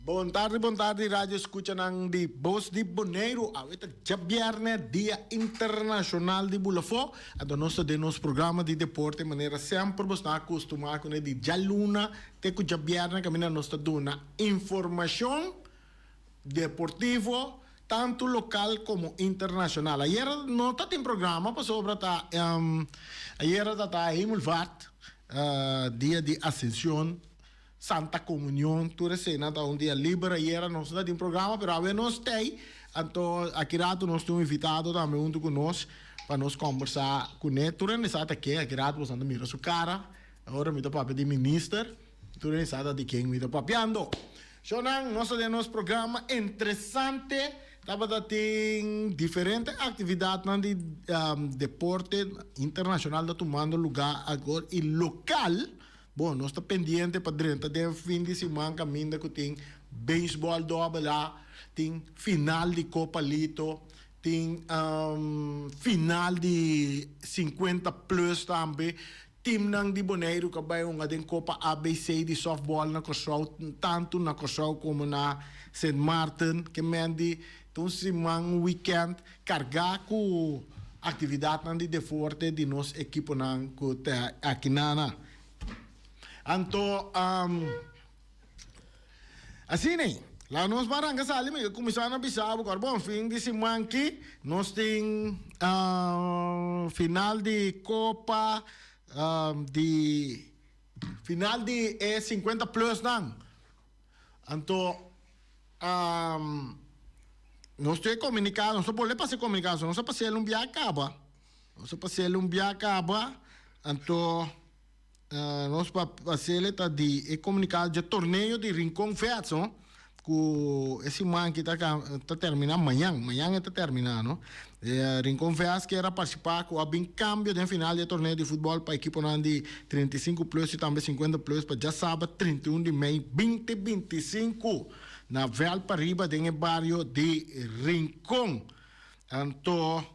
Bon tardi, bon tardi radio escuchanan di Bos di Boneiru. Awe ta djabierne, Dia Internacional di Bulafó. Anto nos ta den nos programa di deporte manera semper bos ta acostuma cune di djaluna te cu djabierne caminda nos ta duna informacion deportivo tanto local como internacional. Ayera no ta tin programa pasobra ta ayera ta ta Hemelvaart, dia di Ascension. Santa Comunion, tur eseinan ta un dia liber ayera nos no ta tin programa pero awe nos tei anto aki rato nos tin un invitado tambe hunto cu nos pa nos combersa cune tur hende sa ta ken aki rato boso ta mira su cara ora mi ta papia di minister tur hende sa ta di ken mi ta papiando shownan nos ta den nos programa interesante tabata tin diferente actividadnan di deporte internacional ta tumando lugar agor y local. Bon, nos ta pendiente pa drenta den fin di siman kaminda ku tin beisbòl dòbel A, tin final di Kopa Lito, tin final di sinkuenta plus tambe. Timnan di Boneiru ku a bai hunga den Kopa ABC di sòftbòl na Kòrsou, tantu na Kòrsou komo na Sint Maarten. Ke men di ta un siman, un wikènt kargá ku aktividatnan di deporte di nos ekiponan ku ta akinana. Anto, asina ei, laga nos ban ranka sali, mi ke kuminsá na bisa bo ku ora bon fin di siman aki nos tin final di kopa di final di e sinkuenta plusnan. Anto, nos tin e komunikado, nos ta bolbe pasa e komunikado, nos a pas'é el un biaha kaba, nos a pas'é el un biaha kaba, anto nos pa pas'é ta di e komunikado dje torneo di Rincon Vets, no, ku e siman aki ta ta terminá mañan, mañan e ta terminá, no. E Rincon Vets kier a partisipá ku a bin kambio den final di e torneo di futbòl pa ekiponan di 35 plus i tambe 50 plus pa djasabra 31 di mei 2025 na vèlt pariba den e bario di Rincon. Anto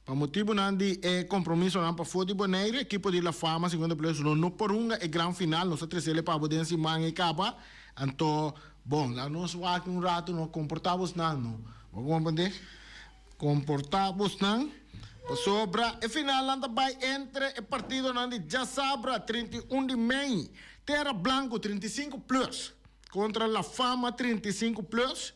pa motibunan di e kompromisonan pafó di Bonaire ekipo di La Fama 50 plus lo no por hunga e gran final. Nos a tresele pa bo den siman ei kaba. Anto, bon, laga nos wak un ratu no komportá bosnan no. Bo komprendé? Komportá bosnan, pasobra e finalnan ta bai entre e partidonan di djasabra 31 di mei, Tera Blanku 35 plus kontra La Fama 35 plus.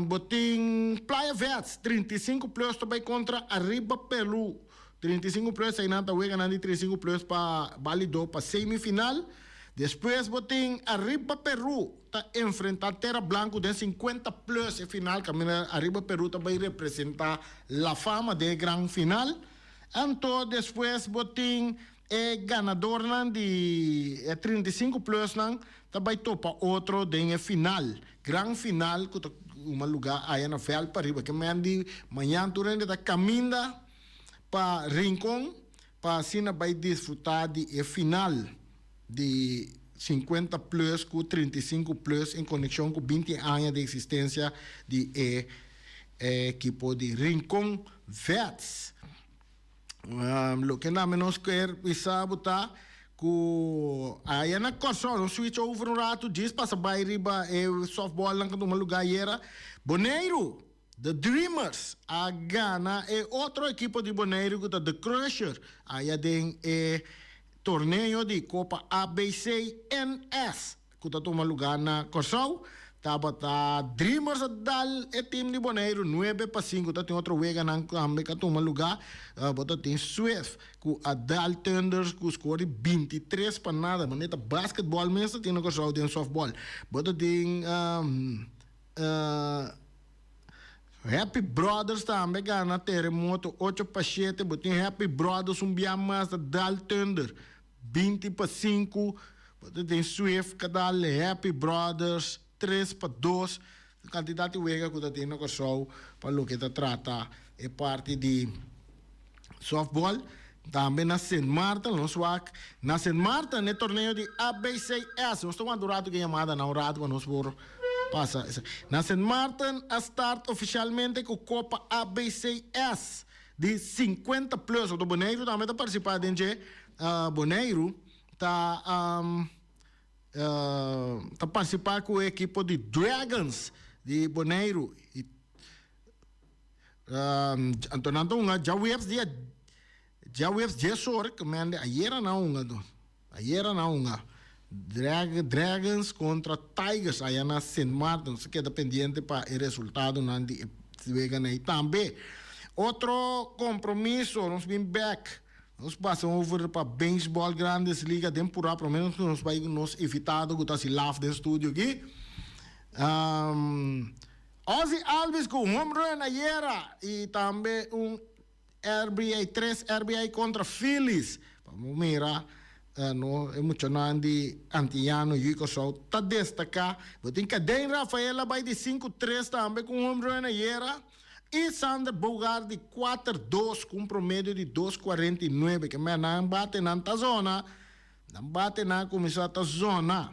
Bo tin Playa Vets 35 plus ta bai kontra Arriba Peru 35 plus, einan ta weganan di 35 plus pa balido pa semifinal. Despues bo tin Arriba Peru ta enfrenta Tera Blanco den 50 plus e final kaminda Arriba Peru ta bai representa La Fama den e gran final. Anto despues bo tin e ganadornan di e 35 plusnan ta bai topa otro den e final, gran final ku ta tuma luga aya na vèlt pariba. Ke men di mañan tur hende ta kaminda pa Rincon pa asina bai disfruta di e final di 50 plus ku 35 plus en konekshon ku 20 aña di eksistensia di e. E ekipo di Rincon Vets. Loke na menos kier bisa bo ta ku aya na Kòrsou, nos switch over un ratu djis pasa bai riba e softballnan ku tuma lugá ayera. Boneiru, The Dreamers a gana e otro ekipo di Boneiru ku ta The Crusher aya den e torneo di Kopa ABC NS. Ku ta tuma lugá na Kòrsou. Tabata Dreamers a dal e tim di Boneiru 9-5. Ta tin otro weganan tambe ku a tuma lugá. Bo ta tin Swift ku a dal Thunders ku skor di 23-0. Manera ta basketbòl mes ta tin na Kòrsou den sòftbòl. Bo ta tin Happy Brothers tambe gana Terremoto 8-7. Bo tin Happy Brothers un bia mas ta dal Thunder 20-5. Bo ta tin Swift ka dal Happy Brothers 3-2. Kantidat di wega ku ta tin na Kòrsou pa loke ta trata e parti di softball. Tambe na Sint Maarten nos wak na Sint Maarten e torneo di ABCS. Nos ta wanta un ratu ku e yamada nan un ratu pa nos por pasa. Na Sint Maarten a start ofishalmente ku Kopa ABCS di 50 plus. Oto Boneiru tambe ta partisipá den dje. Boneiru ta ta partisipá ku e ekipo di Dragons di Boneiru. Anto nan ta hunga djaweps dia djaweps diesor ku mende ayera nan hunga to ayera nan hunga Dragons kontra Tigers aya na Sint Maarten. Nos ta keda pendiente pa e resultadonan di e weganan ei tambe. Otro kompromiso nos bin bek. Nos pasa over pa Beisbòl Grandes Liga den purá promé nos nos bai ku nos invitado ku ta hasi laf den studio aki. Ozzie Albies ku home run ayera i tambe un RBI, tres RBI kontra Phillies. Pa bo mira no e muchanan di Antiyano Yu Kòrsou ta destaká. Bo tin Kaden Rafael a bai di 5-3 tambe ku un home run ayera. I Sander Bogaerts di kuater dos ku un promedio di dos 49. Ke men nan bate nan ta zona, nan bate nan a kuminsá ta zona.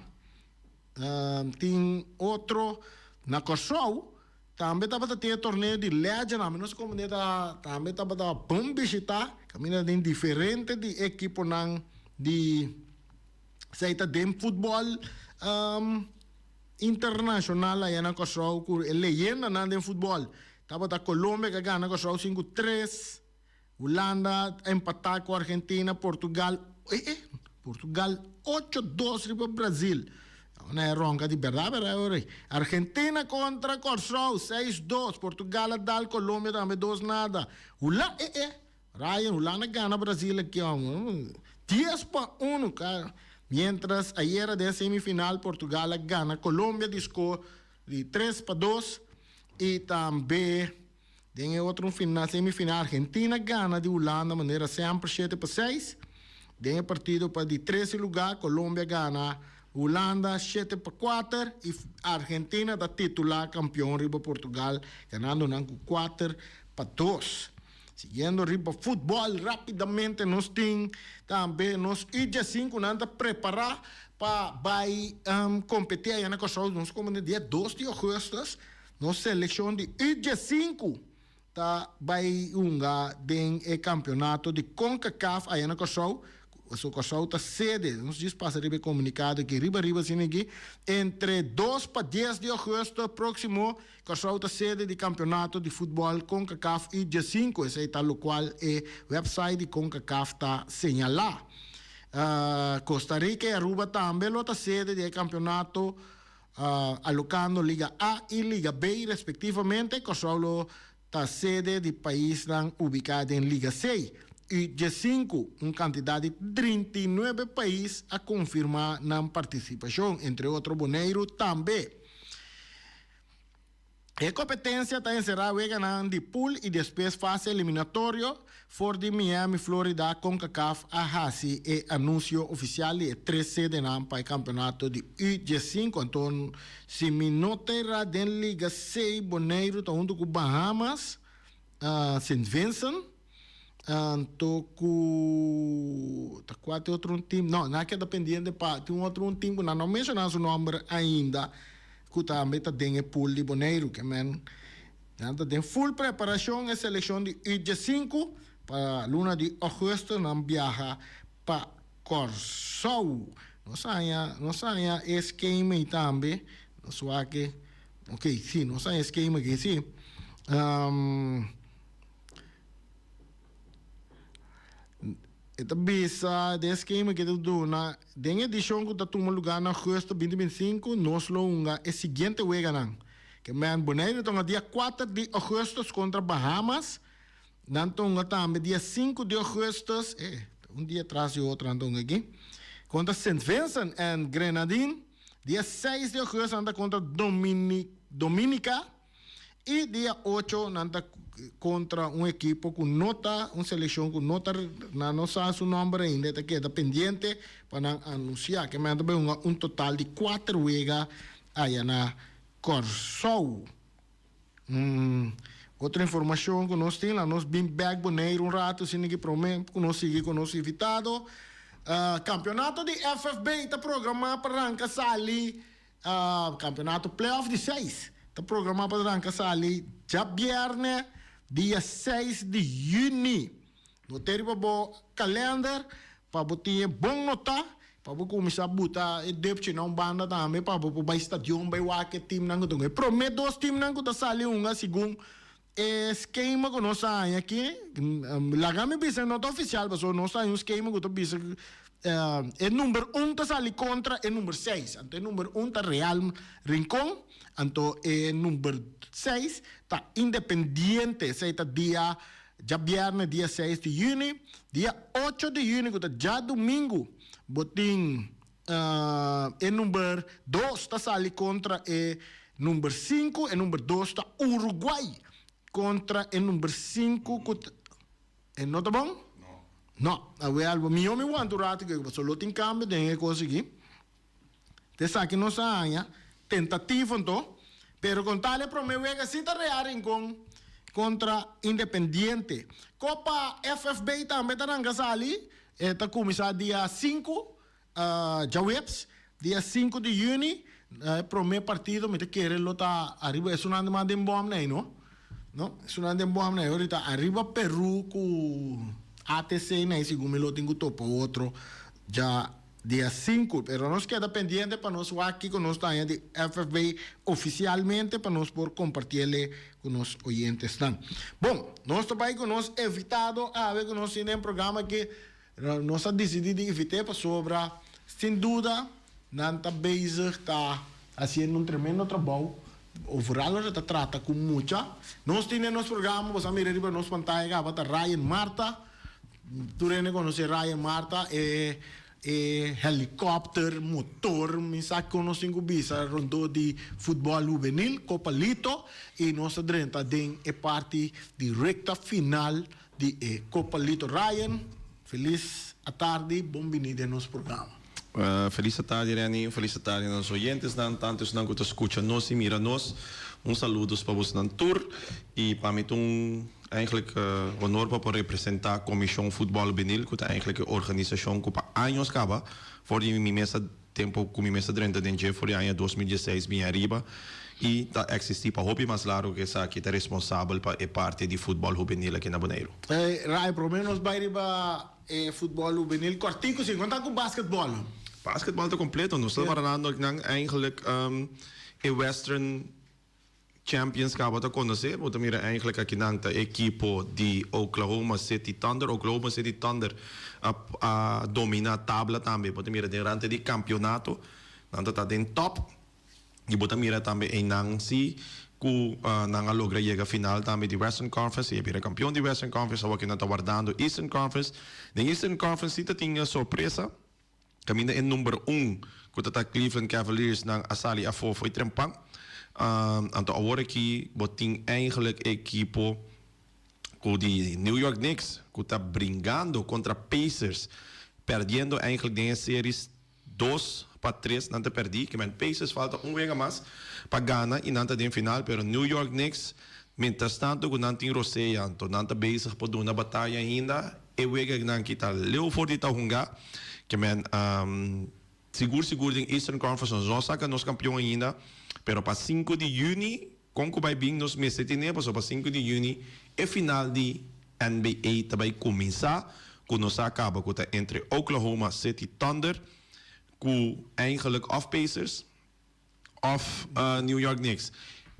Tin otro na Kòrsou tambe tabata tin e torneo di Legend, ami no sa komo ta tambe tabata bon bishitá kaminda tin diferente di ekiponan di esei ta den futbòl. Internacional aya na Kòrsou ku e leyendanan den futbòl. Tabata Colombia ku a gana Kòrsou 5-3, Hulanda a empatá ku Argentina, Portugal, eh eh, Portugal 8-2 riba Brazil. Una e ronka di bèrdat bèrdat ora ei. Argentina kontra Kòrsou 6-2, Portugal a dal Colombia tambe 2-0. Hula, eh eh, Ryan, Hulanda gana Brazil aki amo. 10-1 ka. Mientras ayera den semifinal Portugal a gana Colombia di score di 3-2 y tambe den e otro final semifinal Argentina gana di Hulanda manera semper 7-6. Den e partido pa di 13 lugar Colombia gana Hulanda 7-4 y Argentina ta titula campeon riba Portugal ganando nan cu 4-2. Siguiendo riba futbòl rápidamente nos tin tambe nos U15 nan ta prepará pa bai kompetí aya na Kòrsou. Nos komo den dia 2 di ougùstùs nos selekshon di U15 ta bai hunga den e kampionato di Concacaf aya na Kòrsou. Pasobra Kòrsou ta sede, nos djis pasa riba e komunikado aki riba riba asina aki, entre 2 pa 10 di ougùstùs próksimo Kòrsou ta sede di kampionato di futbòl Concacaf U15, esei ta lokual e wèpsait di Concacaf ta señalá. Costa Rica i Aruba tambe lo ta sede di e kampionato alokando Liga A i Liga B respektivamente. Kòrsou lo ta sede di paisnan ubiká den Liga C U15. Un kantidat di 39 pais a konfirmá nan partisipashon, entre otro Boneiru tambe. E kompetensia ta enserá weganan di pool i despues fase eliminatorio. For di Miami, Florida, Concacaf a hasi e anunsio ofisial di e tres sedenan pa e kampeonato di U15. Anto si mi no ta erá den Liga C, Boneiru ta huntu ku Bahamas, Sint Vincent, Anto ku ta kua tin otro un team? No, nan a keda pendiente pa tin un otro un team ku nan no menshoná su nòmber ainda ku tambe ta den e pool di Boneiru. Ke men Nan ta den full preparashon e selekshon di U diesinku pa luna di ògùstùs nan biaha pa Kòrsou. Nos haña nos haña e skema ei tambe. Nos wak e ok si nos haña e skema aki si. E ta bisa den e skema ki ta duna den edishon ku ta tuma lugá na ògùstùs 2025 nos lo hunga e siguiente weganan. Ke men Boneiru ta hunga dia kuater di ògùstùs kontra Bahamas. Nan ta hunga tambe dia sinku di ògùstùs, e, un dia tras di otro nan ta hunga aki, kontra Sint Vincent en Grenadine. Dia seis di ògùstùs nan ta kontra Domini, Dominica i dia ocho nan ta kontra un ekipo ku no ta, un selekshon ku no ta, nan no sa su nòmber ainda, e ta keda pendiente pa nan anunsiá. Ke men ta bai hunga un total di kuater wega aya na Kòrsou. Otro informacion cu nos tin, la nos bin bek Boneiru un rato asina ki prome cu nos sigui cu nos invitado. Campeonato di FFB ta programa pa ranca sali, campeonato playoff di seis ta programa pa ranca sali djabierne dia seis di juni. No te riba bo kalender pa bo tin e bon nota pa bo kuminsá buta e depchi na un banda tambe pa bo por bai stadion bai wak e timnan ku ta hunga. E promé dos timnan ku ta sali hunga segun e skema ku nos a haña aki, laga mi bisa no ta ofisial pasobra nos ta haña un skema ku ta bisa e number un ta sali kontra e number seis. Anto e number un ta Real Rincon, anto e number seis ta Independiente. Esei ta dia Djabièrnè dia seis di yüni, dia ocho di yüni ku ta djadumingu bo tin e number dos ta sali kontra e number sinku, e number dos ta Uruguay kontra e number sinku ku ta, e no ta bon? No. Awel bo mihó mi wanta un ratu ku pasobra lo tin kambio den e kos aki. Ta esaki nos a haña tentativo anto, pero con tal e prome wega si ta Real Rincon contra Independiente. Copa FFB tambe ta ranca sali, e ta cuminsa dia sinku djaweps, dia sinku di juni, e prome partido mi ta kere lo ta ariba esunnan di mas den bom nei no, no esunnan den bom nei ora ta ariba Peru cu ATC nei segun mi lo tin cu topa otro dja. Dia sinku, pero nos keda pendiente pa nos wak kiko nos ta haña di FFB ofisialmente pa nos por kompartiele ku nos oyentesnan. Bon, nos ta bai ku nos evitado awe ku nos tin den programa aki. Nos a disidí di invit'é pasobra sin duda nan ta bezig ta hasiendo un tremendo trabou overal ora ta trata ku mucha. Nos tin den nos programa, bo sa mira riba nos pantaya kaba ta Ryan Martha. Tur hende conoce Ryan Marta, e e helicopter, motor, mi sa con nos tin cu bisa rondó di futbol hubenil, Copa Lito, y nos ta drenta den e parti di recta final di e Copa Lito. Ryan, feliz atardi, bon bini den nos programa. Feliz atardi Renny, un feliz atardi na nos oyentesnan, tanto esnan cu ta scucha nos y mira nos. Un saludos pa bosnan tur y pa mi ta un Eigenlijk honor pa por representa Comision Futbol Hubenil cu ta eigenlijk e organisacion cu pa años caba for di mi mes a tempo cu mi mes a drenta den dje for di aña 2016 bin ariba y ta existi pa hopi mas largo cu esaki ta responsabel pa e parti di futbol hubenil aki na Boneiru. Ray, prome nos bay riba e futbol hubenil cortico si, con ta cu basketbol? Basketbol ta completo, nos ta parando akinan eigenlijk e Western Champions caba ta conoce, bo ta mira eigenlijk akinan ta ekipo di Oklahoma City Thunder. Oklahoma City Thunder a a domina tabla tambe, bo ta mira den rante di campeonato nan ta ta den top y bo ta mira tambe eynan si cu nan a logra yega final tambe di Western Conference y a bira campeon di Western Conference, awor kinan ta wardando Eastern Conference. Den Eastern Conference si ta tin sorpresa. Kaminda e number un ku ta ta Cleveland Cavaliers nan a sali afó fo'i trempan. Anto awor aki bo tin eigenlijk e ekipo ku di New York Knicks ku ta bringando kontra Pacers perdiendo eigenlijk den e series 2-3 nan ta pèrdí. Kimen Pacers falta un wega mas pa gana i nan ta den final pero New York Knicks mientras tanto ku nan tin rosea anto nan ta bezig pa duna bataya ainda. E weganan ki ta leu for di ta hunga, ke men sigur sigur den Eastern Conference nos no saka nos kampion ainda, pero pa sinku di yüni. Kon ku bai bin nos mester tene pasobra pa sinku di yüni e final di NBA ta bai kuminsá ku nos a kaba ku ta entre Oklahoma City Thunder ku eigenlijk òf Pacers òf New York Knicks.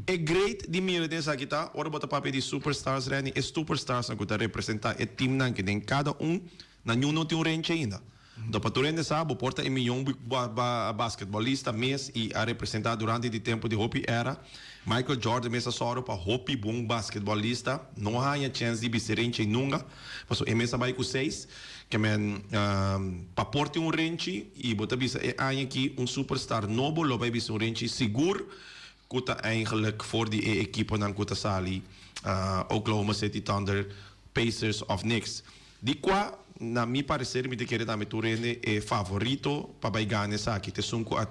E great di mira den esaki ta ora bo ta papia di superstars Renny e superstarsnan ku ta representá e teamnan ke den kada un nan niun no tin un renchi ainda. Anto pa tur hende sa, bo por ta e miyon basketbolista mes y a representa durante di tempo di hopi era. Michael Jordan mes a sòru pa hopi bon basketbolista no haña chèns di bisti renchi nunga, pasobra e mes a bai ku seis. Ke men pa por tin un renchi y bo ta bisa e aña aki un superstar nobo lo bai bisti un renchi sigur ku ta eigenlijk for di e ekiponan ku ta sali Oklahoma City Thunder, Pacers of Knicks. Di kua, na mi pareser, mi ta kere tambe tur hende e favorito pa bai gana esaki ta esun ku a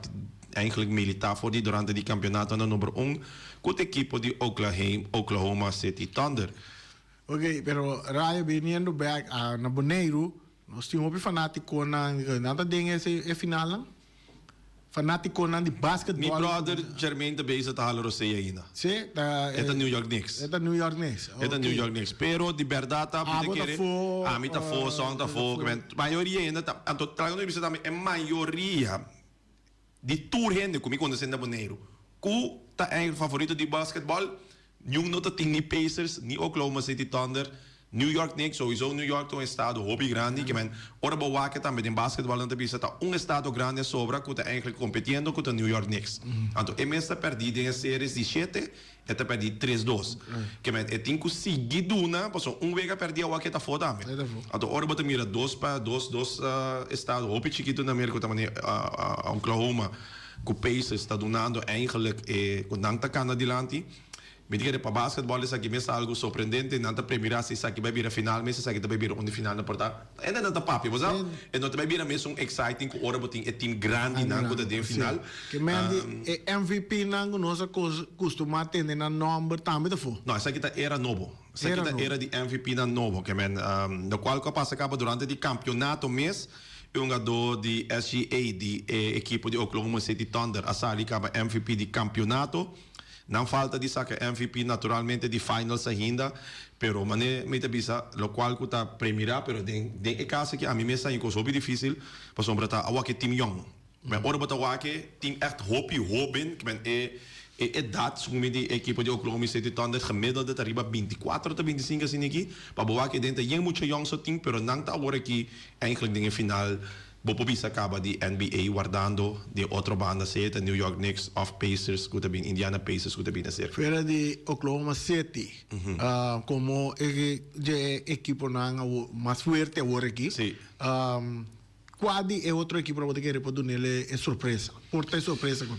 eigenlijk militá for di durante di kampionato na number un ku ta ekipo di Oklahoma City Thunder. Ok, pero Rayo biniendo bek na Boneiru, nos tin hopi fanatikonan, nan ta den e finalnan? Fanaticonan di basketball. Mi brother Jermaine ta bezig ta hala rosé ainda. Sí, ta. E ta New York Knicks. E ta New York Knicks. E ta New York Knicks. Pero di berdad ta, mi ta Abo ta kere. fo. Ami ta fo, Song ta fo. Mayoria hende ta, anto traga nos bisa tambe e mayoria di tur hende ku mi konosé na Boneiru ku ta eigenlijk favorito di basketball, Niun no ta tin ni Pacers, ni Oklahoma City Thunder, New York Knicks, sowieso New York ta un estado hopi grandi, ke men ora bo wak tambe den basketbal nan ta bisa ta un estado grandi a sobra ku ta eigenlijk kompetiendo ku ta New York Knicks. Anto e mes ta pèrdí den e series di shete, e ta pèrdí tres dos. Ke men e tin ku sigui duna pasobra un wega pèrdí awor ke ta afó tambe. Anto ora bo ta mira dos pa dos dos estado hopi chikitu na Merka ku ta manera Oklahoma, Ku Pacers ta dunando eigenlijk e ku nan ta kana dilanti. Mi ta kere pa basketball esaki mes ta algu sorprendente. Nan ta premira si esaki bai bira final mes, esaki ta bai bira un di final nan por ta. Ende nan ta papia, bo sa? E no ta bai bira mes un exciting ku ora bo tin e team grandinan ku ta den final. Ke men di e MVP nan ku nos a kustumá tende nan nòmber tambe ta afó. No, esaki ta era nobo. Esaki ta era di MVP nan nobo. Ke men lokual ku a pasa kaba durante di kampionato mes. E hungadó di SGA di e ekipo di Oklahoma City Thunder a sali kaba MVP di kampionato. Nan falta di saka MVP naturalmente di finals ainda, pero mane mi ta bisa lokual ku ta premirá, pero den den e kaso aki ami mes ta haña kos hopi difísil pasobra ta awor ke team yòn. Men ora bo ta wak e team ègt hopi hóben, men e e edat segun mi di e ekipo di Oklahoma City Thunder gemiddelde ta riba bintikuater ta bintisinku asina aki, pa bo wak e den ta yen mucha yòn so tin, pero nan ta awor aki Eigenlijk den e final bo por bisa caba di NBA wardando den otro banda sea ta New York Knicks of Pacers cu ta bin Indiana Pacers cu ta bin acerca. Fuera di Oklahoma City como e dje ekiponan awor mas fuerte awor aki. Si. Cua di e otro ekiponan bo ta kere por dunele e sorpresa? Por ta e sorpresa cu.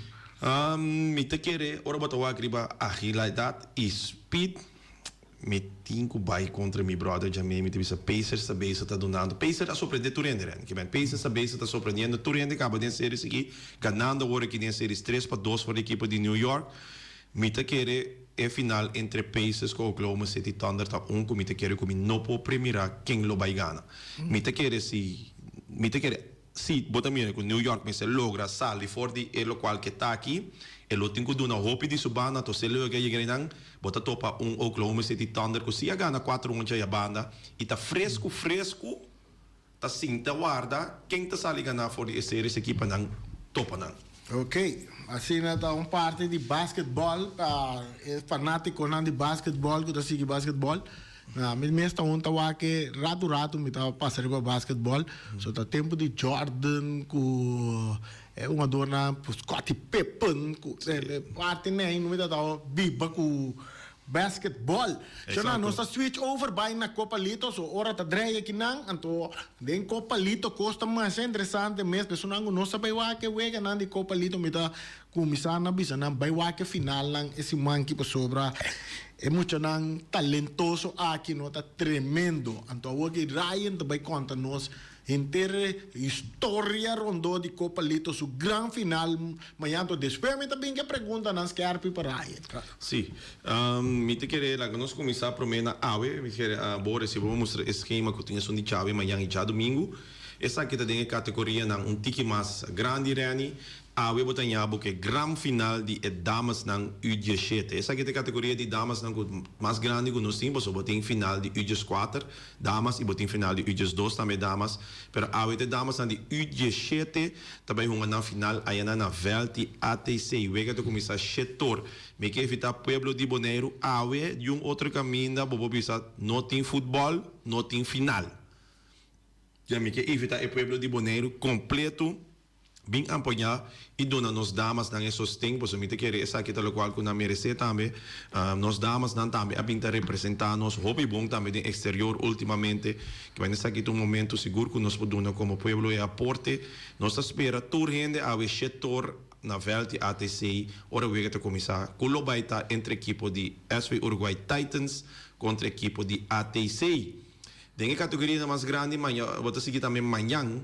Mi ta kere ora bo ta wak riba agilidad y speed. Mi tin cu bay contra mi brother Jamie, mi ta bisa Pacers ta bezig ta dunando, Pacers a sorprende tur hende Randy, kiben Pacers ta bezig ta sorprendiendo tur hende caba den series aki, ganando awor aki den series 3-2 for di ekipo di New York, mi ta kere e final entre Pacers cu Oklahoma City Thunder ta un cu mi ta kere cu mi no por premira ken lo bay gana, mi ta kere si, mi ta kere. Si bo ta mira ku New York mester logra sali for di e lokual ke ta aki, e lo tin ku duna hopi di su banda, entonces e loke a yega einan, bo ta topa un Oklahoma City Thunder ku si a gana kuater oncha ya banda i ta fresku fresku ta sinta warda ken ta sali gana for di e series aki pa nan topa nan. Ok, asina ta un parti di basketball pa e fanatikonan di basketball ku ta sigui basketball. Na mi mes ta un ta wak e ratu ratu mi ta pasa riba basketball. So ta tempu di Jordan ku e hungadornan Scottie Pippen ku e parti nei mi ta biba ku basketball. So nan nos ta switch over bai na Copa Lito so ora ta drei akinan anto den Copa Lito kos ta masha interesante mes personan ku no sa bai wak e weganan di Copa Lito mi ta Kuminsá na bisa nan bai wak e finalnan e siman ki pasobra e muchanan talentoso aki no ta tremendo. Anto awor ki Ryan ta bai konta nos henter e historia rondó di Copa Lito su gran final mañana. Anto despues mi ta bin ke preguntanan skerpi pa Ryan. Sí. Mi ta kere laga nos kuminsá promé na awe. Mi ta kere bo resibo bo mustra e skema ku tin esun di djawe mañan i djadumingu. Esaki ta den e kategorianan un tiki mas grandi, Renny. Awe bo ta haña bo ku e gran final di e damesnan U 17. Esaki ta e kategoria di damesnan ku mas grandi ku nos tin, pasobra bo tin final di U 14 damas i bo tin final di U 12 tambe damas. Pero awe ta e damesnan di U 17 ta bai hunga nan final ayanan na vèlt di ATC. Wega ta kuminsá shetor. Mi ke evitá pueblo di Boneiru awe di un otro kaminda bo por bisa no tin futbòl, no tin final. Ya mi ke evitá e pueblo di Boneiru kompleto. Bin apoyá i duna nos damasnan e sosten, pasobra mi ta kere esaki ta lokual ku nan meresé tambe. Nos damasnan tambe a bin ta representá nos hopi bon tambe den eksterior últimamente. Kiba esaki ta un momentu sigur ku nos por duna komo pueblo e aporte. Nos ta spera tur hende awe shetor na vèlt di ATC ora wega ta kuminsá ku lo bai ta entre ekipo di SV Uruguay Titans kontra ekipo di ATC. Den e kategorianan mas grandi maña bo ta sigui tambe mañan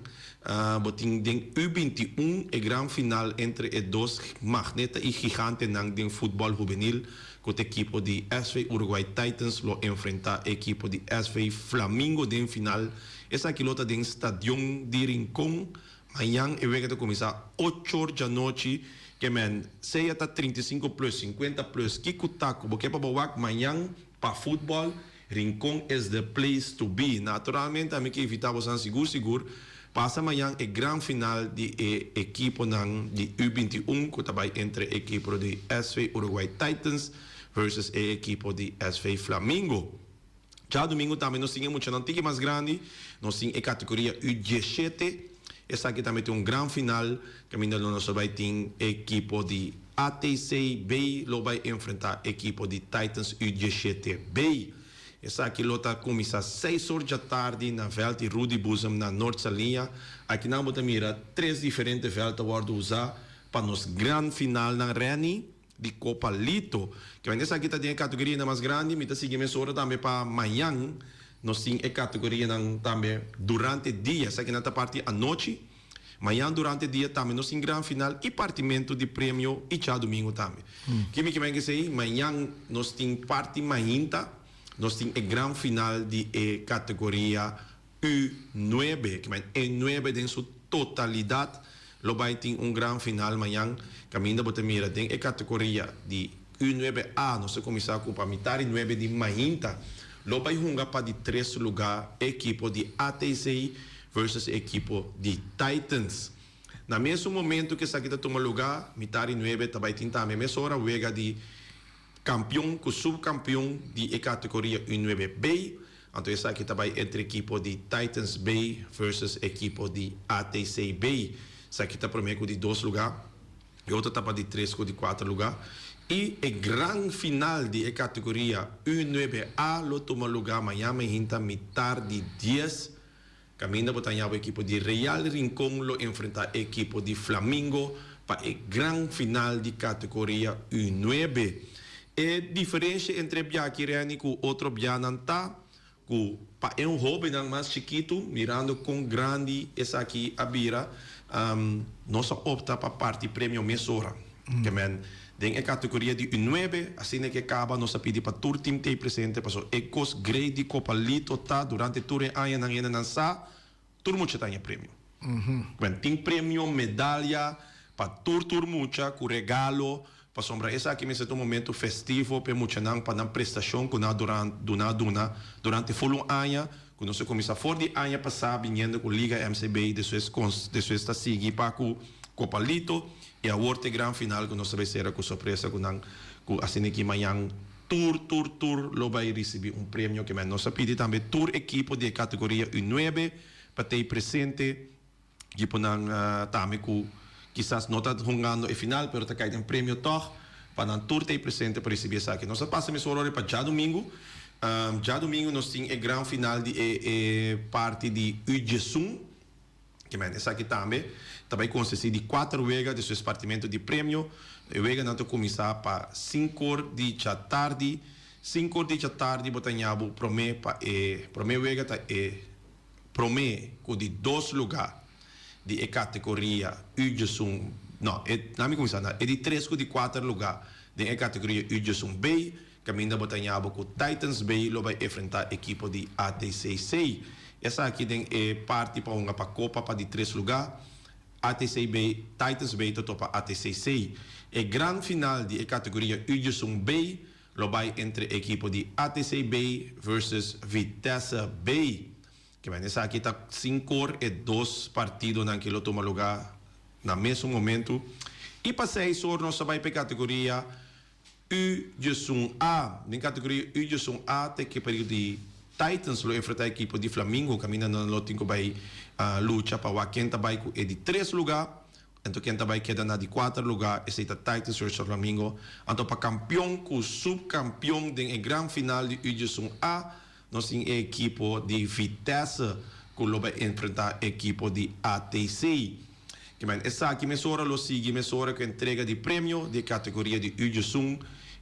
bo tin den U 21 e gran final entre e dos magneta i gigantenan den futbòl hubenil ku ta ekipo di SV Uruguay Titans lo enfrentá e ekipo di SV Flamingo den final. Esaki lo ta den Stadion di Rincon. Mañan e wega ta kuminsá ocho or djanochi ke men sea ta 35 plus, 50 plus kiko ta ku bo ke pa bo wak mañan pa futbòl. Rincon is the place to be. Naturalmente ami ke invita bosan sigur sigur pasa mañan e gran final di e ekiponan di U 21 ku ta bai entre ekipo di SV Uruguay Titans versus e ekipo di SV Flamingo. Djadumingu tambe nos tin e muchanan tiki mas grandi, nos tin e kategoria U 17. Esaki tambe tin un gran final kaminda lo nos lo bai tin ekipo di ATC B lo bai enfrenta ekipo di Titans U 17 B. Esaki lo ta kuminsá seis or djatardi na vèlt di Rudy Boezem na Noord Saliña. Akinan bo ta mira tres diferente vèlt ta wòrdu usá pa nos gran finalnan Renny di Copa Lito. Kimente esaki ta den e kategorianan mas grandi. Mi ta sigui mesora tambe pa mañan nos tin e kategorianan tambe durante dia. Esakinan ta parti anochi. Mañan durante dia tambe nos tin gran final y partimentu di premio y djadumingu tambe. Ki mi kimen esey? Mañan nos tin parti mainta, nos tin e gran final di e categoria U nuebe. Kimen e nuebe den su totalidad lo bay tin un gran final mañan caminda bo ta mira den e categoria di U nuebe A nos ta cuminsa cu pa mitar di nuebe di mainta lo bay hunga pa di tres lugar e ekipo di ATC versus e ekipo di Titans. Na mesun momento ku esaki ta tuma lugá, mitar di nuebe ta bai tin tambe mesora wega di kampion ku subkampion di e kategoria U nuebe B. Anto esaki ta bai entre ekipo di Titans B versus ekipo di ATC B. Esaki ta promé ku di dos lugá. E otro ta pa di tres ku di kuater lugá. I e gran final di e kategoria U nuebe A lo tuma lugá mañana hinta mitar di dies. Kaminda bo ta haña bo ekipo di Real Rincon lo enfrentá e ekipo di Flamingo pa e gran final di kategoria U nuebe. E diferensha entre e bia aki Renny ku otro bianan ta ku pa e un hóbennan mas chikitu mirando kon grandi esaki a bira nos a opta pa parti premio mesora. Ke men den e kategoria di U nuebe, asina ke kaba nos a pidi pa tur tim t'ei presente paso e kos grei di Kopa Lito ta durante tur e añanan hendenan sa tur mucha ta haña premio. Ke men tin premio, medalya pa tur tur mucha ku regalo pasobra esaki mester ta un momento festivo pa e muchanan pa nan prestashon ku nan a duna duna durante ful un aña ku nos a kuminsá for di aña pasá biniendo ku Liga MCB despues despues ta sigui pa ku Kopa Lito I awor ta e gran final ku nos ta bai sera ku sorpresa ku nan ku asina ki mañan tur tur tur lo bai risibí un premio ke men nos a pidi tambe tur ekipo di e kategoria U nuebe pa t'ei presente ekiponan tambe ku kisas no ta hungando e final pero ta kai den premio tòg pa nan tur t'ei presente pa risibí esaki. Nos a pasa mesora ora pa djadumingu. Djadumingu nos tin e gran final di e e parti di U diesun. Kimen esaki tambe ta bai konsistí di kuater wega di su espartimentu di premio. E weganan ta kuminsá pa sinkor di djatardi. Sinkor di djatardi bo ta ña bo promé pa e promé wega ta e promé ku di dos lugá di e kategoria U djesun no e nan mi kuminsá na e di tres ku di kuater lugá den e kategoria U djesun B. Kaminda bo ta ña bo ku Titans Bay lo bai efrentá ekipo di ATCC. Esaki den e parti pa hunga pa kopa pa di tres lugá. ATC B, Titans B ta topa ATC C. E gran final di e kategoria U11 B lo bai entre ekipo di ATC B versus Vitesse B. Ke men esaki ta sink'or e dos partidonan ki lo tuma lugá na mesun momentu. I pa seis'or nos ta bai pa e kategoria U11 A. Den kategoria U11 A ta ekipo di Titans lo enfrentá ekipo di Flamingo kaminda nan lo tin ku bai lucha pa wak ken ta bai ku e di tres lugá. Anto ken ta bai keda na di kuater lugá, esei ta Titans versus Flamingo. Anto pa kampion ku supkampion den e gran final di U11 A nos tin e ekipo di Vitesse ku lo bai enfrentá ekipo di ATC. Ke men esaki mesora lo sigui mesora ku entrega di premio di e kategoria di U11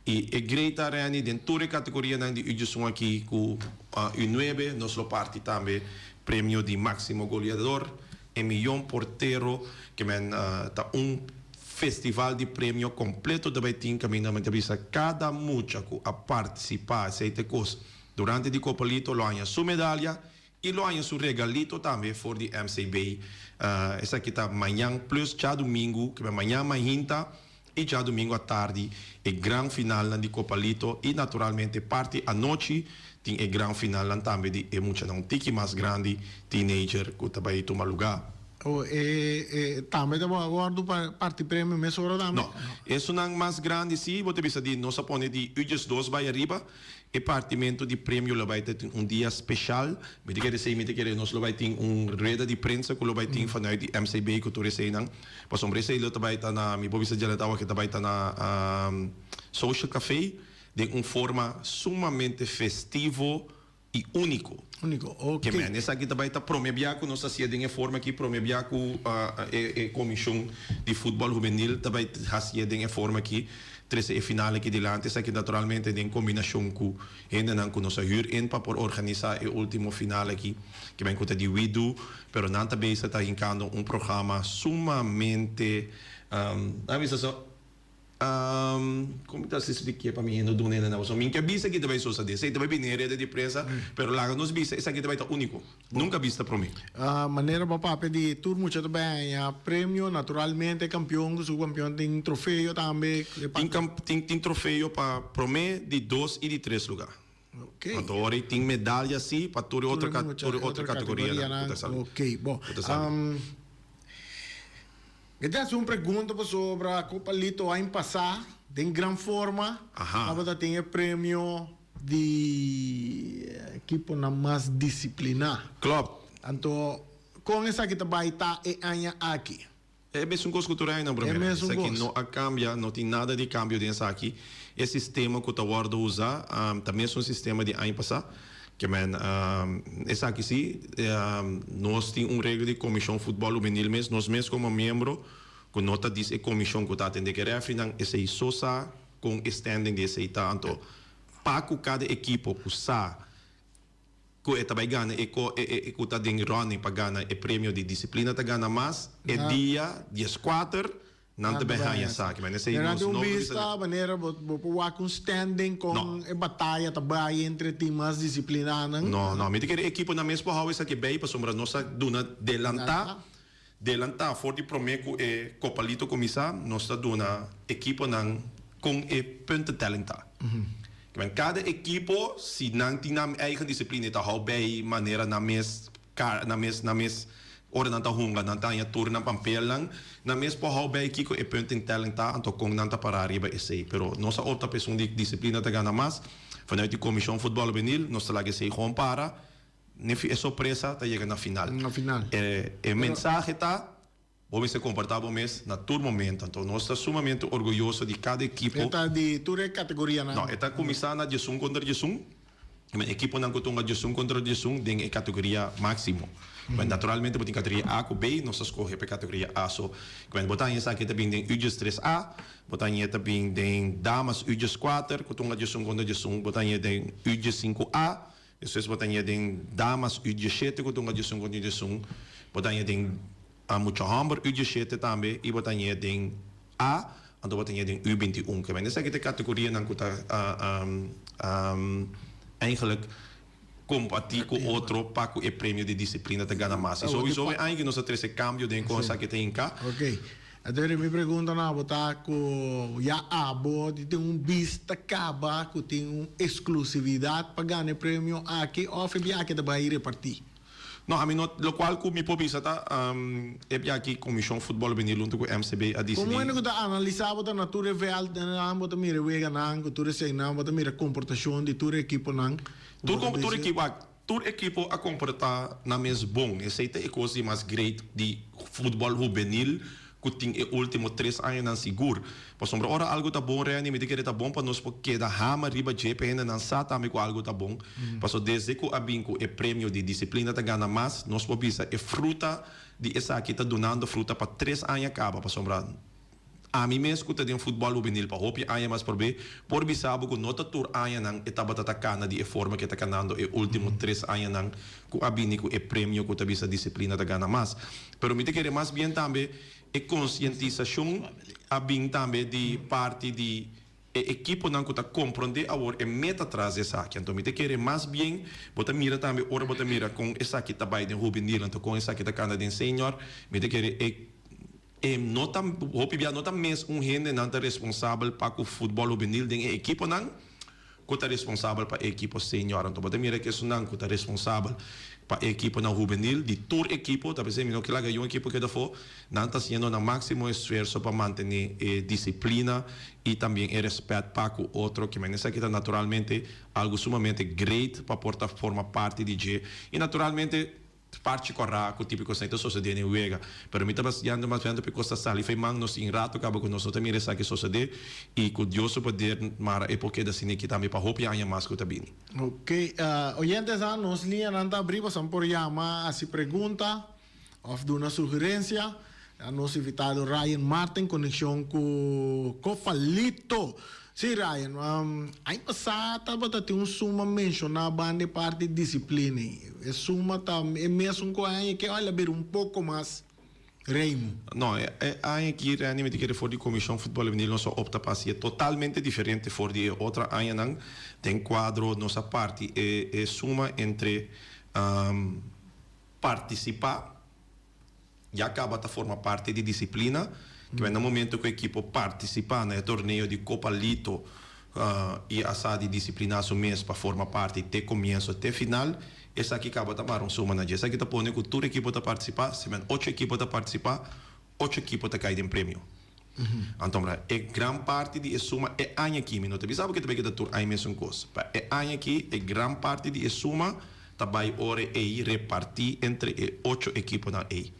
i e Great Renny den tur e kategorianan di U11 aki ku U9 nos lo parti tambe premio di máksimo goleador, e miyon portero, ke men ta un festival di premio kompleto ta bai tin kaminda men ta bisa kada mucha ku a partisipá esei ta e kos durante di Kopalito lo haña su medalia I lo haña su regalito tambe for di MCB. Esaki ta mañan plus djadumingu, ke mañan mainta i djadumingu atardi e gran finalnan di Kopalito i naturalmente parti anochi tin e gran finalnan tambe di e muchanan un tiki mas grandi, teenager, ku ta bai tuma lugá. O e e tambe ta wòrdu parti premio mesora tambe? No, esunnan mas grandi si bo ta bisa di nos a pone di U diesdos bai ariba. E partimentu di premio lo bai ta tin un dia special. Mi ta kere esei, mi ta kere nos lo bai tin un rueda di prensa ku lo bai tin vanuit di MCB ku tur eseinan. Pasobra esei lo ta bai ta na, mi por bisa djalanta awa ke ta bai ta na Social Café den un forma sumamente festivo i úniko. Úniko, ok. Ke men esaki ta bai ta prome bia ku nos ta hasié den e forma aki, prome bia ku e komishon di futbòl hubenil ta bai hasié den e forma aki. Trese e final aki dilanti, esaki naturalmente den kombinashon ku hendenan ku nos a hür in pa por organisá e último final aki, ke men ku ta di WeDo, pero nan ta bezig ta hinkando un programa sumamente, nan bisa so, Kon mi ta hasi spliké pa mi hende duna hende nan? Pasobra mi ke bisa ki ta bai sosodé, esei ta bai bini den reda di prensa, pero laga nos bisa esaki ta bai ta úniko. Nunka bista promé. Manera bo papia di tur mucha ta bai haña premio, naturalmente kampion ku subkampion tin trofeo tambe. Tin tin tin trofeo pa promé, di dos i di tres lugá. Ok. Anto ora ei tin medalya si pa tur e otro tur e otro kategorianan ku ta sali. Ok, bo. Ku ta sali. Mi ta hasi un pregunta pasobra Copa Lito aña pasá den gran forma tabata tin e premio di ekiponan mas disipliná. Klopt. Anto, kon esaki ta bai ta e aña aki? E mesun kos ku tur añanan E primera. mesun Esaki kos. no a kambia, no tin nada di kambio den esaki. E sistema ku ta wòrdu usá ta mesun sistema di aña pasá. Ke men, esaki si, nos tin un regla di Komishon Futbòl Hubenil mes, nos mes komo miembro ku no ta dis e komishon ku ta atendé ku e rèfrinan, esei so sa kon e standing di esei ta. Anto, pa ku kada ekipo ku sa ku e ta bai gana e ko e ku ta den running pa gana e premio di disiplina ta gana mas e dia dieskuater Nan ta bin haña esaki. Ma nesei Durante nos un no bisa bista, manera bo bo por wak un standing No. kon e bataya ta bai entre team mas disiplinanan. No, no. Mi ta kere ekiponan mes por hou esaki bei pasobra nos a duna delantá, delantá for di promé ku e Kopalito kuminsá, nos ta duna ekiponan kon e puntentelling ta. Kimen kada ekipo si nan tin nan eigen disiplina e ta hou bei manera nan mes Kar nan mes nan mes ora nan ta hunga nan ta haña tur nan pampelnan nan mes por hou bij kiko e puntentelling ta anto kon nan ta para riba esei pero nos a opta pa esun di disiplina ta gana mas vanuit di komishon futbol hubenil nos ta laga esei gewoon para ne e sorpresa ta yega na final Na final. e e mensahe ta bo mester komporta bo mes na tur momento anto nos ta sumamente orguyoso di kada ekipo. E ta di tur e kategorianan. No e ta kuminsá na diesun kontra diesun. E ekiponan ku tunga diesun kontra diesun den e kategoria máksimo. Naturalmente bo tin kategoria A ku B, nos ta skohe pa e kategoria A so. Bo ta haña esaki ta bin den U diestres A, bo ta haña ta bin den damas U dieskuater ku tunga diesun kontra diesun, bo ta haña den U diesinku A, despues bo ta haña den damas U diesshete ku tunga diesun kontra diesun, bo ta haña den mucha hòmber U diesshete tambe i bo ta haña den A, anto bo ta ña den U 21. Ke men esaki ta e kategorianan ku ta eigenlijk Kompartí ku otro pa ku e premio di disiplina ta gana mas. I souiso e aña ku nos a trese kambio den kon esaki ta hinká. Ok. Entonces mi pregunta na abo ta ku ya abo di tin un bista kaba ku tin un eksklusividat pa gana e premio aki òf e biaha ta bai repartí? No, ami no, lokual ku mi por bisa ta e biaha aki Komishon Futbòl Hubenil huntu ku MCB a disidí. Komo hende ku ta analisá bo ta na tur e vèlt nan bo ta mira e weganan ku tur eseinan bo ta mira komportashon di tur e ekiponan. Tur tur ekipo a tur ekipo a komportá nan mes bon. Esei ta e kos di mas great di futbòl hubenil ku tin e último tres añanan sigur. Pasobra ora algu ta bon Renny mi ta kere ta bon pa nos por keda hama riba dje pa hendenan sa tambe ku algu ta bon. Pasobra desde ku a bin ku e premio di disiplina ta gana mas nos por bisa e fruta di esaki ta dunando fruta pa tres aña kaba pasobra Ami mes ku ta den futbòl hubenil pa hopi aña mas probé, por bisa bo ku no ta tur añanan e tabata ta kana di e forma ku e ta kanando e último tres añanan ku a bini ku e premio ku ta bisa disiplina ta gana mas. Pero mi ta kere mas bien tambe e konsientisashon a bin tambe di parti di e ekiponan ku ta komprondé awor e meta tras di esaki. Anto mi ta kere mas bien bo ta mira tambe ora bo ta mira kon esaki ta bai den hubenil anto kon esaki ta kana den senior, mi ta kere e. E no ta hopi bia no ta mes un hendenan ta responsabel pa ku futbòl hubenil den e ekiponan ku ta responsabel pa e ekipo senior. Anto bo ta mira ku esunnan ku ta responsabel pa e ekiponan hubenil di tur ekipo, ta p'esei mi no ke laga yun ekipo keda afó, nan ta hasiendo nan máksimo esfuerso pa mantené e disiplina i tambien e rèspèt pa ku otro. Ke men esaki ta naturalmente algu sumamente great pa por ta forma parti di dje i naturalmente Parchi kòrá ku tipo kosnan ta sosodé den wega. Pero mi ta basiando mas biando p'e kos ta sali fei man nos tin rato kaba ku nos no ta mira esaki sosodé i ku Dios su poder mara e por keda asina aki tambe pa hopi aña mas ku ta bini. Ok, oyentes a nos liñanan ta abrí pasobra por yama hasi pregunta òf duna sugerensia. Nos invitado Ryan Martin konekshon ku Copalito. Sí Ryan, aña pasá tabata tin un suma menshoná banda e parti disiplina ei. E suma ta e mesun ku aña aki òf el a bira un poko mas reimu? No, e aña aki Renny mi ta kere for di Komishon Futbòl Hubenil nos a opta pa hasi e totalmente diferente for di e otro añanan. Den kuadro nos a parti e suma entre partisipá. Ya caba ta forma parti di disciplina, cu na momento cu ekipo participa na e torneo di Copa Lito y a sa di disciplina su mes pa forma parti te comienzo te final, esaki caba ta mara un suma na dje. Esaki ta pone cu tur ekipo ta participa, si men ocho ekipo ta participa, ocho ekipo ta cay den premio. Anto mira, e gran parti di e suma e aña aki, mi no ta bisa bo ke ta bai keda tur aña mesun kos, pa e aña aki e gran parti di e suma ta bai ora ei repartí entre e ocho ekiponan ei.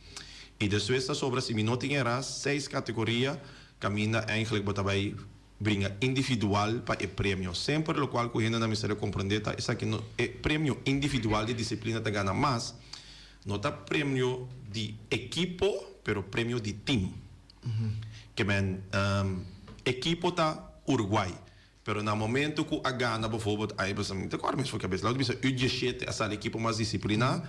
I despues ta sobra, si mi no tin erá, seis kategoria kaminda eigentlik bo ta bai bringa individual pa e premio. Semper lokual ku hendenan mester a komprendé ta esaki no e premio individual di disiplina ta gana mas, no ta premio di ekipo pero premio di tim. Ke men ekipo ta Uruguay, pero na momento ku a gana bijvoorbeeld ay basa mi ta kòrda mes for kabes, laat bisa U diesshete a sali ekipo mas disipliná,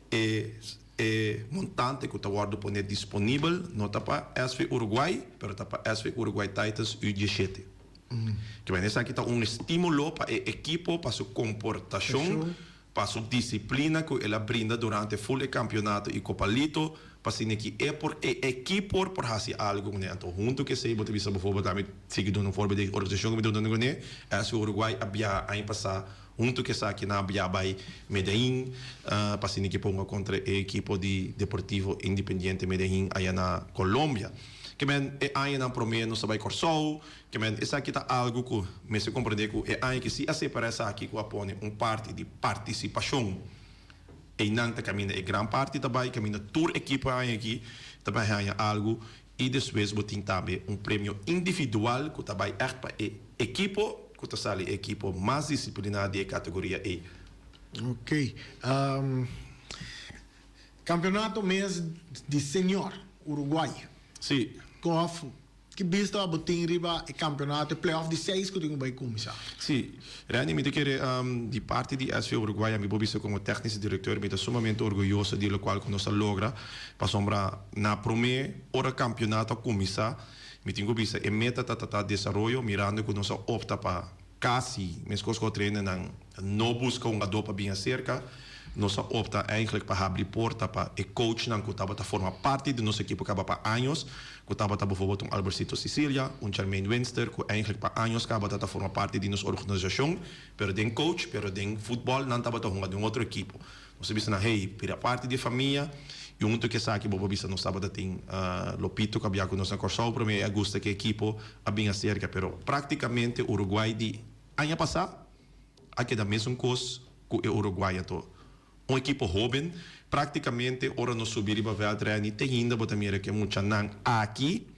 e e montante ku ta wòrdu pone disponibel no ta pa SV Uruguay, pero ta pa SV Uruguay Titans U diesshete. Ke men esaki ta un estímulo pa e ekipo pa su komportashon. Pa su disiplina ku el a brinda durante ful e kampionato i Copa Lito, pa asina ki e por e ekipor por hasi algu kuné. Anto huntu ku esei bo ta bisa boforbel ami sigui duna un forbel di e organisashon ku mi ta duna kuné, SV Uruguay a biaha aña pasá huntu ku esaki nan a biaha bai Medellin pa asina ki ponga kontra e ekipo di Deportivo Independiente Medellin aya na Colombia. Ke men e añanan promé nos a bai Kòrsou. Ke men esaki ta algu ku mester komprendé ku e aña ki si a separá esaki ku a pone un parti di partisipashon einan ta kaminda e gran parti ta bai kaminda tur ekipo e aña aki ta bai haña algu i despues bo tin tambe un premio individual ku ta bai ègt pa e ekipo ku ta sali e ekipo mas disipliná di e kategoria ei. Ok. Kampeonato mes di senior Uruguay. Si. Kof Ki bista bo tin riba e kampeonato, e playoff di seis ku tin ku bai kuminsá? Sí, Randy, mi ta kere di parti di SV Uruguay ami por bisa komo tèknisch direkteur mi ta sumamente orguyoso di lokual ku nos a logra pasobra na promé ora kampeonato a kuminsá mi tin ku bisa e meta ta ta desaroyo mirando ku nos a opta pa. Kasi meskos ku otro hendenan no buska un adó pa bin aserka, nos a opta eigenlijk pa habri porta pa e coachnan ku tabata forma parti di nos ekipo kaba pa años, ku tabata bijvoorbeeld un Albercito Cicilia, un Charmaine Winster ku eigenlijk pa años kaba ta ta forma parti di nos organisashon, pero den coach, pero den futbòl nan tabata hunga den otro ekipo. Nos a bisa nan, hey, bira parti di e famia i huntu ku esaki bo por bisa nos tabata tin Lopito ku a bia ku nos na Kòrsou promé a gusta ku e ekipo a bin aserka pero praktikamente Uruguay di aña pasá a keda mesun kos ku e Uruguay anto un ekipo hóben praktikamente ora nos subi riba vèlt Renny te hinda bo ta mira ku e muchanan aki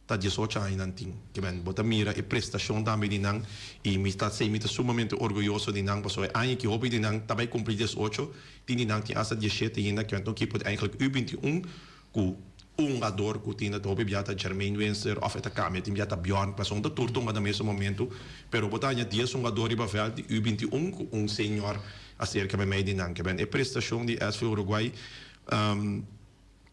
Ta diesocho aña nan tin. Ke men, bo ta mira e prestashon tambe di nan i mi ta sey mi ta sumamente orguyoso di nan pasobra e aña ki hopi di nan ta bai kumpli diesocho, tin di nan tin asta dieshete ainda, ke men ta un ekipo di eigenlijk U binti un ku un hungador ku tin ta hopi bia ta Jermaine Winster òf e ta kambia tin bia ta Bjorn pasobra un ta tur ta hunga na mesun momentu pero bo ta haña dies hungador riba vèlt di U binti un ku un senior aserka meimei di nan. Ke men e prestashon di SV Uruguay.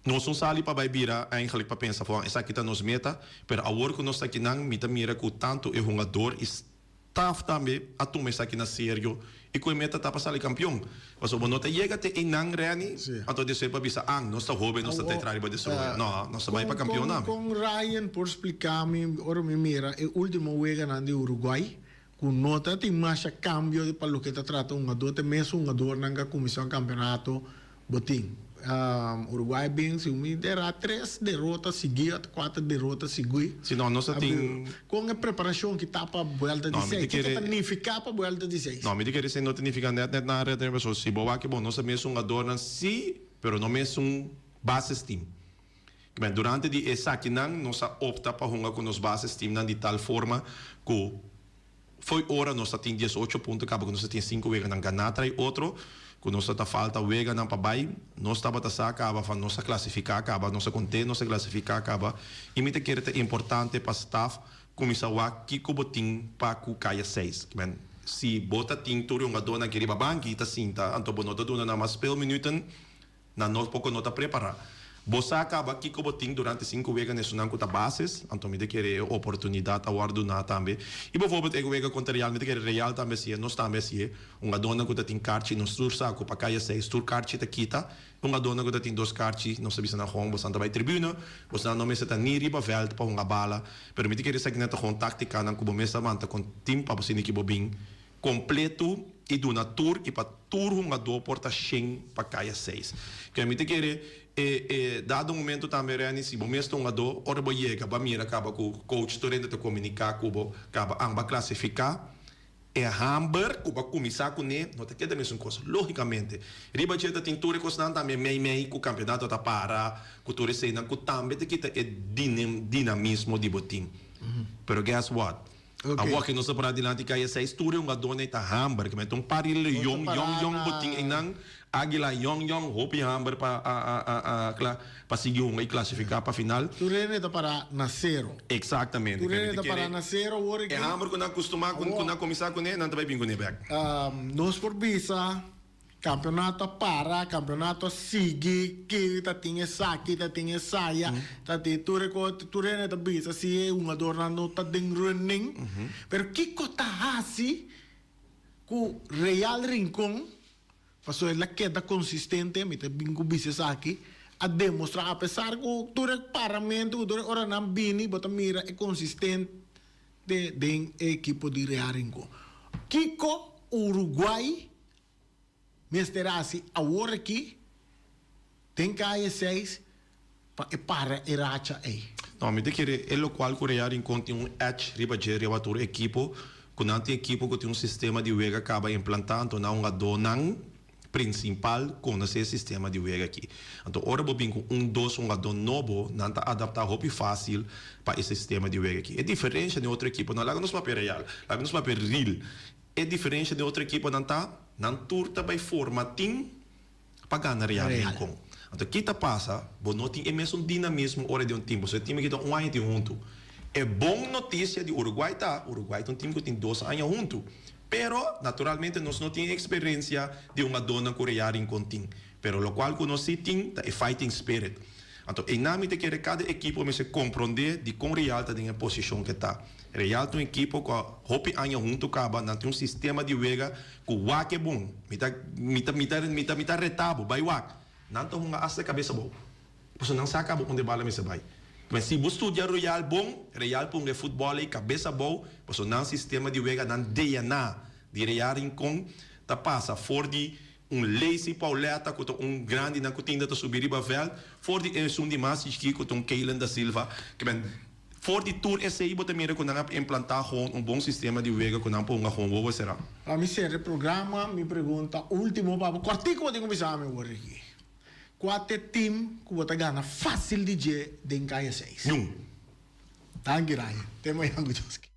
Nos no sali pa bai bira eigenlijk pa pensa van esaki ta nos meta, pero awor ku nos ta akinan mi ta mira ku tantu e hungador i staf tambe a tuma esaki na serio i ku e meta ta pa sali kampion. Pasobra bo no ta yega te einan Renny, anto despues pa bisa an nos ta hoben nos ta trae riba desaroyo. No, nos ta bai pa kampion tambe. Kon Ryan por splika mi ora mi mira e ultimo weganan di Uruguay ku no ta tin masha kambio pa loke ta trata hungador, te mes hungadornan ku a kuminsá un kampeonato Bo tin. Uruguay bin si mi dera tres derota sigui ot kuater derota sigui. Si no, nos a tin. Kon e preparashon ki ta pa buelta di No, mi seis? ta Kiko kere. ta nifiká pa buelta di seis? No, mi ta kere esei no ta nifiká nèt nèt nada tambe pasobra si bo wak bon nos a mes hungadornan si, pero no mesun basis team. Ben, durante di esakinan nos a opta pa hunga ku nos basis teamnan di tal forma ku. Fo'i ora nos ta tin diesocho punto kaba ku nos ta tin sinku weganan ganá trai otro, ku nos ta ta falta weganan pa bai. Nos tabata sa kaba van nos a klasifiká kaba, nos a konté nos a klasifiká kaba i mi ta kere ta importante pa staf kuminsá wak kiko bo tin pa ku kaya seis. Men, si bo ta tin tur hungadónan aki riba banki ta sinta anto bo no ta duna nan mas speelminuten, Nan no poko no ta prepara. Bo sa kaba kiko bo tin durante sinku wega n'esunnan ku ta bases, anto mi ta kere e oportunidat a wòrdu duna tambe. I bovobelt e wega kontra Real, mi ta kere Real tambe hasié, nos tambe hasié. Un adónan ku ta tin karchi, nos tur sa ku pa kaya seis tur karchi ta kita. Un adónan ku ta tin dos karchi, nos ta bisa nan hon, bosan ta bai tribuna, bosan no mester ta ni riba vèlt pa hunga bala. Pero mi ta kere esaki nan ta hon táktikanan ku bo mes ta manta kon tin pa bo sinti ki bo bin Kompletu i duna tur i pa tur hungadó por ta shen pa kaya seis. Kende mi ta kere e e dado momento tambe Renny si bo mes ta hungadó ora bo yega bo a mira kaba ku coach tur hende ta komuniká ku bo kaba an bo a klasifiká e hamber ku bo a kuminsá kuné no ta keda mesun kos lógikamente riba dje ta tin tur e kosnan tambe mei mei ku kampeonato ta para ku tur eseinan ku tambe ta kita e dinamismo di bo team pero guess what Awor ke nos ta pará dilanti kaya seis tur e hungadónan ei ta hamber. Ke mester un par di leon yòn yòn bo tin einan, águila yòn yòn, hopi hamber pa a a a a kla pa sigui hunga i klasifiká pa final. Tur hende ta pará na sero. Eksaktamente. Tur hende ta pará na sero awor E hamber ku nan kustumá ku nan kuminsá kuné, nan ta bai bin kuné bèk. Nos por bisa Campeonato a para, campeonato a sigui, ki ta tin esaki, ta tin esaya, ta tin tur e cos, tur hende ta bisa si e hungadornan no ta den running. Pero kico ta haci cu Real Rincon, pasobra el a keda consistente, mi ta bin cu bisa esaki, a demostra apesar cu tur e paramento, cu tur e oranan bini, bo ta mira e consistente den e ekipo di Real Rincon. Kico Uruguay mester hasi awor aki den kaya seis pa e para e racha ei. No, mi ta kere e lokual ku Real Rincon tin un edge riba dje riba tur ekipo, ku nan tin ekipo ku tin un sistema di wega kaba implantá, anto nan hungadónan prinsipal konosé e sistema di wega aki. Anto ora bo bin ku un dos hungadó nobo, nan ta adaptá hopi fásil pa e sistema di wega aki. E diferensha den otro ekiponan, laga nos papia Real, laga nos papia Real, E diferensha den otro ekiponan ta, nan tur ta bai forma tim pa gana Real Rincon. Anto ki ta pasa, bo no tin e mesun dinamismo ora di un tim, pasobra e tim aki ta un aña tin huntu. E bon notisia di Uruguay ta, Uruguay ta un tim ku tin dos aña huntu. Pero, naturalmente nos no tin e eksperensia di hungadónan ku Real Rincon tin. Pero lokual ku nos si tin ta e fighting spirit. Anto einan mi ta kere kada ekipo mester komprondé dikon Real ta den e posishon ku e ta. Real ta un ekipo ku a hopi aña huntu kaba, nan tin un sistema di wega ku wak e bon. Mi ta mi ta mi ta mi ta mi ta reta bo, bai wak. Nan ta hunga asta kabes abou. Pasobra nan sa kaba unda e bala mester bai. Men si bo studia Royal bon, Real por hunga e futbòl ei kabes abou, pasobra nan sistema di wega, nan DNA di Real Rincon ta pasa for di un Lacey Pauletta ku ta un grandinan ku tinda ta subi riba vèlt, for di esun di mas chikí ku ta un Kaylen da Silva. Ke men for di tur esei bo ta mira ku nan a implantá gewoon un bon sistema di wega ku nan por hunga gewoon wowo será. Pa mi sera e programa, mi pregunta ultimo pa bo, kòrtiku bo tin ku bisa mi awor aki. Kua ta e tim ku bo ta gana fásil di dje den kaya seis? Niun. Danki Ryan. Te mañan ku Dios kier.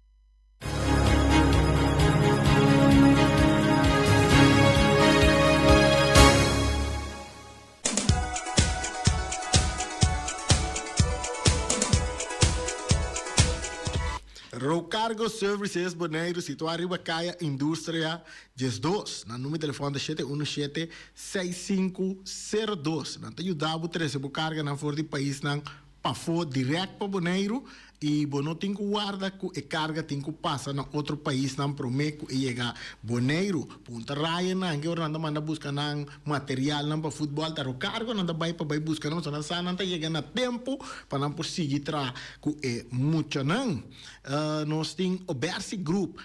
Rocargo Services Boneiru situá riba Kaya Industria 12. Nan number di telefòn ta 717 6502. Nan ta yuda bo trese bo karganan for di paisnan pafó dirèkt pa Boneiru i bo no tin ku warda ku e karga tin ku pasa na otro paisnan promé ku e yega Boneiru. Punta Ryan ke ora nan ta manda buska nan materialnan pa futbòl ta rokargo nan ta bai pa bai buska nan pasobra nan sa nan ta yega na tempu pa nan por sigui traha ku e muchanan. Nos tin Obersi Group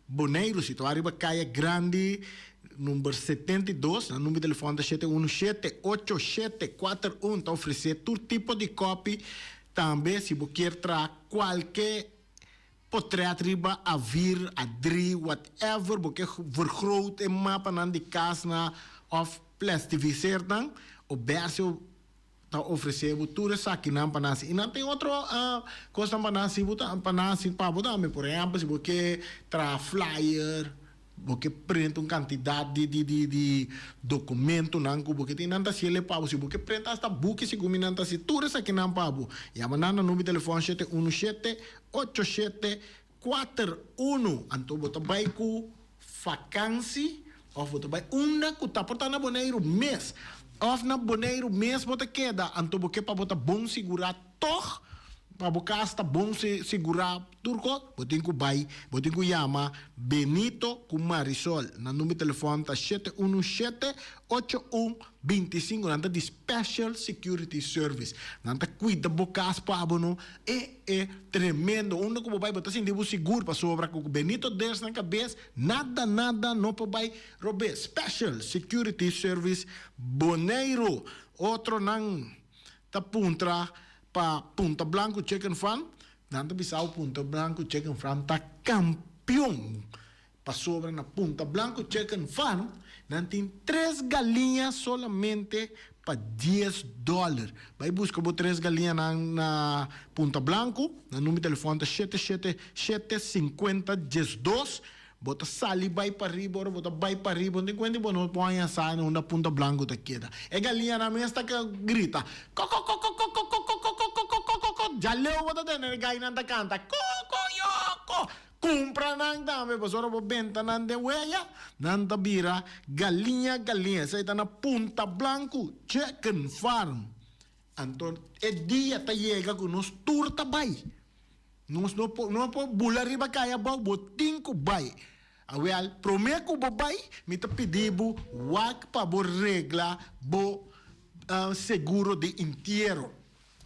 Boneiru situá riba Kaya Grandi number 72, nan number di telefòn ta 717 8741, ta ofresé tur tipo di kòpi, tambe si bo kier traha kualke potrèt riba A4, A3, whatever, bo ke vergroot e mapanan di kas na òf plastifiseer nan, Obersi ta ofresé bo tur esakinan pa nan hasi. I nan tin otro kosnan pa nan hasi bo ta pa nan hasi pa bo tambe. Por ehèmpel, si bo ke traha flyer, bo ke print un kantidat di di di di dokumentonan ku bo ke tin, nan ta hasiel e pa bo. Si bo ke print asta buki segun mi nan ta hasi tur esakinan pa bo. Yama nan na number di telefòn 717 8741. Anto bo ta bai ku fakansi òf bo ta bai unda ku ta por ta na Boneiru mes òf na Boneiru mes bo ta keda anto bo ke pa bo ta bon sigurá tòg pa bo kas ta bon sigurá tur kos bo tin ku bai bo tin ku yama Benito ku Marisol nan number di telefòn ta 717 8125 nan ta di Special Security Service nan ta kuida bo kas pa bo no e E tremendo. Unda ku bo bai bo ta sinti bo sigur pasobra ku Benito Des na kabes nada nada no por bai robes. Special Security Service Boneiru. Otronan ta puntra pa Punta Blanco Chicken Farm. Nan ta bisa bo Punta Blanco Chicken Farm ta kampion. Pasobra na Punta Blanco Chicken Farm nan tin tres galiña solamente pa dies dòler. Bai buska bo tres galiñanan na Punta Blanco. Nan number di telefòn ta shete shete shete sinkuenta diesdos. Bo ta sali bai pariba, ora bo ta bai pariba bo no tin kuenta di bo no por haña sa na unda Punta Blanco ta keda. E galiñanan mes ta grita, Kokokokokokokokokokokokokokoko. Djaleu bo ta tende e gainan ta kanta, Kokoyoko. Kumpra nan tambe, pasobra bo benta nan den weya, nan ta bira galiña galiña. Esei ta na Punta Blanku Chicken Farm. Anto e dia ta yega ku nos tur ta bai. Nos no por no por bula riba kaya abou, bo tin ku bai. Awel, promé ku bo bai, mi ta pidi bo wak pa bo regla bo seguro di intiero.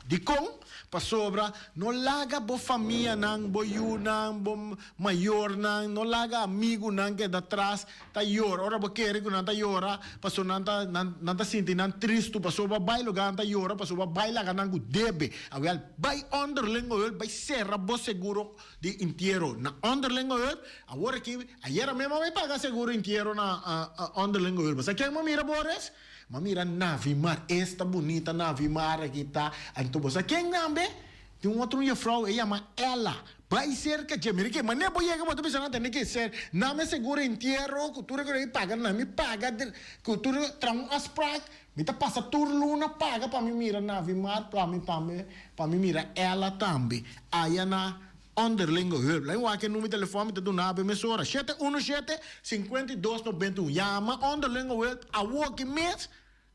Dikon? Pasobra no laga bo famianan, bo yunan, bo mayornan, no laga amigunan keda tras ta yora. Ora bo kere ku nan ta yora, pasobra nan ta nan ta sinti nan tristu pasobra bo a bai lugar nan ta yora pasobra bo a bai laga nan ku debe. Awel, bai onderlinge hulp, bai sera bo seguro di intiero na onderlinge hulp. Awor aki, ayera mes bo a bai paga seguro intiero na onderlinge hulp. Sa ken bo mira Boris? M'a mira Navimar, esta bunita Navimar aki ta. Anto bo sa ken tambe? Tin un otro juffrouw, e yama Ella. Bai serka dje. Mira ke manera bo yega bo ta bisa nan tene ke ser. Nan me seguro entiero ku tur e kos ei paga nan mi paga ku tur traha un afspraak. Mi ta pasa tur luna paga pa mi mira Navimar, pa mi tambe pa mi mira Ella tambe. Aya na Onderlinge hulp. Laat mi wak e numero di telefòn mi ta duna bo mesora. 717 52 91. Yama Onderlinge hulp awoki mes.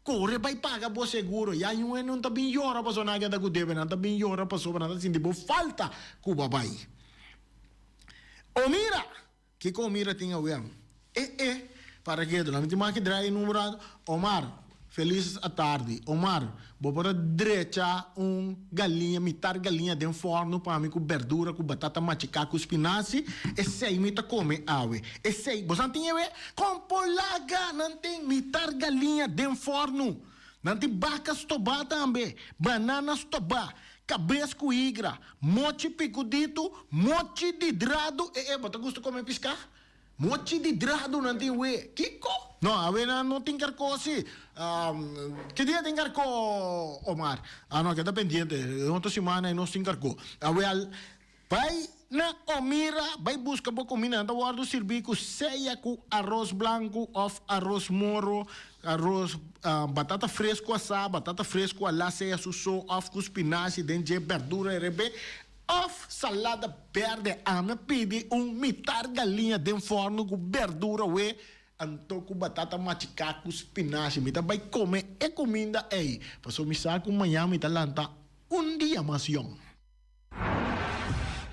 Kore bai paga bo seguro. Ya yu hende no ta bin yora pasobra nan a keda ku debe. Nan ta bin yora pasobra nan ta sinti bo falta ku bo a bai. Omira! Kiko Omira tin awe? E e, para ketu, nan mi tin mas ki draai e numero anto. Omar, felis atardi. Omar, bo por a drecha un galiña, mitar galiña den fòrnu pa mi ku berdura, ku batata machiká, ku spinasi? Esei mi ta kome awe. Esei, bo sa tin awe? Kon por laga nan tin mitar galiña den fòrnu? Nan tin baka stobá tambe, banana stobá, kabes ku higra, mochi pikuditu, mochi di dradu, e e, bo ta gusta kome piská? Mochi di dradu nan tin we. Kiko? No, awe nan no tin karkó si. Ki dia tin karkó, Omar? Ah no, keda pendiente, e otro simana ei nos tin karkó. Awel, Bai na Omira, bai buska bo kuminda. Nan ta wòrdu sirbí ku sea ku aros blanku òf aros moro, aros, batata fresku asá, batata fresku alá sea su so òf ku spinashi den dje, bèrdura erebé òf salada bèrdè. Ami a pidi un mitar galiña den fòrnu ku bèrdura wé, anto ku batata machiká ku spinashi. Mi ta bai kome e kuminda ei, pasobra mi sa ku mañan mi ta lanta un dia mas yòn.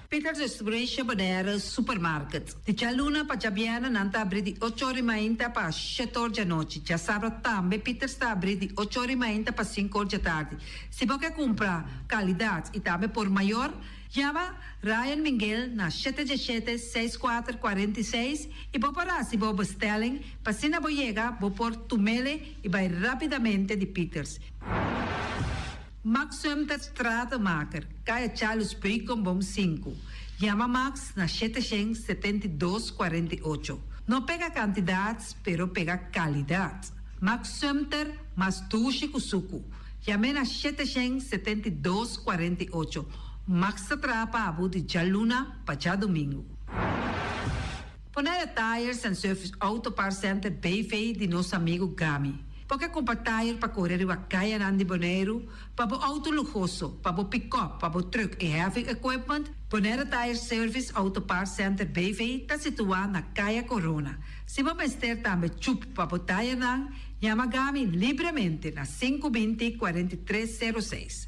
Peters Distribution Bonaire Supermarket. Di djaluna pa djabièrnè nan ta abrí di ocho or i mainta pa shete or djanochi. Djasabra tambe Peters ta abrí di ocho or i mainta pa sinku or djatardi. Si bo ke kumpra kalidat i tambe por mayor, yama Ryan Minguel na shete djeshete, seis kuater, 46 i bo por hasi bo bestelling pa asina bo yega bo por tumele i bai rapidamente di Peters. Max Sumter Stratenmaker, Kaya Charles Beukenboom sinku. Yama Max na 772 48. No pega kantidat, pero pega kalidat. Max Sumter, mas dushi ku suku. Yam'é na 772 48. Max ta traha pa bo di djaluna pa djadumingu. Bonaire Tires and Service Auto Parts Center BV di nos amigu Gami. Bo ke kumpra tire pa kore riba kayanan di Boneiru, pa bo outo luhoso, pa bo pikòp, pa bo trùk i heavy equipment? Bonaire Tire Service Auto Parts Center BV ta situá na Kaya Corona. Si bo mester tambe chup pa bo tayernan, yama Gami libremente na 520 43 06.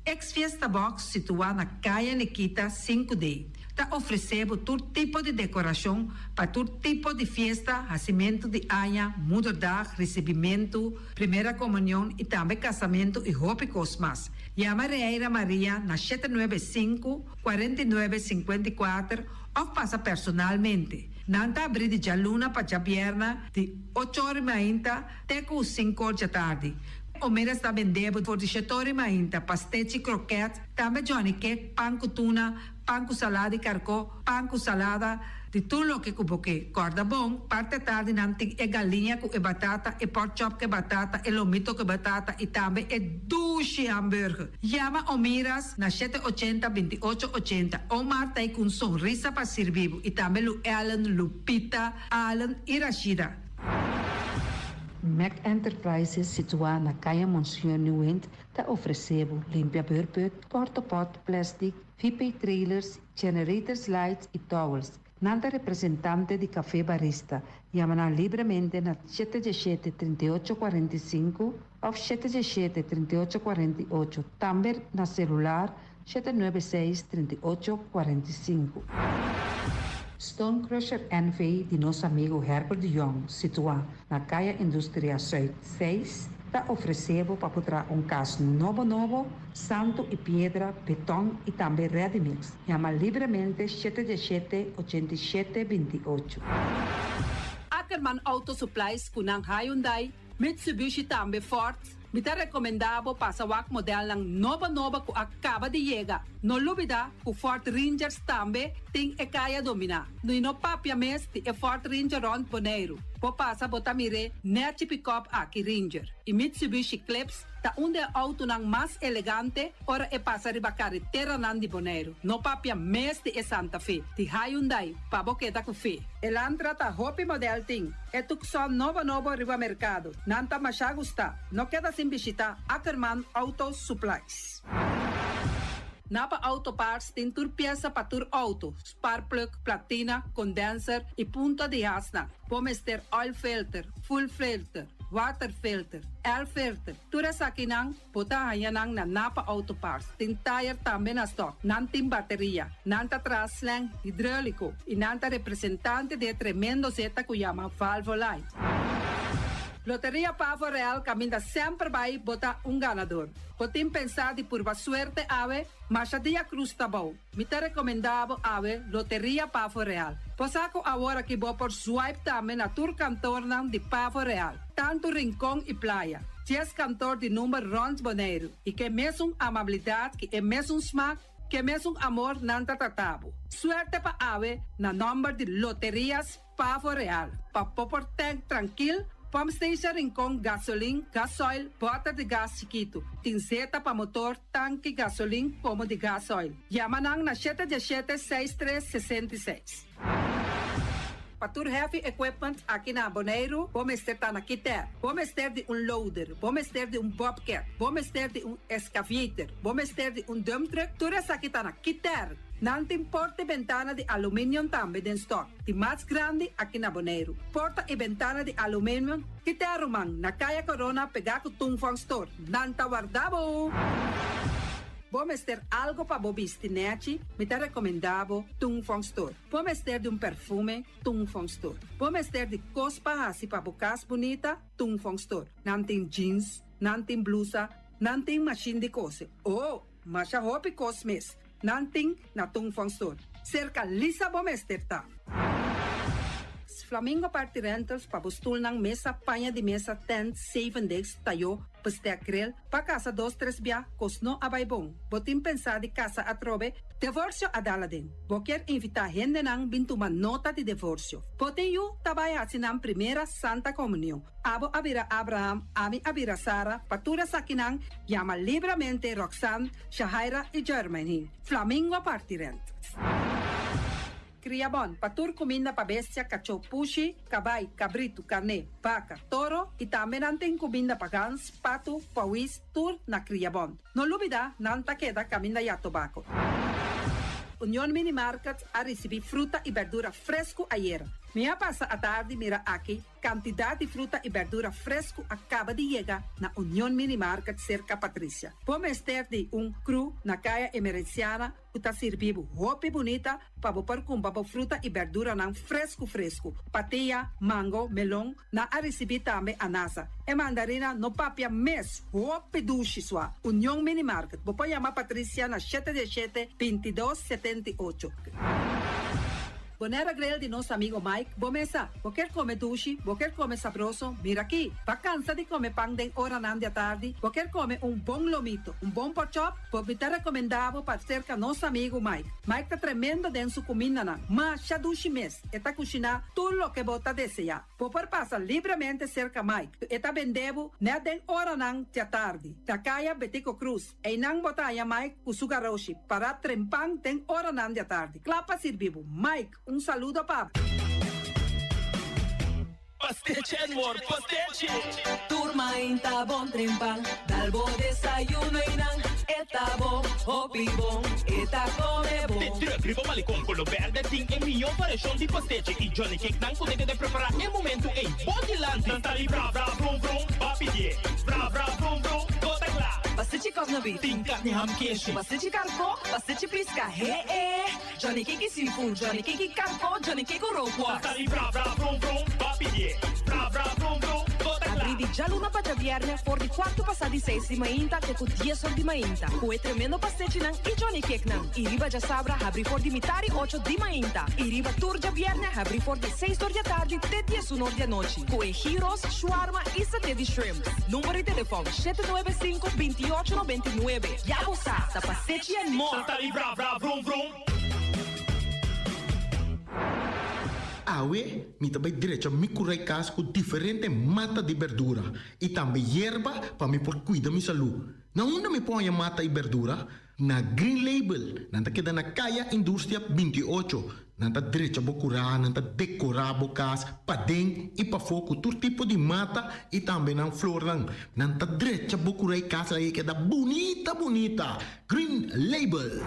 Ex Fiesta Box situá na Kaya Nikita 5D ta ofresé bo tur tipo di dekorashon pa tur tipo di fiesta, hasimentu di aña, moederdag, risibimentu, primera komunion i tambe kasamentu i hopi kos mas. Yama Reira Maria na 795, 49, 54 òf pasa personalmente. Nan ta abrí di djaluna pa djabièrnè di ocho ora i mainta te ku sinku or djatardi. Omeras ta bende bo for di shetor i mainta, pastechi, kroket, tambe Johnny cake, pan ku tuna, pan ku salada di karkó, pan ku salada, di tur loke ku bo ke. Kòrda bon, parti atardi nan tin e galiña ku e batata, e pork chop ku e batata, e lomito ku e batata i tambe e dushi hamburger. Yama Omiras na 780 28 80. Omar ta ei ku un sonrisa pa sirbi bo i tambe Lu Ellen, Lupita, Allen i Rashida. Mac Enterprises situá na Kaya Monseñor Nieuwind ta ofresé bo limpia beurput, portopot, plastic, VP trailers, generators lights i towels. Nan ta representante di Café Barista. Yama nan libremente na 717 38 45 òf 717 38 48, tambe na selular 796 38 45. Stone Crusher NV di nos amigu Herbert de Jong, situá na Kaya Industria Zuid 6, ta ofresé bo pa por traha un kas nobo nobo, santu i piedra, beton i tambe ready mix. Yama libremente 717 87 28. Ackerman Auto Supplies ku nan Hyundai, Mitsubishi tambe Ford. Mi ta rekomendá bo pasa wak modelnan nobo nobo ku a kaba di yega. No lubidá ku Ford Rangers tambe tin e kaya dominá. I no papia mes di e Ford Ranger rònt Boneiru. Bo pasa bo ta mir'é nèchi pikòp aki Ranger. I Mitsubishi Eclipse ta un di e outonan mas elegante ora e pasa riba kareteranan di Boneiru. No papia mes di e Santa Fe di Hyundai pa bo keda ku fe. Elantra ta hopi modèl tin. E Tucson nobo nobo riba merkado. Nan ta masha gustá. No keda sin bishitá Ackerman Auto Supplies. Napa Auto Parts tin tur piesa pa tur auto, sparkplug, platina, condenser y punta di hasnan. Bo mester oil filter, fuel filter, water filter, air filter, tur esakinan bo ta haña nan na Napa Auto Parts. Tin tire tambe na stock. Nan tin bateria. Nan ta traha slang hidrolico y nan ta representante di e tremendo zeta cu yama Valvoline. Loteria Pavo Real caminda semper bay bo ta un ganador. Bo tin pensá di purba suerte awe? Masha dia cruz ta bou. Mi ta recomendá bo awe Loteria Pavo Real. Bo sa cu awor aki bo por swipe tambe na tur kantornan di Pavo Real, tantu Rincon y Playa. Dies kantor di number rond Boneiru y ke mesun amabilidad ki e mesun smaak, ke mesun amor nan ta trata bo. Suerte pa awe na nomber di Loterias Pavo Real, pa bo por tank trankil, pump station Rincon, gasolin, gasoil, bòter di gas chikitu. Tin zeta pa motor, tanki, gasolin komo di gasoil. Yama nan na shete diesshete seis tres 66. Pa tur heavy equipment aki na Boneiru, bo mester ta na Kiter. Bo mester di un loader, bo mester di un bobcat, bo mester di un excavator, bo mester di un dump truck, tur esaki ta na Kiter. Nan tin porta i bentana di aluminium tambe den stock, di mas grandi aki na Boneiru. Porta i bentana di aluminium kita ruman na Kaya Corona pegá ku Tung Fong Store. Nan ta warda bo! Bo mester algo pa bo bisti nèchi? Mi ta rekomendá bo Tung Fong Store. Bo mester di un perfume? Tung Fong Store. Bo mester di kos pa hasi pa bo kas bunita? Tung Fong Store. Nan tin jeans, nan tin blusa, nan tin mashin di kose. Oh! Masha hopi kos mes. Nan tin na Tung Fong Store. Serka Lisa bo mester ta. Flamingo Party Rentals pa bo stulnan, mesa, paña di mesa, tent, zevendegs, tayó, bestek, grill, pa kasa dos tres bia, kos no a bai bon. Bo tin pensá di kasa atrobe? Devorsio a dal aden. Bo kier invitá hendenan bin tuma nota di devorsio. Bo tin yu ta bai hasi nan primera Santa Komunion. Abo a bira Abraham, ami a bira Sara, pa tur esakinan yama libramente Roxanne, Shahaira i Jermaine. Flamingo parti rent. Kria bon, pa tur kuminda pa bestia, kachó, pushi, kabai, kabritu, karné, baka, toro i tambe nan tin kuminda pa gans, patu, pawis, tur na Kria Bon. No lubida, nan ta keda kaminda ya tobako. Union Mini Market a risibí fruta i berdura fresku ayera. Mi a pasa atardi mira aki Kantidat di fruta i bèrdura fresku a kaba di yega na Union Mini Market serka Patricia. Bo mester di un kru na Kaya Emerenciana ku ta sirbi bo hopi bunita pa bo por kumpra bo fruta i bèrduranan fresku fresku. Patia, mango, melon, nan a risibí tambe anasa. E mandarina no papia mes, hopi dushi sua. Union Mini Market, bo por yama Patricia na shete diesshete, 22, 78. Bonaire Grill di nos amigo Mike, bo mesa. Bo kier come dushi, bo kier come sabroso, mira aki. Bo cansa di come pan den oranan di atardi, bo kier come un bon lomito, un bon pork chop, bo mi ta recomenda bo pa cerca nos amigo Mike. Mike ta tremendo den su cumindanan, masha dushi mes, e ta cushina tur loke bo ta desea. Bo por pasa libremente cerca Mike, e ta bende bo net den oranan di atardi. Na Caya Betico Croes. Einan bo ta haña Mike ku su garoshi pará trempan den oranan di atardi, kla pa sirbi bo. Mike, un saludo pa bo. Pastechi and more pastechi! Tur mainta bon trempan, dal bo desayuno einan e ta bon, hopi bon, e ta come bon. De truck riba Malecon Colo Berde tin e mihó variashon di pastechi y Johnny Cake nan ku ta keda prepará e momentu ei bo dilanti. Nan ta di bra bra brum brum, ba pidié bra bra brum brum, bo ta kla. Pastechi kòsna beef. Tin karni ham keshi. Pastechi karkó, pastechi piska, he e. Johnny Cake i seafood, Johnny Cake i karkó, Johnny Cake ku rookworst. Nan ta di bra bra brum brum, ba pidié bra bra brum brum, bo ta kla. Abrí di djaluna pa djabièrnè for di kuartu pasá di seis di mainta te ku dies or di mainta ku e tremendo pastechinan i Johnny Cakenan. I riba djasabra habrí for di mitari ocho di mainta i riba tur djabièrnè habrí for di seis or di atardi te diesun or di anochi ku e gyros, shawarma i saté di shrimp. Number di telefòn, 795 28 99. Ya bo sa, ta pastechi and more! Nan ta di bra bra vrum vrum. Awe mi ta bai drecha mi kurai kas ku diferente mata di berdura i tambe yerba pa mi por kuida mi salú. Na unda mi por haña mata i berdura? Na Green Label. Nan ta keda na Kaya Industria 28. Nan ta drecha bo kurá, nan ta dekorá bo kas paden i pafó ku tur tipo di mata i tambe nan flornan. Nan ta drecha bo kurá i kas laga e keda bunita bunita. Green Label.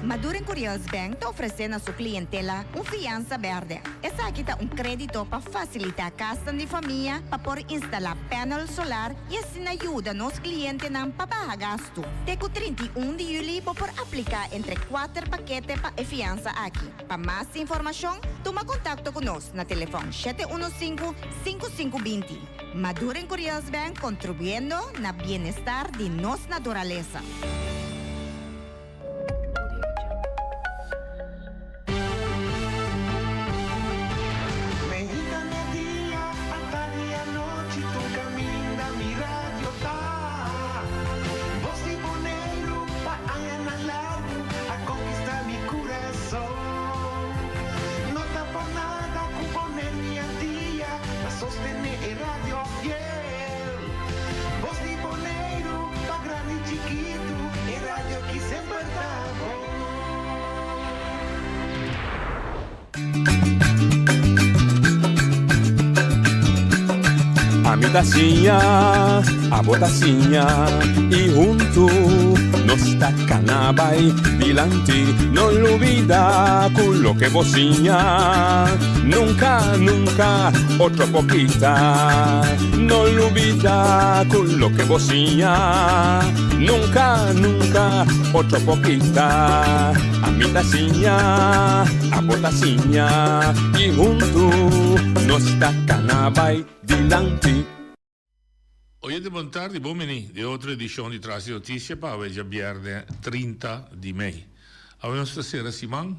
Maduren Curiels Bank ta ofresé na su klientela un fiansa bèrdè. Esaki ta un krédito pa fasilitá kasnan di famia pa por instalá panel solar i asina yuda nos klientenan pa baha gastu. Te ku 31 di yüli bo por apliká entre kuater pakete pa e fiansa aki. Pa mas informashon, tuma kontakto ku nos na telefòn 715 5520. Maduren Curiels Bank kontribuyendo na bienestar di nos naturalesa. Meinta media, atardi anochi tur caminda mi radio ta. Bos di Boneiru pa añanan largu a conquista mi curason. No ta por nada cu Boneiru y Antia ta sostene e radio fiel. Bos di Boneiru pa grandi y chikitu e radio ki semper ta bon. Ami ta siña, abo ta siña y huntu nos ta cana bay dilanti. No lubida cu loke bo siña nunca, nunca otro por kita. No lubida cu loke bo siña nunca, nunca otro por kita. Ami ta siña, abo ta siña y huntu nos ta cana bay dilanti. Oyente bon tardi, bon bini den otro edicion di Tras di Noticia pa awe djabierne 30 di mei. Awe nos ta cera siman,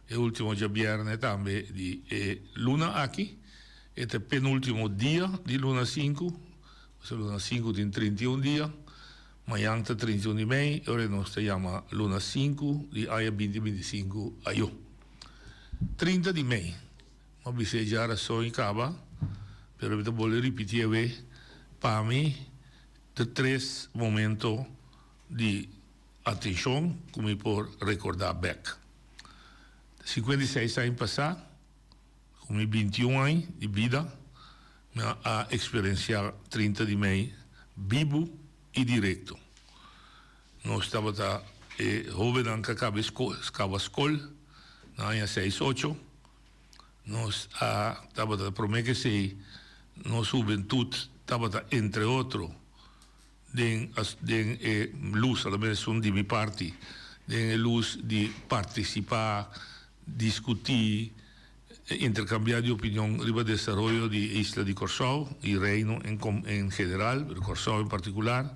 e ultimo djabierne tambe di e luna aki. E ta e penultimo dia di luna sinku, pasobra luna sinku tin 31 dia. Mañan ta 31 di mei, e ora nos ta yama luna sinku di aña binti 25 ayo. 30 di mei. Mi a bisa e djarason i kaba, pero mi ta bolbe ripiti awe, pa mi ta tres momento di atenshon ku mi por rekordá bèk. 56 aña pasá, ku mi 21 aña di bida, mi a eksperensiá 30 di mei bibu i direkto. Nos tabata e hóbennan ku a kaba skol na aña seis ocho. Nos a tabata promé ku esei nos hubentut tabata entre otro den den e lus, a lo menos esun di mi parti, den e lus di partisipá, diskutí, interkambiá di opinion riba desaroyo di e isla di Kòrsou i Reino en en general, pero Kòrsou en partikular.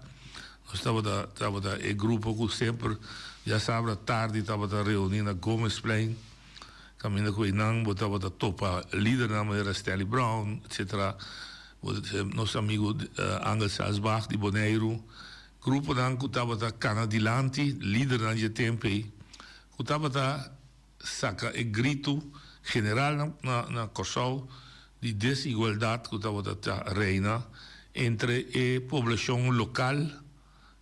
Nos tabata tabata e grupo ku semper djasabra tardi tabata reuní na Gomezplein, kaminda ku einan bo tabata topa lidernan manera Stanley Brown, etcetera, nos amigu Angel Salsbach di Boneiru, gruponan ku tabata kana dilanti, lidernan dje tempu ei, ku tabata saka e gritu general na na Kòrsou di desigualdat ku tabata ta reina entre e poblashon lokal,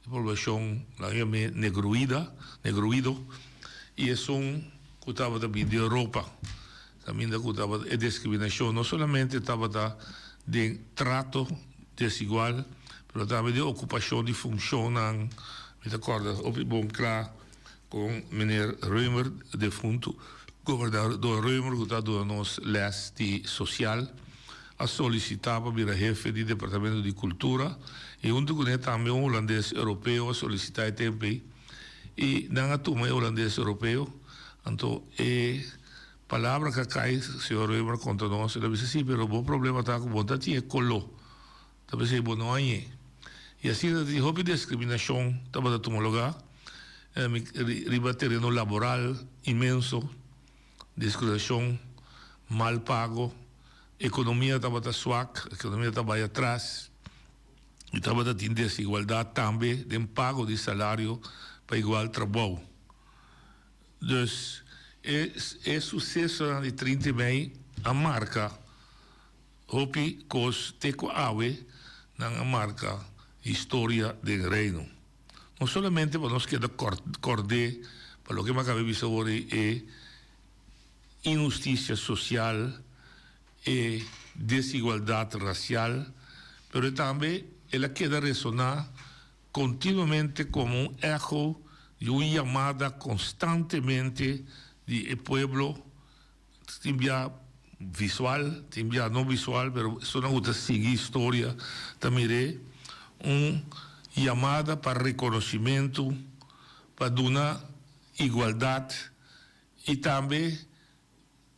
e poblashon nan yam'é negruida, negruido, i esun ku tabata bin di Europa, kaminda ku tabata e diskriminashon no solamente tabata den trato desigual, pero tambe den okupashon di funshonnan, mi ta kòrda hopi bon kla. Con meneer Römer, defunto gobernador Römer cu ta duna nos les di social, a solicita pa bira hefe di departamento di cultura y hunto cune tambe un Holandes Europeo a solicita e tempo ey y nan a tuma e Holandes Europeo. Anto e palabra cu a cay, señor Römer a conta nos, el a bisa si, pero bo problema ta cu bo no ta tin e colo. Ta p'esei bo no hañ'é. I asina tin hopi deskriminashon tabata tuma lugá riba tereno laboral inmenso, deskriminashon, mal pago, ekonomia tabata swak, ekonomia ta bai atras i tabata tin desigualdat tambe den pago di salario pa igual trabou. Dus e e susesonan di 30 di mei a marka. Hopi kos te ku awe nan a marka historia den Reino. No solamente pa nos keda kòrd'é pa loke mi a kaba di bisa awor ei, e inhustisia sosial, e desigualdat rasial, pero tambe el a keda resoná kontinuamente komo un echo di un yamada konstantemente di e pueblo. Tin bia visual, tin bia no visual, pero esunnan ku ta sigui historia ta mir'é un yamada pa rekonosimentu, pa duna igualdat i tambe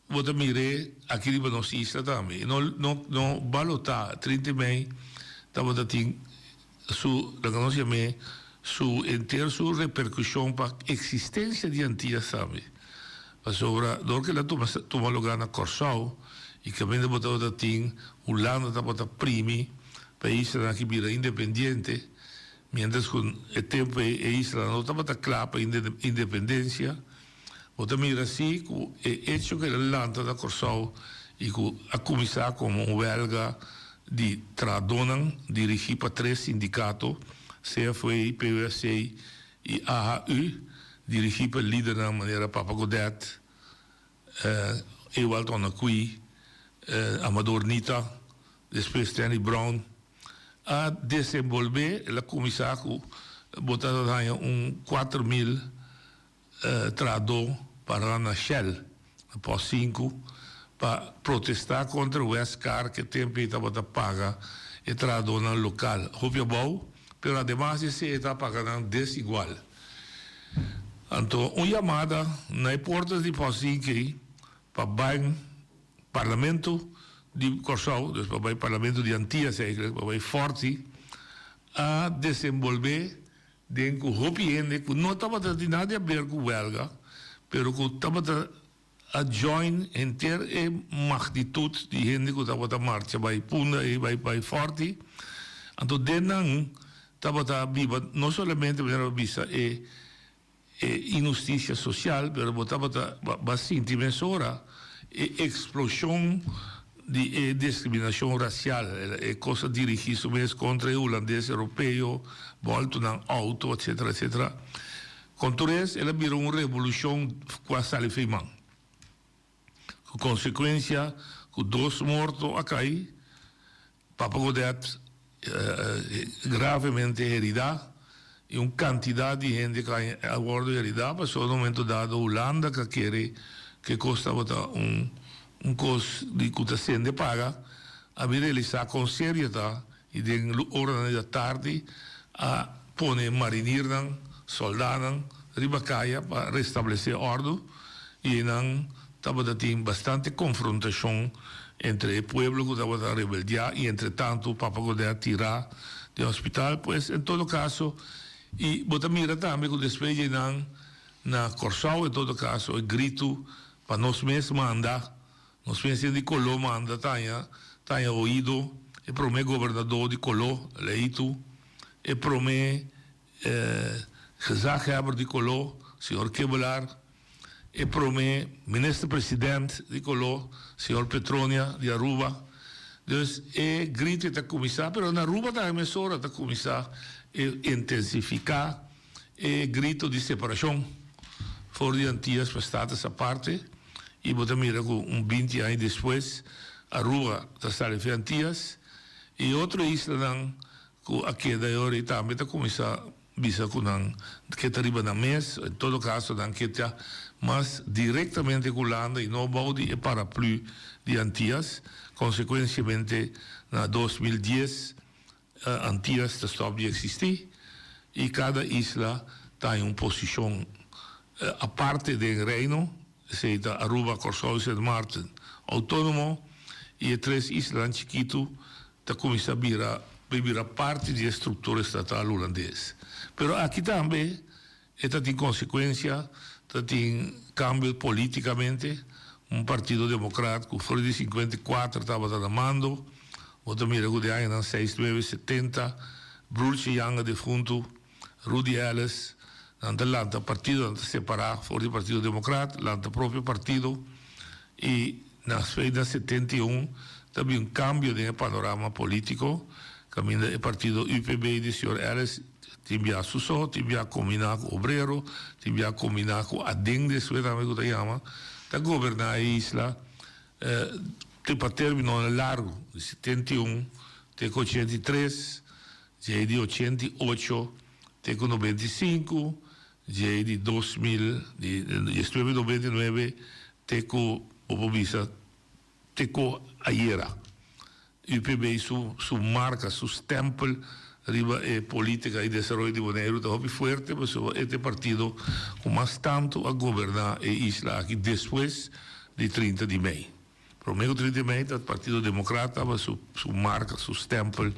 bo ta mir'é aki riba nos isla tambe. No no no balotá 30 mei tabata tin su laga nos yam'é su enter su reperkushon pa eksistensia di Antias tambe. Pasobra dor ku el a tuma tuma lugá na Kòrsou i kaminda bo tabata tin Hulanda tabata primi pa e islanan aki bira independiente, miéntras ku e tempu ei e islanan no tabata kla pa independensia. Bo ta mira si ku e echo ku el a lanta na Kòrsou i ku a kuminsá komo un wèlga di trahadónan dirigí pa tres sindikato, CFW, PUSC i AHU, dirigí pa lidernan manera Papa Godett, Ewald Onakoe, Amador Nita, despues Stanley Brown, a desenbolbé, el a kuminsá ku bo ta haña un 4000 trahadó pará na Shell na pòst sinku pa protestá kontra Westcar ku e tempu ei tabata paga e trahadónan lokal hopi abou, pero ademas di esei e ta paga nan desigual. Anto un yamada na e porta di pòst sinku ei pa bai Parlamento di Kòrsou, dus pa bai Parlamento di Antias eigenlijk, pa bai Fòrti, a desenbolbé Den ku hopi hende ku no tabata tin nada di haber ku wèlga, pero ku tabata a join henter e magnitut di hende ku tabata marcha bai Punda i bai bai Fòrti. Anto den nan tabata biba no solamente manera bo bisa e e inhustisia sosial, pero bo tabata ba sinti mesora e eksploshon di e diskriminashon rasial, e kos a dirigí su mes kontra e hulandes europeo, bòltu nan outo, etsetera, etsetera. Kon tur es, el a bira un revolushon ku a sali fei man. Ku konsekuensia ku dos morto a kai, Papa Godett gravemente heridá i un kantidat di hende ku a wòrdu heridá pasobra na un momento dado Hulanda ka kere ku e kos tabata un. Un kos di ku ta sende paga a bin realisá kon serio ta i den oranan di atardi a pone marinirnan, sòldánan, riba kaya pa restablesé òrdu i einan tabata tin bastante konfrontashon entre e pueblo ku tabata rebeldiá i entretantu Papa Godé a tirá den hospital. Pues en todo kaso i bo ta mira tambe ku despues di einan na Kòrsou en todo kaso e gritu Pa nos mes manda, nos mes hende di koló manda ta haña ta haña oido e promé gobernadó di koló, Leito, e promé gezaghebber di koló, señor Kibbelaar, e promé minister president di koló, señor Petronia di Aruba. Dus e grito ta kuminsá, pero na Aruba tambe mesora ta kuminsá e intensifiká. E grito di separashon for di Antias pa Status Aparte i bo ta mira ku un binti aña despues Aruba ta sali fi Antias i otro islanan ku a keda e ora ei tambe ta kuminsá bisa ku nan ke ta riba nan mes, en todo kaso nan ke ta mas direktamente ku Hulanda i no bou di e paraplü di Antias. Konsekuensiamente na 2010 Antias ta stòp di eksistí i kada isla ta haña un posishon aparte den Reino, esei ta Aruba, Kòrsou i Sint Maarten, outónomo, i e tres islanan chikitu ta kuminsá bira bira parti di e struktura estatal hulandes. Pero aki tambe E ta tin konsekuensia, ta tin kambio politikamente. Un partido demokrat ku for di 54 tabata na mando, bo ta mira ku den añanan seis, nuebe, setenta, Broertje Janga defuntu, Rudy Ellis, nan ta lanta partido, nan ta separá for di Partido Demokrat, lanta propio partido i na na 71 ta bin un kambio den e panorama polítiko kaminda e partido UPB di señor Ellis Tin bia su so, tin bia kombiná ku obrero, tin bia kombiná ku aden despues tambe ku ta yama, ta goberná e isla te pa términonan largu, di 71 te ku 83, djei di 88 te ku 95, djei di 2000, di diesnuebe 99 te ku bo por bisa Te ku ayera, UPB su su marka, su stèmpel riba e polítika i desaroyo di Boneiru ta hopi fuerte pasobra e ta e partido ku mas tantu a goberná e isla aki despues di 30 di mei. Promé ku 30 di mei ta Partido Demokrat tabata su su marka, su stèmpel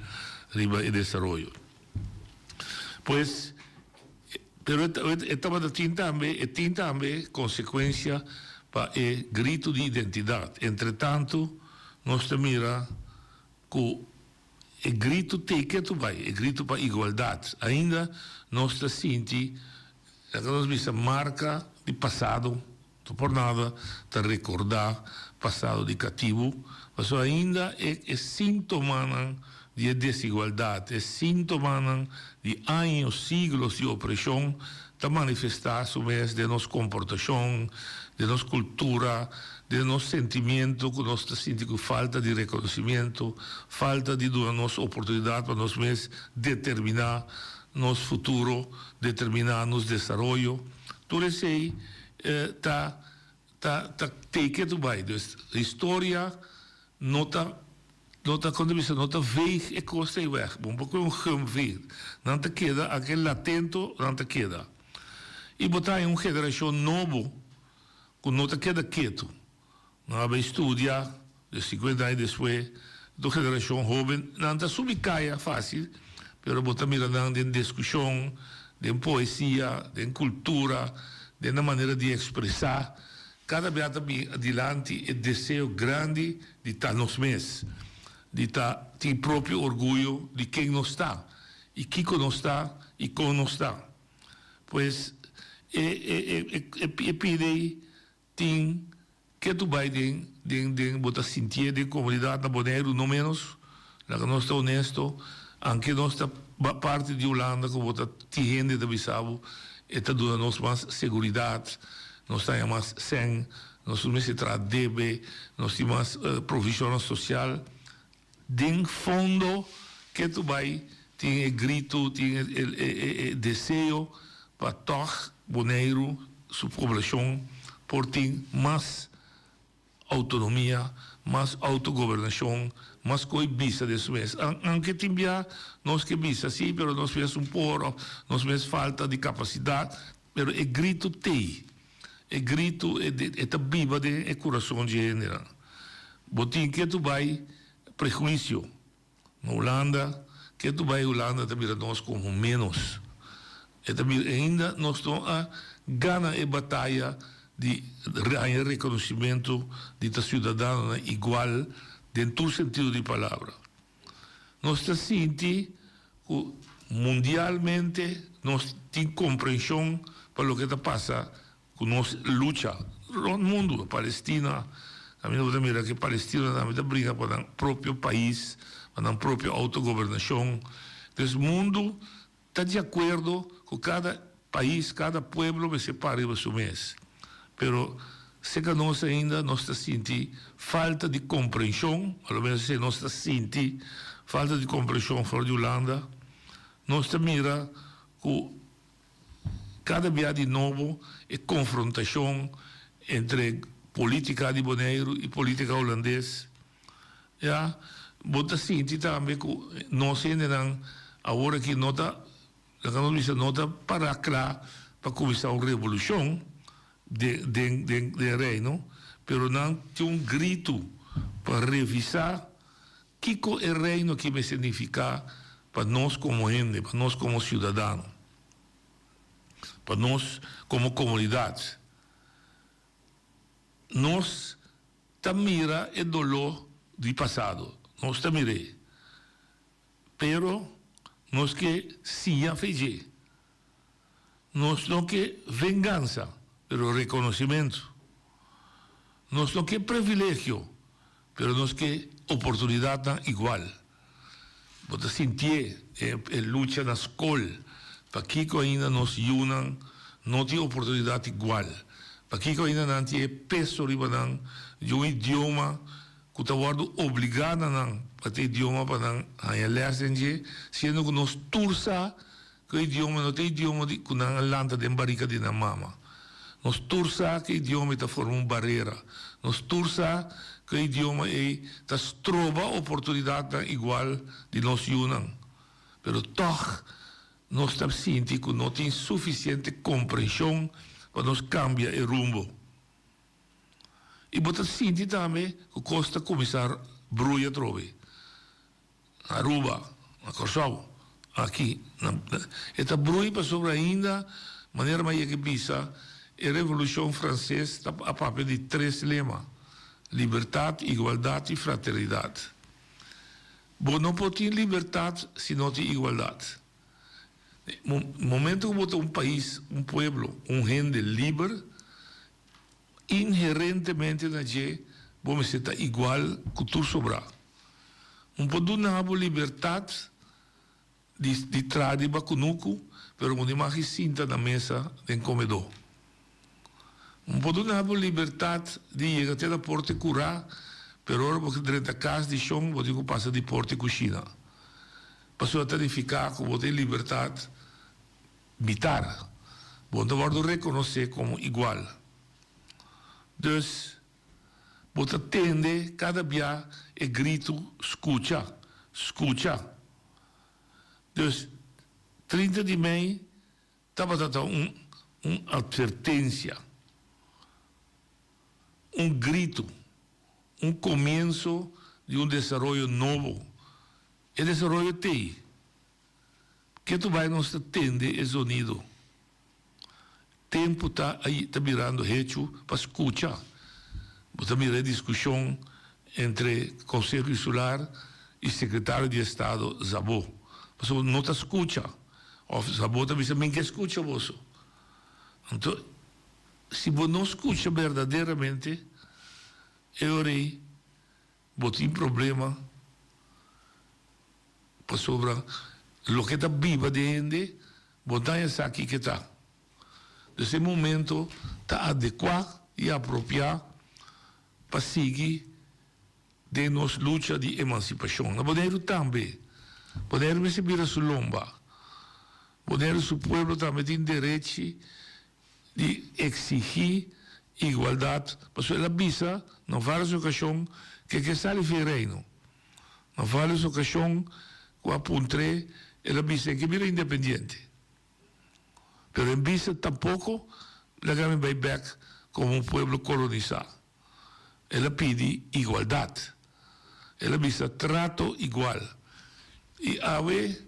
riba e desaroyo. Pues, pero e tabata tin tambe, e tin tambe konsekuensia pa e gritu di identidat. Entretantu nos ta mira ku e gritu t'ei ketu bai, e gritu pa igualdat. Ainda nos ta sinti, laga nos bisa, marka di pasado. No por nada ta rekordá pasado di katibu, pasobra ainda e e síntomanan di e desigualdat, e síntomanan di años, siglos di opreshon ta manifestá su mes den nos komportashon, den nos kultura, den nos sentimiento ku nos ta sinti ku falta di rekonosimiento, falta di duna nos oportunidat pa nos mes determiná nos futuro, determiná nos desaroyo. Tur esei ta ta ta teken tu bai. Dus historia no ta no ta kon ta bisa no ta veeg e kos ei wèg. Bo no por kohe un gum veeg. Nan ta keda anke latento nan ta keda. I bo ta haña un generashon nobo ku no ta keda ketu. Nan a bai studia, de 50 aña despues, tur generacion hoben, nan ta subi caya facil, pero bo ta mira nan den discusion, den poesia, den cultura, den nan manera di expresa. Cada bia ta bin adilanti e deseo grandi di ta nos mes, di ta tin propio orguyo di ken nos ta, y kico nos ta, y con nos ta. Pues, e e e e pide ei Tin ke tu bai den den den bo ta sintié den komunidat na Boneiru no ménos, laga nos ta honesto, anke nos ta parti di Hulanda ku bo ta tin hende ta bisa bo e ta duna nos mas seguridat, nos ta haña mas sèn, nos no mester traha debe, nos tin mas provishonnan sosial. Den fondo ke tu bai tin e gritu, tin e deseo pa tòg Boneiru su poblashon por tin mas. outonomia, mas outogobernashon, mas koi bisa den su mes. Aunke tin bia nos ke bisa si, pero nos mes un por of nos mes falta di kapasidat, pero e gritu t'ei. E gritu e ta biba den e kurason dje hendenan. Bo tin ke tu bai prehuisio. Na Hulanda, ke tu bai Hulanda ta bira nos komo ménos. E ta bira ainda nos no a gana e bataya di haña rekonosimentu di ta siudadanonan igual den tur sentido di palabra. Nos ta sinti ku mundialmente nos tin komprenshon pa loke ta pasa Ku nos lucha rond mundu, Palestina, ami no ta mira ku e palestinonan tambe ta bringa pa nan propio pais, pa nan propio autogobernashon. Entonces mundu ta di akuerdo ku kada pais, kada pueblo mester para riba su mes. Pero serka nos ainda nos ta sinti falta di komprenshon, a lo menos esei nos ta sinti falta di komprenshon for di Hulanda. Nos ta mira ku Kada bia di nobo e konfrontashon entre politika di Boneiru i politika hulandes. Ya, bo ta sinti tambe ku nos hendenan awor aki no ta, laga nos bisa, no ta pará kla pa kuminsá un revolushon den den den Reino, pero nan tin un gritu pa revisá Kiko e Reino aki mester nifiká pa nos komo hende, pa nos komo siudadano, pa nos komo komunidat? Nos ta mira e doló di pasado, nos ta mir'é, pero nos ke siña fe dje. Nos no ke vengansa, pero rekonosimentu. Nos no ke privilegio, pero nos ke oportunidatnan igual. Bo ta sintié e lucha na skol. Pakiko ainda nos yunan no tin oportunidat igual? Pakiko ainda nan tin e peso riba nan di un idioma ku ta wòrdu obligá na nan pa ta idioma pa nan haña lès den dje, siendo ku nos tur sa Ku e idioma no ta e idioma di ku nan a lanta den barika di nan mama. Nos tur sa ku e idioma ei ta forma un barera. Nos tur sa ku e idioma ei ta stroba oportunidatnan igual di nos yunan. Pero tòg nos ta sinti ku no tin sufisiente komprenshon pa nos kambia e rumbo. I bo ta sinti tambe ku kos ta kuminsá bruya atrobe. Na Aruba, na Kòrsou, aki na e ta brui pasobra ainda, manera mi a yega bisa, e Revolushon Franses ta a papia di tres lema, libertat, igualdat i fraternidat. Bo no por tin libertat si no tin igualdat. Momento ku bo ta un pais, un pueblo, un hende liber, Inherentemente na dje bo mester ta igual ku tur sobrá. Un por duna bo libertat di di traha riba kunuku, pero bo no magi sinta na mesa den komedó. Un por duna bo libertat di yega te na porta e kurá, pero ora bo drenta kas di shon bo tin ku pasa di porta e kushina. Pasobra ta nifiká ku bo tin libertat. Mitar, bo no ta wòrdu rekonosé komo igual. Dus, bo ta tende kada bia e gritu skucha, skucha. Dus, 30 di mei tabata ta un un atvertensia, un gritu, un komienso di un desaroyo nobo. E desaroyo t'ei. Ketu bai nos ta tende e zonido. Tempu ta ta birando hechu pa skucha. Bo ta mira e diskushon entre Konseho Insular i Sekretario di Estado Szabó. Pasobra no ta skucha. Òf Szabó ta bisa mi ke skucha boso. Anto si bo no skucha berdaderamente e ora ei bo tin problema. Pasobra loke ta biba den hende, bo ta haña sa kiko ta. Dus e momento ta adekuá i apropiá pa sigui den nos lucha di emansipashon. Na Boneiru tambe. Boneiru mester bira su lomba. Boneiru su pueblo tambe tin derechi di eksigí. Igualdat, pasobra el a bisa na vários okashon ku e ke sali for e Reino. Na vários okashon ku a puntr'é, el a bisa e ke bira independiente. Pero e bisa tampoko laga mi bai bèk komo un pueblo kolonisá. El a pidi igualdat. El a bisa trato igual. I awe,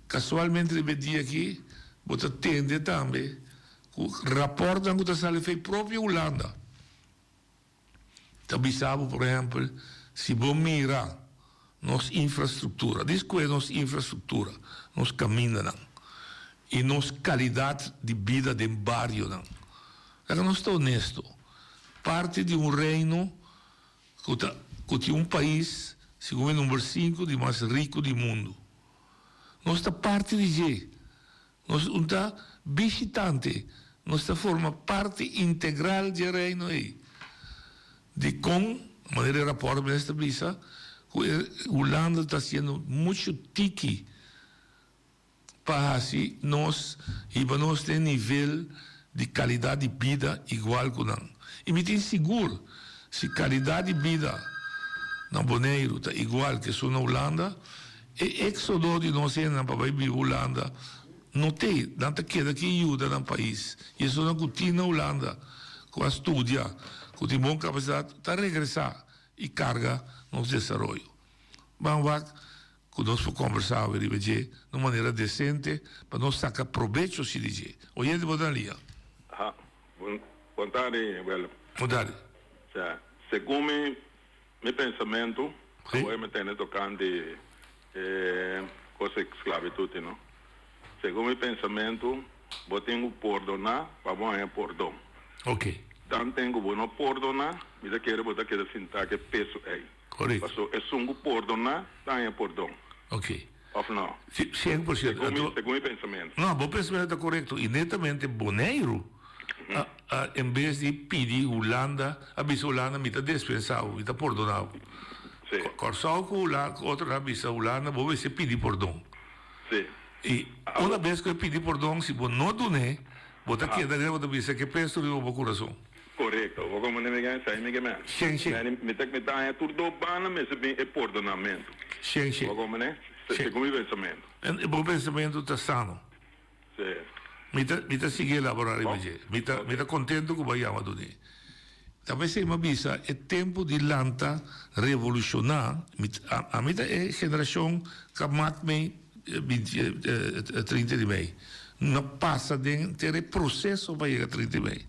kasualmente riba e dia aki, bo ta tende tambe ku rapòrtnan ku ta sali for e propio Hulanda ta bisa bo, por ehèmpel, si bo mira nos infrastruktura, dis ku e nos infrastruktura, nos kamindanan i nos kalidat di bida den barionan. Laga nos ta onesto, parti di un reino ku ta ku tin un pais segun e number sinku di mas riku di mundu. Nos ta parti di dje. Nos un ta bishitante, nos ta forma parti integral dje Reino ei. Dikon, manera e rapòrt mes ta bisa, ku e Hulanda ta hasiendo muchu tiki pa hasi nos hiba nos den nivel di kalidat di bida igual ku nan. I mi tin sigur, si kalidat di bida na Boneiru ta igual ku esun na Hulanda, E éxodo di nos hendenan pa bai biba Hulanda no t'ei. Nan ta keda aki yuda nan pais. I esunnan ku tin na Hulanda, ku a studia, ku tin bon kapasidat, ta regresá i karga nos desaroyo. Ban wak ku nos por kombersá awe riba dje na un manera desente pa nos saka probecho si di dje. Oyente bo ta na lia. Aha. Bon tardi, Willem. Bon tardi. Sa, segun mi Mi pensamentu awor mi tene tokante e kos di sklabitut no. Segun mi pensamentu bo tin ku pordoná pa bo haña pordon. Tanten ku bo no pordoná mi ta kere bo ta keda sintá ku e peso ei. Paso esun ku pordoná ta haña pordon. Òf no? 100%. Segun mi pensamentu. No, bo pensamentu ta korekto i netamente Boneiru a en bes di pidi Hulanda a bisa Hulanda mi ta despensa bo, mi ta pordona bo. Kòrsou ku Hulanda ku otro a bisa Hulanda bo mester pidi pordon. I una bes ku e pidi pordon si bo no dun'é bo ta keda riba bo ta bisa ke peso riba bo kurason. Korekto, bo komprende mi gen? Esei mi ke men. Shen shen. Mi ta mi ta haña tur do banda mester bin e pordonamentu. Shen shen. Bo komprende? Segun mi pensamentu. En bo pensamentu ta sano. Si. Mi ta mi ta sigui elaborá riba dje. Mi ta mi ta kontento ku bo a yama dun'é. Ta p'esei mi a bisa e tempu di lanta revolushoná, mi ami ta e generashon ku a mak mei binti 30 di mei. No a pasa den ter e proseso pa yega 30 di mei.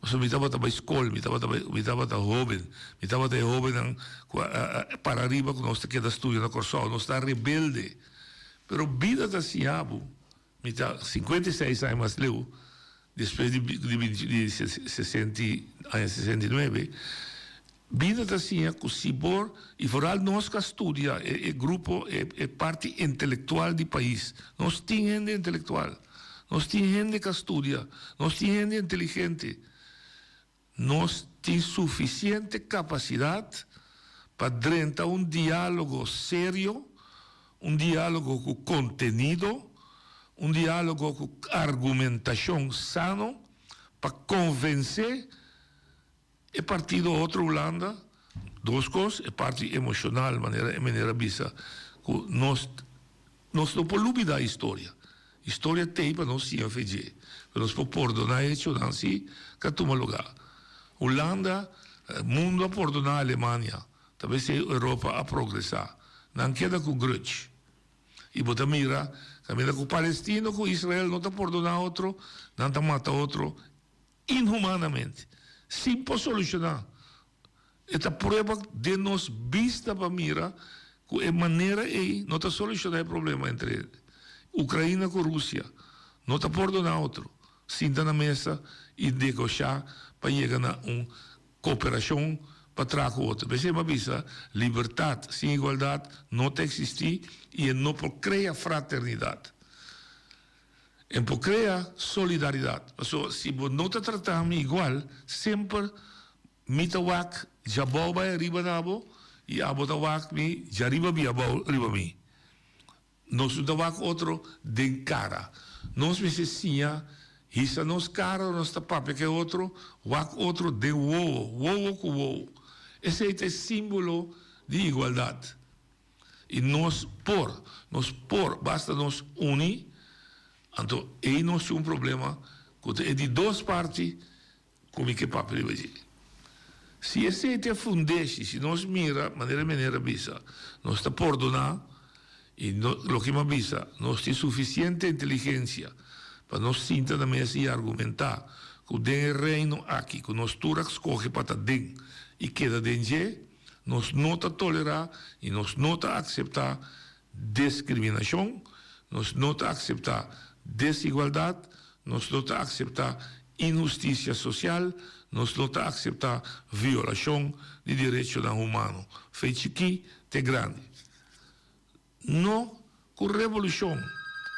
Pasobra mi tabata bai skol, mi tabata bai, mi tabata hóben, mi tabata e hóbennan ku a a para riba ku nos ta keda studia na Kòrsou, nos ta rebelde. Pero bida ta siña bo, mi ta 56 aña mas leu, despues di di binti di sesenta i aña 69, bida ta siña ku si bo, i foral nos ku a studia, e e grupo, e e parti intelektual di pais, nos tin hende intelektual. Nos tin hende ka studia, nos tin hende inteligente. Nos tin sufisiente kapasidat pa drenta un diálogo serio, un diálogo ku kontenido, un diálogo ku argumentashon sano pa konvensé E partido otro Hulanda, dos kos, e parti emoshonal manera e meneer a bisa ku nos nos no por lubida historia. Historia t'ei pa nos siña fe dje, pero nos por pordoná e hechonan si ku a tuma lugá. Hulanda, mundu a pordoná Alemania, ta bes ei Europa a progresá. Nan keda ku grudge. I bo ta mira kaminda ku palestino ku Israel no ta pordoná otro, nan ta mata otro Inhumanamente, sin por solushoná. E ta prueba den nos bista pa mira ku e manera ei no ta solushoná e problema entre Ukraina ku Rusia. No ta pordoná otro, sinta na mesa i negoshá pa yega na un kooperashon pa traha ku otro. P'esei mi a bisa, libertat sin igualdat no ta eksistí i e no por krea fraternidat. E por crea solidaridad. Pasobra si bo no ta trata mi igual, semper mi ta wak djabou bai ariba na bo y abo ta wak mi djariba bi abou riba mi. Nos no ta wak otro den cara. Nos mester siña. Hisa nos kara ora nos ta papia ku e otro, wak otro den wowo, wowo ku wowo. Esei ta e símbolo di igualdat. I nos por, nos por, basta nos uni, anto ei nos tin un problema ku ta e di dos parti ku mi ke papia riba dje. Si esei ta e fundeshi, si nos mira manera meneer a bisa, nos ta pordoná i no, loke mi a bisa, nos tin sufisiente inteligensia pa nos sinta na mesa i argumentá ku den e reino aki ku nos tur a skohe pa ta den i keda den dje, Nos no ta tolerá i nos no ta akseptá deskriminashon, nos no ta akseptá desigualdat, nos no ta akseptá inhustisia sosial, nos no ta akseptá violashon di derechonan humano, fe chikí te grandi. No ku revolushon,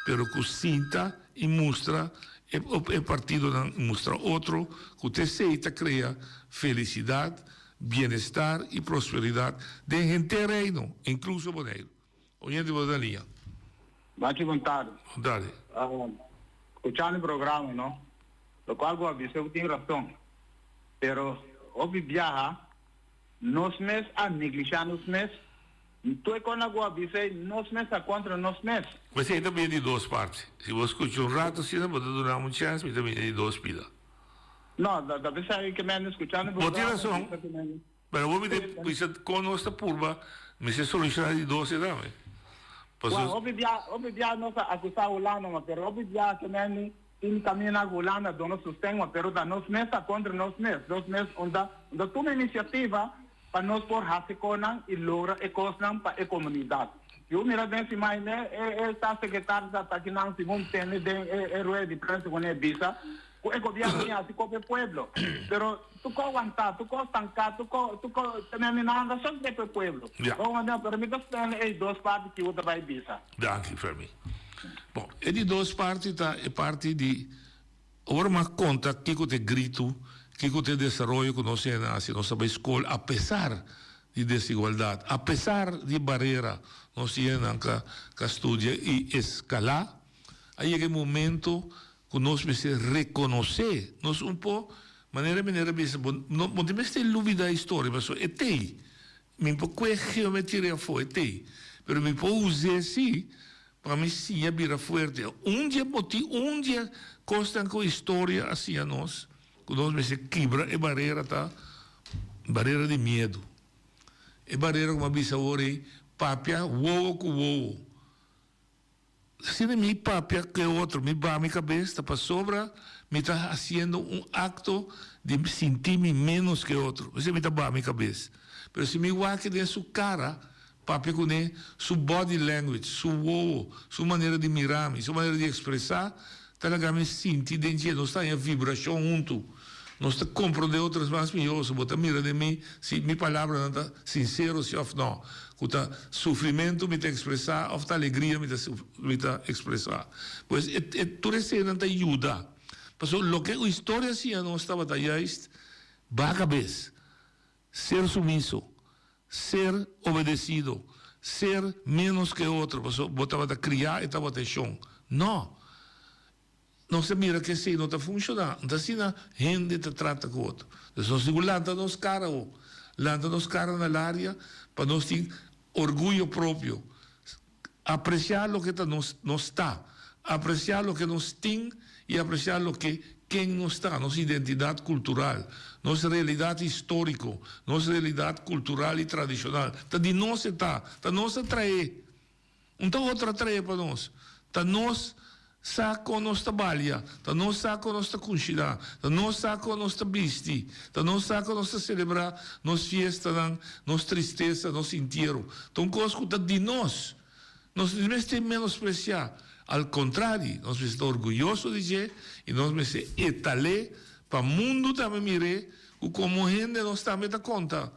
pero ku sinta i mustra e e partidonan i mustra otro ku ta esei ta krea felisidat, bienestar i prosperidat den henter Reino, inkluso Boneiru. Oyente bo ta na liña. Bachi bon tardi. Bon tardi. Skuchando e programa no, lokual bo a bisa bo tin rason, pero hopi biaha nos mes a neglisha nos mes. Tur e kosnan ku a bisa ei, nos mes ta kontra nos mes. Esei ta bini di dos parti. Si bo skucha un ratu asina, bo ta duna mi un chèns, mi ta bini di dos pida. No, ta bisa ei ke mende skuchando Bo tin rason, pero bo mi ta bisa kon nos ta purba mester solushoná di dos ei tambe. Pasobra. Hopi bia, hopi bia nos a akusá Hulanda, ma pero hopi bia ke mende tin kaminda ku Hulanda duna sosten, ma pero ta nos mes ta kontra nos mes. Nos mes un ta un ta tuma inisiativa pa nos por hasi konan i logra e kosnan pa e komunidat. Yu mira den siman ne e e staatssecretaris a ta kinan segun tende den e e rueda di prensa ku ne bisa ku e gobierno tin hasi ko pa e pueblo. Pero tur ko wantá, tur ko stanká, tur ko tur ko tene nan ta sospe ku e pueblo. Ja. Bo wanta pero mi ta spera e dos parti ki bo ta bai bisa. Danki Fermi. Bon, e di dos parti ta e parti di Ora mi a konta kiko ta e gritu, kiko ta e desaroyo ku nos hende a hasi, nos a bai skol apesar di desigualdat, apesar di barera, nos hendenan ka ka studia i eskalá. A yega e momento ku nos mester rekonosé nos un po, manera mi a bisa, bo no bo tin mester lubida historia pasobra e t'ei. Mi por kue geometria afó, e t'ei. Pero mi por us'é sí Pa mi siña bira fuerte. Un dia bo tin un dia kosnan ku historia a siña nos ku nos mester kibra e barera ta barera di miedu. E barera ku mi a bisa awor ei papia wowo ku wowo. Asina mi papia ku e otro mi baha mi kabes ta pasobra mi ta hasiendo un akto di sinti mi menos ku e otro. Esei mi ta baha mi kabes. Pero si mi wak den su kara Papia kuné, su body language, su wowo, su manera di mira mi, su manera di ekspresá ta laga mi sinti den dje. Nos ta haña vibrashon huntu. Nos ta komprondé otro mas mihó. So bo ta mira den mi si mi palabranan ta sinsero si òf nò. Ku ta sufrimentu mi ta ekspresá òf ta alegria mi ta mi ta ekspresá. Pues e e tur eseinan ta yuda. Pasobra loke un historia siña nos tabata juist baha kabes. Ser sumiso, ser obedecido, ser menos ke otro pasobra bo tabata criá e tabata e shon. No! Nos ta mira ke esei no ta funciona. No ta asina hende ta trata ku otro. Entonces nos tin ku lanta nos cara awo. Lanta nos cara na laria pa nos tin orguyo propio. Apreciá loke ta nos nos ta. Apreciá loke nos tin y apreciá loke ken nos ta, nos identidad cultural, nos realidad histórico, nos realidad cultural y tradicional. Ta di nos e ta. Ta nos a traé. Un ta otro a traé pa nos. Ta nos sa kon nos ta balia, ta nos sa kon nos ta kunshiná, ta nos sa kon nos ta bisti, ta nos sa kon nos ta selebrá nos fiestanan, nos tristesa, nos intiero. Ta un kos ku ta di nos. Nos no mester menospresiá. Al kontrari, nos mester ta orguyoso di dje i nos mester etal'é pa mundu tambe mir'é ku komo hende nos tambe ta konta.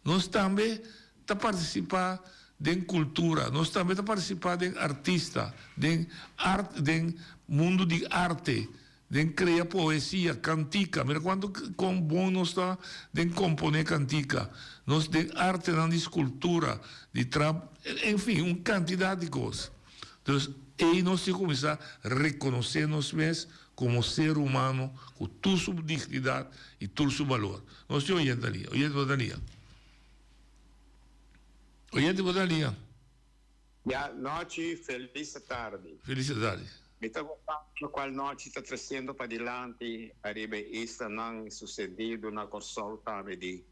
Nos tambe ta partisipá den kultura, nos tambe ta partisipá den artista, den art, den mundu di arte, den krea poesia, kantika. Mira kuantu kon bon nos ta den komponé kantika. Nos den artenan di skultura, di tra, enfin un kantidat di kos. Dus ei nos tin kuminsá rekonosé nos mes komo ser humano ku tur su dignidat i tur su balor. Nos tin oyente na liña. Oyente bo ta na liña. Oyente bo ta na liña. Ya nochi, felis tardi. Felis tardi. Mi ta gosa lokual nochi ta tresiendo padilanti ariba e islanan susedido na Kòrsou tambe di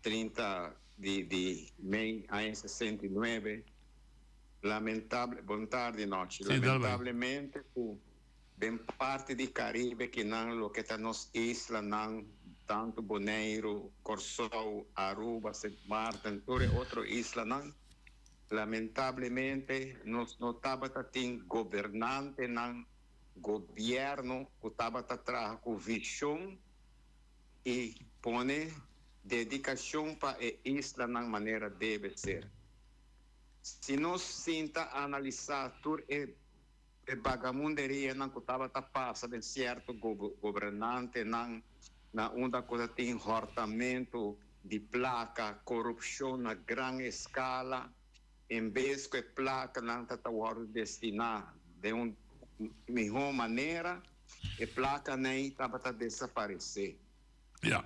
30 di di mei aña 69. Lamentable, bon tardi nochi. Sí, dal bai. Lamentablemente ku den parti di Karibe kinan loke ta nos islanan tantu Boneiru, Kòrsou, Aruba, Sint Maarten, tur e otro islanan, Lamentablemente nos no tabata tin gobernantenan, gobierno cu tabata traha cu vision y pone dedicacion pa e islanan manera debe ser. Si nos sinta analisa tur e e bagamunderianan cu tabata pasa den cierto gobernantenan na unda cu ta tin hortamento di placa, corupcion na gran escala, en bes cu e placanan ta ta wordo destina den un miho manera, e placanan tabata desaparece.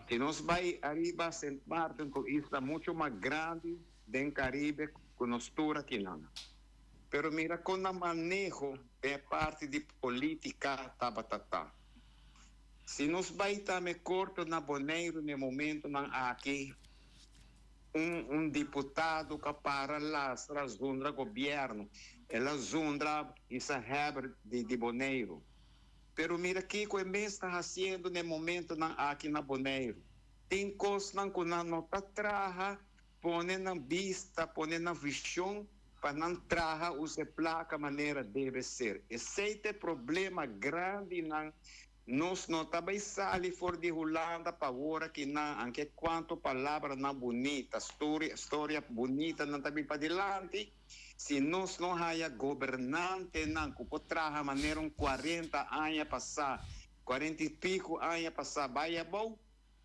Si nos bay ariba Sint Maarten cu isla mucho mas grandi den Caribe cu nos tur akinan. Pero mira con nan maneho den e parti di politica tabata ta. Si nos bay tame corto na Boneiru n'e momentonan aki, un un diputado ca para lastra zundra gobierno, el a zundra Isa Heber di di Boneiru. Pero mira kico e mes ta haciendo n'e momentonan aki na Boneiru. Tin cosnan cu nan no ta traha Pone nan bista, pone nan vision pa nan traha usa e placa manera debe ser. Esey ta e problema grandi nan. Nos no ta bay sali for di Hulanda pa wora ki nan, anke cuanto palabranan bunita, storia, storia bunita nan ta bin padilanti, si nos no haya gobernantenan cu por traha manera un cuarenta aña pasa, cuarenta y pico aña pasa bay abou,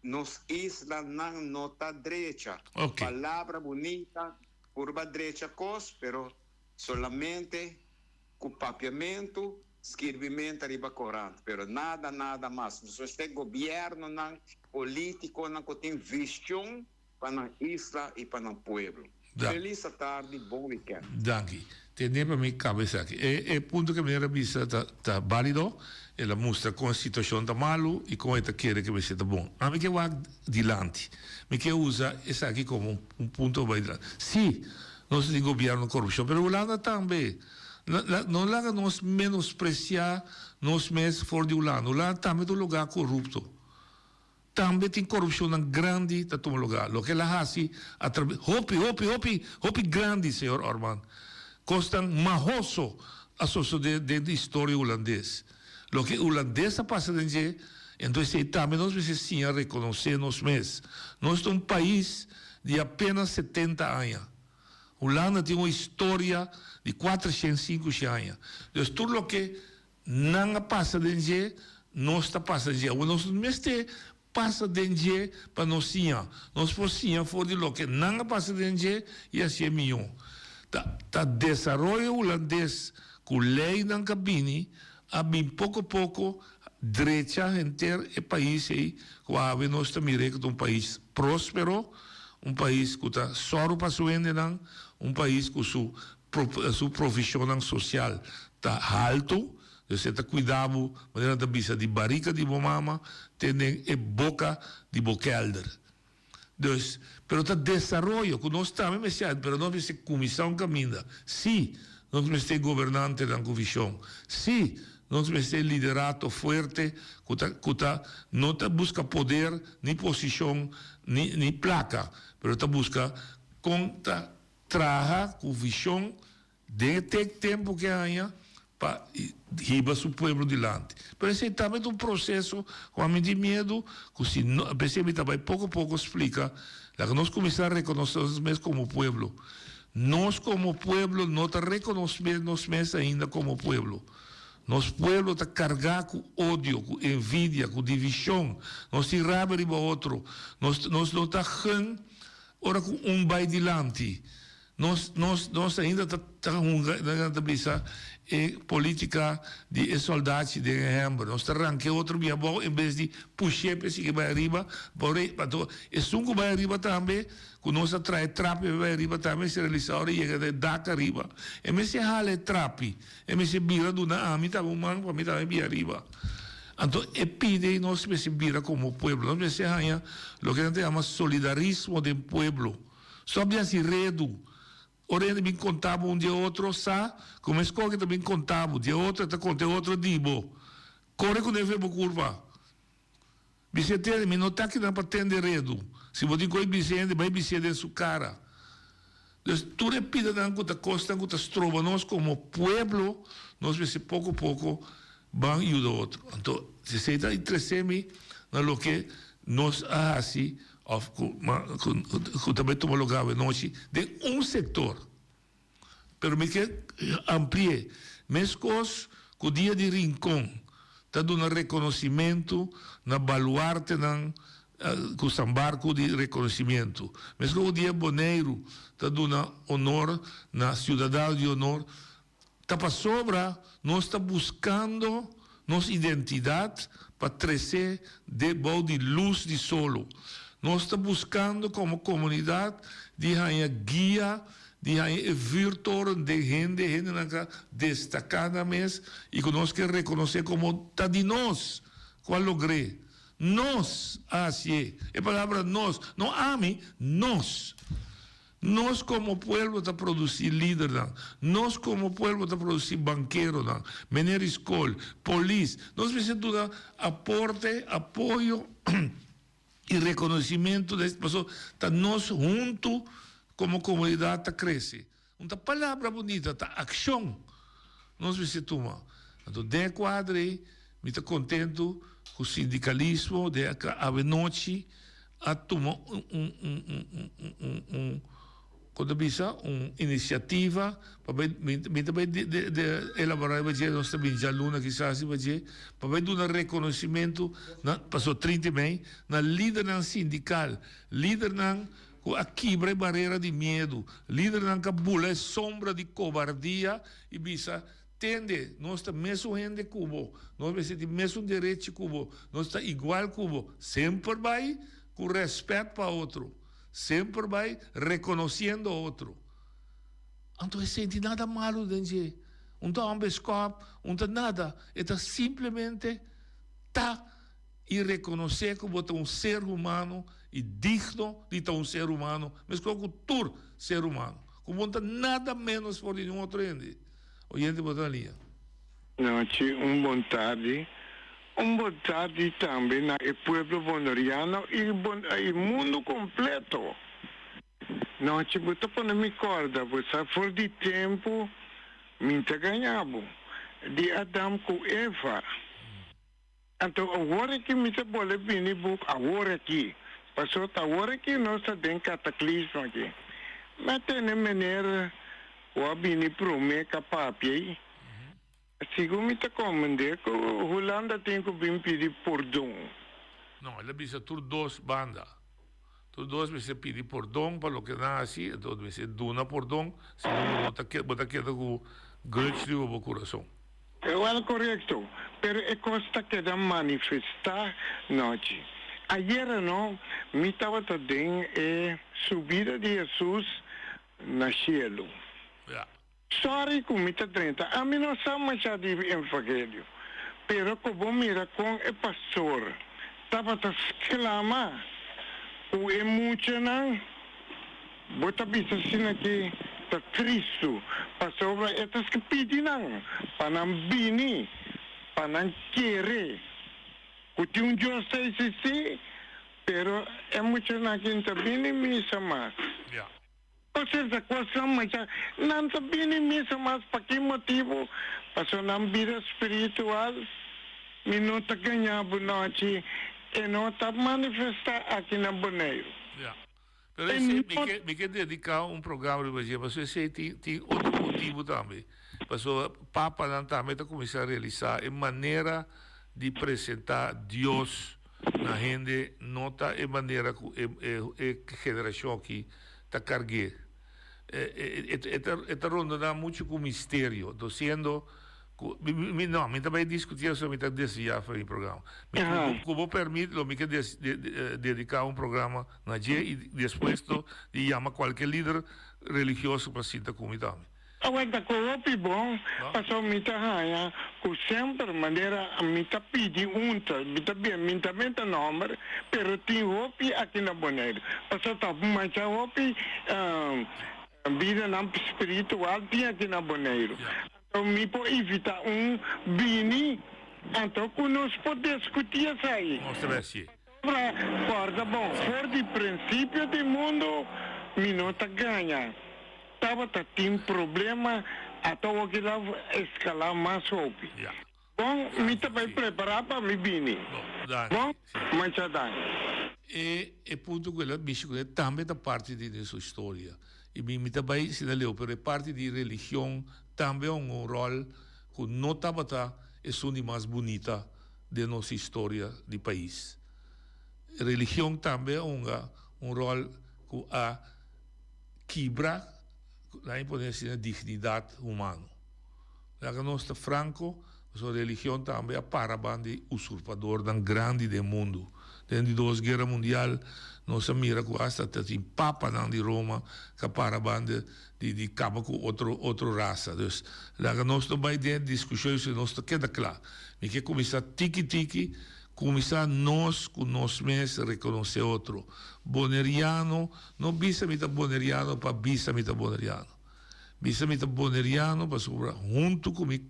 Nos islanan no ta drecha. Palabra bunita, purba drecha kos, pero solamente ku papiamentu, skirbimento ariba korant, pero nada, nada mas. Nos mester gobièrnunan, polítikonan ku tin vishon pa nan isla i pa nan pueblo. Felis atardi, bon wikènt. Danki. Tende pa mi kaba esaki. E e punto ke meneer a bisa ta ta balido. El a mustra kon e situashon ta malu i kon e ta kere ke mester ta bon. Ami ke wak dilanti. Mi ke usa esaki komo un punto pa bai dilanti. Si, nos tin gobièrnu korupshon, pero Hulanda tambe. No laga nos menospresiá nos mes for di Hulanda. Hulanda tambe ta un lugá korupto. Tambe tin korupshonnan grandi ta tuma lugá. Loke el a hasi a trabe hopi, hopi, hopi, hopi grandi, señor Orman. Kosnan mahoso a sosodé den di historia hulandes. Loke hulandes a pasa den dje, enton esei tambe nos mester siña rekonosé nos mes. Nos ta un pais di apenas setenta aña. Hulanda tin un historia di kuatershen, sinkushen aña. Dus tur loke Nan a pasa den dje, nos ta pasa den dje. Awor nos no mester pasa den dje pa nos siña. Nos por siña for di loke nan a pasa den dje i hasié mihó. Ta ta desaroyo hulandes ku leinan ka bini a bin poko poko drecha henter e pais ei ku awe nos ta mir'é ku ta un pais próspero, un pais ku ta sòru pa su hendenan, un pais ku su Su provishonnan sosial ta haltu, dus e ta kuida bo, manera nan ta bisa, di barika di bo mama te den e boka di bo kèlder. Dus, pero ta desaroyo ku nos tambe mester haci, pero nos mester kuminsá un kaminda. Sí, nos mester gobernantenan ku vishon. Sí, nos mester liderato fuerte ku ta ku ta no ta buska poder ni posishon ni ni plaka, pero ta buska kon ta Traha ku vishon den e tek tempu ke haña pa hiba su pueblo dilanti. Pero esei tambe ta un proseso ku ami tin miedu ku si no, p'esei mi ta bai poko poko splika, laga nos kuminsá rekonosé nos mes komo pueblo. Nos komo pueblo no ta rekonosé nos mes ainda komo pueblo. Nos pueblo ta kargá ku odio, ku envidia, ku divishon. Nos tin rabia riba otro. Nos nos no ta gun. Ora ku un bai dilanti. Nos, nos, nos ainda ta, ta hunga, nan ta bisa, e politica di e soldachi den e hember. Nos ta ranca e otro bia abou en bes di push'é p'e sigui bai ariba. Por e, anto esun cu bai ariba tambe, cu nos a traha e trapi p'e bai ariba tambe, si realisa ora e yega na e dak ariba, e mester hala e trapi, e mester bira duna ami tambe un man pa mi tambe bia ariba. Anto e pide ei nos mester bira como pueblo. Nos mester haña loke nan ta yama solidarismo den pueblo. Stop di hasi redu. Ora hende bin konta bo un di e otro, sa ku meskor ke ta bin konta bo, di e otro e ta konta e otro di bo. Kore ku nefe bo kurpa. Bis'é tende, mi no ta akinan pa tende redu. Si bo tin ku e bis'é hende, bai bis'é den su kara. Dus tur e pidanan ku ta kosnan ku ta stroba nos komo pueblo, nos mester poko poko ban yuda otro. Anto, esei ta interes'é mi na loke nos a hasi òf ku ku ta bai tuma lugá awenochi den un sektor. Pero mi ke ampli'é. Meskos ku Dia di Rincon ta duna rekonosimentu na baluartenan ku San Barku di rekonosimentu. Meskos ku Dia Boneiru ta duna honor na siudadano di honor. Ta pasobra nos ta buskando nos identidat pa tresé de bou di lus di solo. Nos ta buskando komo komunidat di haña guia, di haña e vuurtoren den hende, hendenan ka destaká nan mes i ku nos ke rekonosé komo ta di nos ku a logr'é. Nos a hasié. E palabra nos, no ami, nos. Nos komo pueblo ta produsí lidernan, nos komo pueblo ta produsí bankeronan, meneer di skol, polis. Nos mester duna aporte, apoyo i rekonosimentu na pasobra ta nos huntu komo komunidat ta krese. Un ta palabra bunita, ta akshon nos mester tuma. Anto den e kuadro ei mi ta kontentu ku sindikalismo den awenochi a tuma un un un un un un un kon ta bisa un inisiativa pa bai mi mi ta bai de de de elaborá riba dje nos ta bin djaluna kisas riba dje pa bai duna rekonosimentu na paso 30 di mei na lidernan sindikal lidernan ku a kibra e barera di miedu lidernan ku a bula e sombra di kobardia i bisa Tende, nos ta mesun hende ku bo, nos mester tin mesun derechi ku bo, nos ta igual ku bo. Semper bai ku rèspèt pa otro, semper bai rekonosiendo otro. Anto e senti nada malu den dje. Un ta hòmber skòp, un ta nada. E ta simplemente ta i rekonosé ku bo ta un ser humano i digno di ta un ser humano, meskos ku tur ser humano. Ku bo no ta nada ménos for di niun otro hende. Oyente bo ta na liña. Nochi, un bon tardi. Un bon tardi tambe na e pueblo boneriano y y mundo completo. Nochi, bo ta pone mi corda, bo sa for di tempo mi ta gaña bo, di Adam cu Eva. Anto awor aki mi ta bole bini bo awor aki, pasobra ta awor aki nos ta den cataclismo aki. Mi a tene meneer cu a bini prome ca papia ei. Segun mi ta comprende cu Hulanda tin cu bin pidi pordon. No, el a bisa tur dos banda. Tur dos mester pidi pordon pa loke nan a haci, enton mester duna pordon, si no bo no ta bo ta keda cu grudge riba bo curason. Wel corecto, pero e cos ta keda manifesta nochi. Ayera no, mi tabata den e subida di Jesus na cielo. Ja. Sorry cu mi ta drenta, ami no sa masha di evangelio, pero cu bo mira con e pastor tabata sclama cu e muchanan, bo ta bisa asina ki ta tristu, pasobra e ta pidi nan pa nan bini, pa nan kere cu tin un Dios ta existi, pero e muchanan aki no ta bini misa mas. Osea, kosnan masha nan ta bini misa mas pa ki motibu? Pasobra nan bida spiritual mi no ta gaña bo nochi, e no ta manifestá aki na Boneiru. Ya. Pero esei mi ke mi ke dediká un programa riba dje, pasobra esei tin tin otro motibu tambe. Pasobra papanan tambe ta kuminsá realisá e manera di presentá Dios na hende no ta e manera ku e e e generashon aki ta karg'é. E ta e ta rondoná muchu ku misterio. Enton siendo ku mi mi no mi ta bai diskutí eso mi ta desviá for mi programa. Mi ku ku bo pèrmit lo mi ke des dediká un programa na dje i despues to di yama kualke lider religioso pa sinta ku mi tambe. Awor ta ku hopi bon, pasobra mi ta haña ku semper manera mi ta pidi un ta, mi ta bia mi ta meta nòmber, pero tin hopi aki na Boneiru. Pasobra ta masha hopi bidanan spiritual tin aki na Boneiru. Anto mi por invitá un bini, anto ku nos por diskutí esei. Nos ta bèstie. Pasobra, kòrda bon, for di prinsipio di mundu mi no ta gaña. Tabata tin problema ata oki la escala mas hopi. Bon, mi ta bay prepara pa mi bini. Bon, masha danki. E e punto cu el a bishi cu e tambe ta parti di su historia. Y mi mi ta bay asina leu, pero e parti di religion tambe a hunga un rol cu no tabata esun di mas bunita den nos historia di pais. Religion tambe a hunga un rol cu a. Kibra, laat mi pone asina, dignidat humano. Laga nos ta franco, pasobra religion tambe a para ban di usurpadornan grandi den mundu. Den di dos guera mundial nos a mira cu hasta ta tin papanan di Roma ca para ban di di caba cu otro otro rasa. Dus laga nos no bay den e discusion si nos ta keda cla. Mi ke cuminsa tiki tiki cuminsa nos cu nos mes reconoce otro. Boneriano No bisa mi ta boneriano pa bisa mi ta boneriano. Bisa mi ta boneriano pasobra huntu ku mi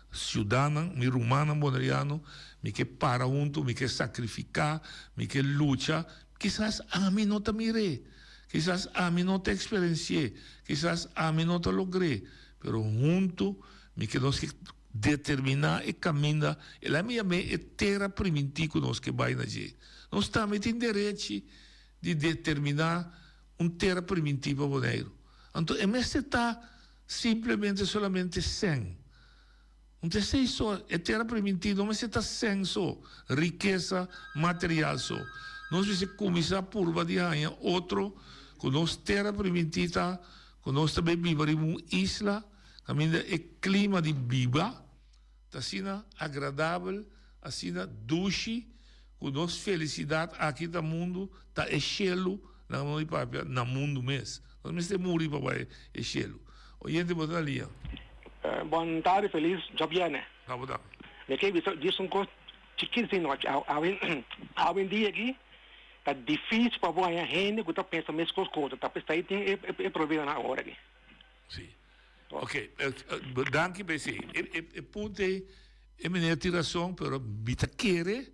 siudannan, mi rumannan boneriano, mi ke para huntu, mi ke sakrifiká, mi ke lucha. Kisas ami no ta mir'é, kisas ami no ta eksperensi'é, kisas ami no ta logr'é, pero huntu mi ke nos ke determiná e kaminda. El a mi yam'é e tera primintí ku nos ke bai na dje. Nos tambe tin derechi di determiná un tera primintí pa Boneiru. Anto e mester ta simplemente solamente sèn. Un ta esei so, e tera primintí no mester ta sèn so, rikesa material so. Nos mester kuminsá purba di haña otro ku nos tera primintí ta ku nos ta bay biba riba un isla kaminda e klima di biba Ta asina agradabel, asina dushi, ku nos felisidat aki ta mundu ta e shelu, nan no di papia, na mundu mes. Nos mester muri pa bai e shelu. Oyente bo ta na liña. Bon tardi felis djobierne. Abo ta. Mi ke bisa djis un kos chikit si nochi. Awendia aki ta difisil pa bo haña hende ku ta pensa meskos ku otro. Ta p'esei tin e problemanan awor aki. Sí. Ok, danki pa esei. E e punto ei, e meneer tin rason, pero mi ta kere,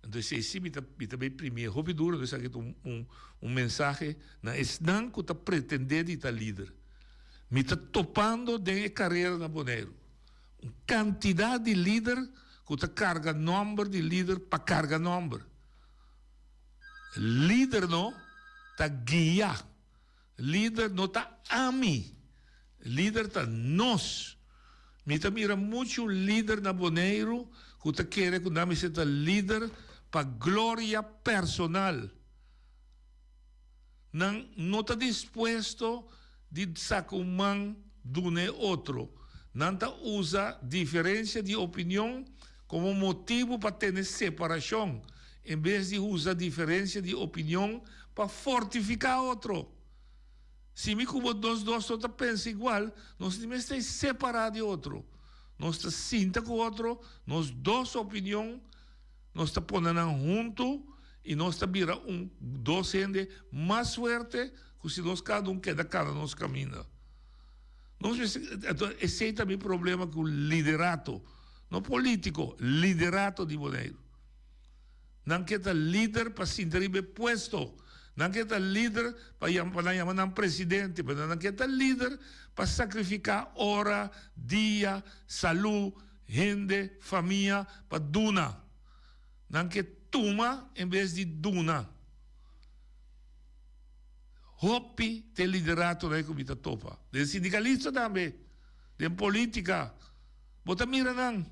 anto esei sí mi ta mi ta bay primi e hopi duro, anto esaki ta un un un mensahe na esnan ku ta pretende di ta lider. Mi ta topando den e karera na Boneiru un kantidat di lider ku ta karga nòmber di lider pa karga nòmber. Lider no ta guia. Lider no ta ami, lider ta nos. Mi ta mira muchu lider na Boneiru ku ta kere ku nan mester ta lider pa gloria personal. Nan no ta dispuesto di saka un man duna e otro. Nan ta usa diferensia di opinion komo motibu pa tene separashon en bes di usa diferensia di opinion pa fortifiká otro. Si mi ku bo nos dos no ta pensa igual, nos ni mester separá di otro. Nos ta sinta ku otro, nos dos opinion nos ta pone nan huntu i nos ta bira un dos hende mas fuerte ku si nos kada un keda kana nos kaminda. Nos mester, anto esei ta mi problema ku liderato, no polítiko, liderato di Boneiru. Nan ke ta lider pa sinta riba e puesto. Nan ke ta lider pa yama pa nan yama nan presidente, pero nan ke ta lider pa sakrifiká ora, dia, salú, hende, famia pa duna. Nan ke tuma en bes di duna. Hopi t'e lideratonan ku mi ta topa. Den sindikalista tambe, den politika. Bo ta mira nan.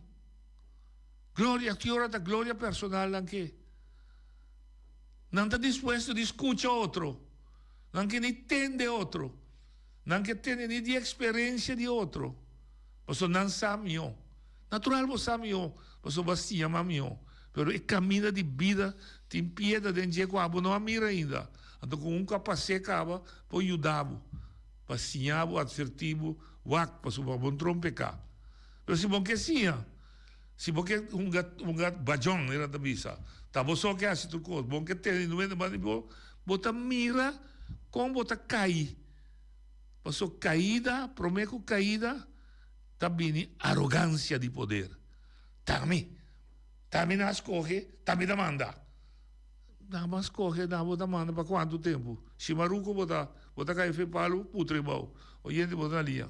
Gloria, ki ora ta gloria personal nan ke? Nan ta dispuesto di skucha otro. Nan ke ni tende otro. Nan ke tene ni di eksperensia di otro, pasobra nan sa mihó. Natural bo sa mihó, pasobra bo a siña mas mihó. Pero e kaminda di bida tin piedra den dje ku abo no a mira ainda. Anto ku un ku a pas'é kaba por yuda bo, pa siña bo, atvertí bo, wak, pasobra bo no trompeká. Pero si bo ke siña, si bo ke hunga hunga bajon, manera nan ta bisa, ta bo so ke hasi tur kos, bo no ke tene nuende mas di bo, bo ta mira kon bo ta kai. Pasobra kaida, promé ku kaida ta bini arogansia di poder. Ta mi, ta mi nan a skohe, ta mi ta manda. Nan a skohe, nan bo ta manda pa kuantu tempu? Shimaruco bo ta, bo ta kai fe palu, putre bou. Oyente bo ta na liña.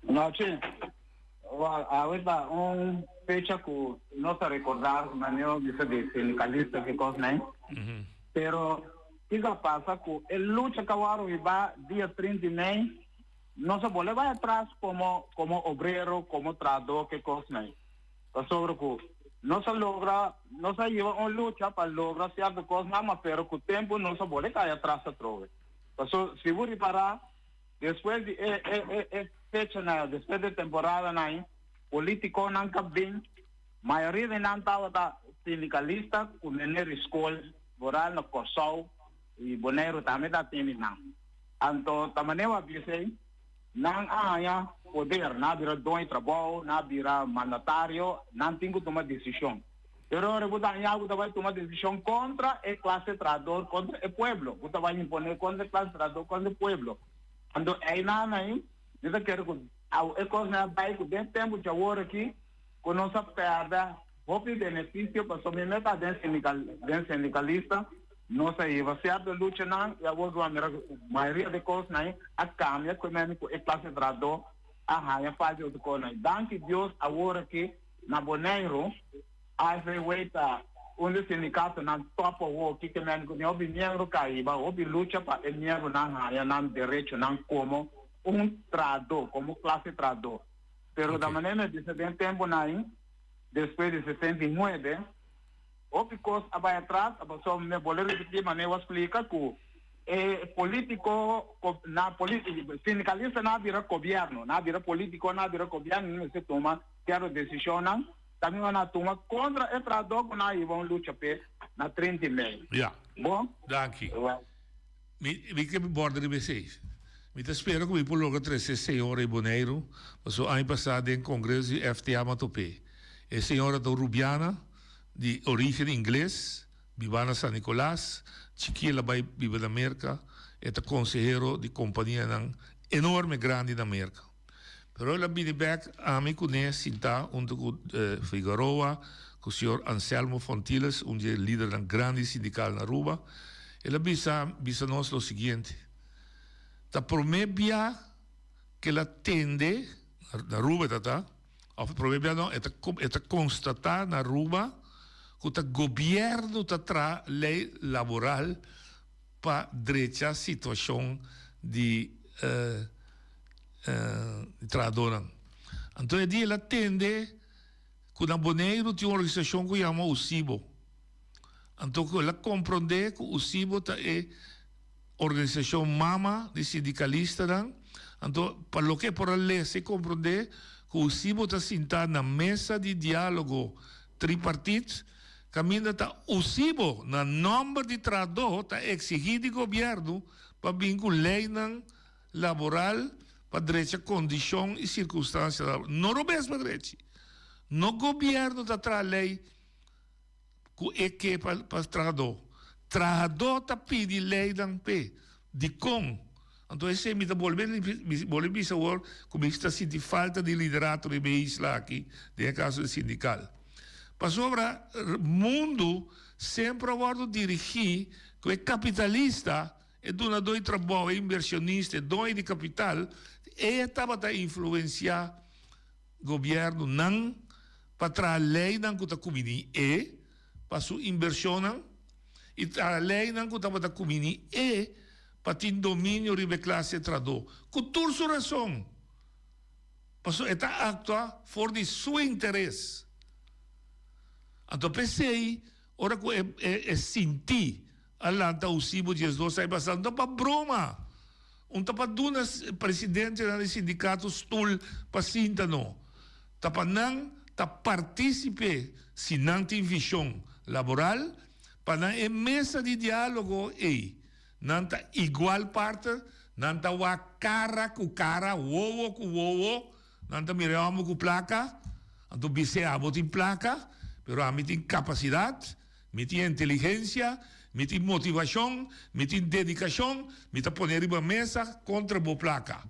Nochi. Wal, awe ta un fecha ku nos ta rekordá manera bisa di sindicalista ki kos nei. Pero kiko a pasa ku e lucha ku a wòrdu hibá dia 30 di mei no sa bolbe bai atras komo komo obrero, komo trahadó ki kos nei. Pasobra ku nos a logra, nos a hiba un lucha pa logra sierto kosnan, ma pero ku tempu nos a bolbe kai atras atrobe. Pasobra si bo ripará Despues di e e e e fechanan, despues di e temporadanan, politiconan ka bin, mayoria di nan tabata sindicalista cu meneer di scol, vooral na Corsou y Boneiru tambe ta tene nan. Anto ta manera bo a bisa ei, nan a haña poder, nan a bira doño di trabou, nan a bira mandatario, nan tin cu tuma decision. Pero ora bo ta haña bo ta bai tuma desishon kontra e klase trahador, kontra e pueblo. Bo ta bai imponé kontra e klase trahador, kontra e pueblo. Anto einan ei, mi ta kere ku awe e kosnan a bai ku den tempu djawor aki ku nos a pèrdè hopi benefisio pasobra mi meta den sindikal den sindikalista nos a hiba sierto luchanan i awor ku a mira ku mayoria di kosnan ei a kambia ku e ku e klase trahador a haña falta di otro kosnan. Danki Dios awor aki Na Boneiru, AFW ta un di sindikatonan top awor ki ke men ku tin hopi miembro kaiba, hopi lucha pa e miembronan haña nan derechonan komo un trahadó, komo klase trahadó. Pero da manera mi a bisa den tempunan ei, despues di 69, hopi kos a bai atras, a pasobra mi a bolbe ripití manera bo a splika ku e politico na sindicalistanan a bira gobierno, nan a bira politiconan a bira gobierno, nan mester tuma Kero desishonnan ta mi wana tuma kontra e trahadó ku nan a hiba un lucha p'e na 30 di mei. Ya. Bon? Danki. Mi mi ke borda riba esei. Mi ta spera ku mi por logra trese e señora ei Boneiru, pasobra aña pasá den kongreso di FTA mi a top'é. E señora ta un rubiana di orígen ingles, bibá na San Nicolas, chikí el a bai biba na Merka, e ta konsehero di kompanianan enorme grandi na Merka. Pero el a bini bek ami kuné sintá huntu ku Figueroa, ku señor Anselmo Fontiles, un di e lidernan grandi sindikal na Aruba. El a bisa bisa nos lo siguiente, Ta promé bia ku el a tende, na Aruba e ta ta, òf promé bia no, e ta e ta konstatá na Aruba ku ta gobièrnu ta traha lei laboral pa drecha situashon di trahadónan. Anto e dia el a tende ku na Boneiru tin un organisashon ku yama USIBO. Anto ku el a komprondé ku USIBO ta e organisashon mama di sindikalistanan. Anto pa loke e por a lesa i komprondé ku USIBO ta sintá na mesa di diálogo tripartit kaminda ta USIBO na nòmber di trahadó ta eksigí di gobièrnu pa bin ku leinan laboral pa drecha kondishon i sirkunstansia laboral. No robes pa drechi. No gobièrnu ta traha lei ku e ke pa pa trahadó. Trahadó ta pidi leinan p'e. Dikon? Anto esei mi ta bolbe mi bolbe bisa awor ku mi ta sinti falta di liderato riba e isla aki den e kaso di sindikal. Pasobra mundu semper a wòrdu dirigí ku e kapitalista E dunadó di trabou, e inversionista, e doño di kapital, e tabata influensiá gobièrnunan pa traha leinan ku ta kuminí e pa su invershonnan i traha leinan ku tabata kuminí e pa tin dominio riba e klase trahadó, ku tur su rason, pasobra e ta aktua for di su interes. Anto p'esei ora ku e sinti A lanta Usibo 12 ai basa no pa broma. Un ta pa duna presidentenan di sindikato stul pa sinta no. Ta pa nan ta partisipe si nan tin vishon laboral, pa nan e mesa di dialogo ei nan ta igual partner, nan ta wak kara ku kara, wowo ku wowo, nan ta mira e hòmber ku plaka, anto bis'é abo tin plaka, pero ami tin kapasidat. Mi tin inteligensia, mi tin motivashon, mi tin dedikashon, mi ta pone riba mesa kontra bo plaka.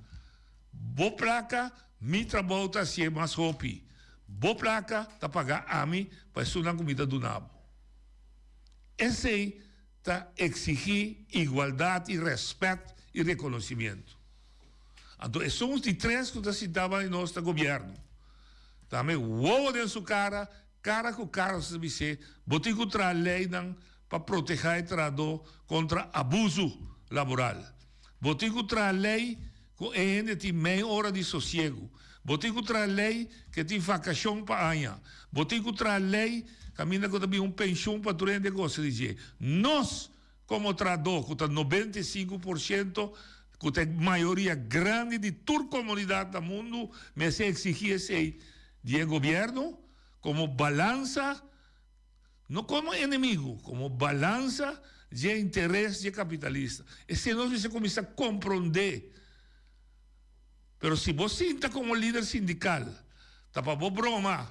Bo plaka, mi trabou ta hasié mas hopi. Bo plaka ta paga ami pa esunnan ku mi ta duna bo. Esei ta eksigí igualdat i rèspèt i rekonosimientu. Anto esun di tres ku ta sintá banda di nos ta gobièrnu. Tambe wowo den su kara Kara ku kara nos ta bis'é, bo tin ku traha leinan pa protehá e trahadó kontra abusu laboral. Bo tin ku traha lei ku e hende tin mei ora di sosiegu. Bo tin ku traha lei ku e tin vakashon pa aña. Bo tin ku traha lei kaminda ku ta bin un penshun pa tur hende gosa di dje. Nos komo trahadó ku ta 95 porshento ku ta e mayoria grandi di tur komunidat na mundu mester eksigí esei di e gobièrnu. Komo balansa, no komo enemigu, komo balansa dje interes dje kapitalista. Esei nos mester kuminsá komprondé. Pero si bo sinta komo lider sindikal, ta pa bo broma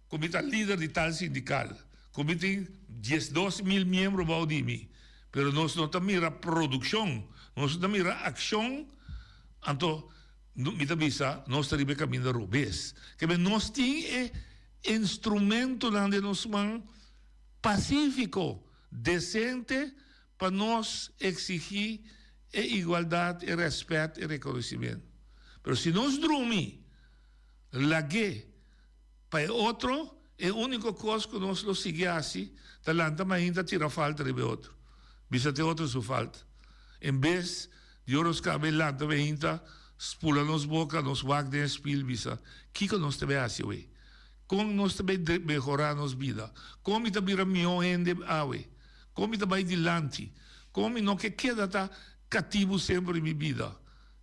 ku mi ta lider di tal sindikal, ku mi tin 12.000 miembro bou di mi, pero nos no ta mira produkshon, nos no ta mira akshon, anto Mi ta bisa, nos ta riba e kaminda robes. Kebe nos tin e instrumentonan den nos man pasífiko, desente pa nos eksigí e igualdat, e rèspèt, e rekonosimentu. Pero si nos drumi, lag'é pa e otro, e úniko kos ku nos lo sigui hasi ta lanta mainta tira falta riba e otro, bisa ta e otro su falta. En bes di ora nos kaba e lanta mainta, spula nos boka, nos wak den e spil bisa, Kiko nos ta bai hasi awe? Kon nos ta bai mehorá nos bida? Kon mi ta bira mihó hende awe? Kon mi ta bai dilanti? Kon mi no ke keda ta katibu semper di mi bida?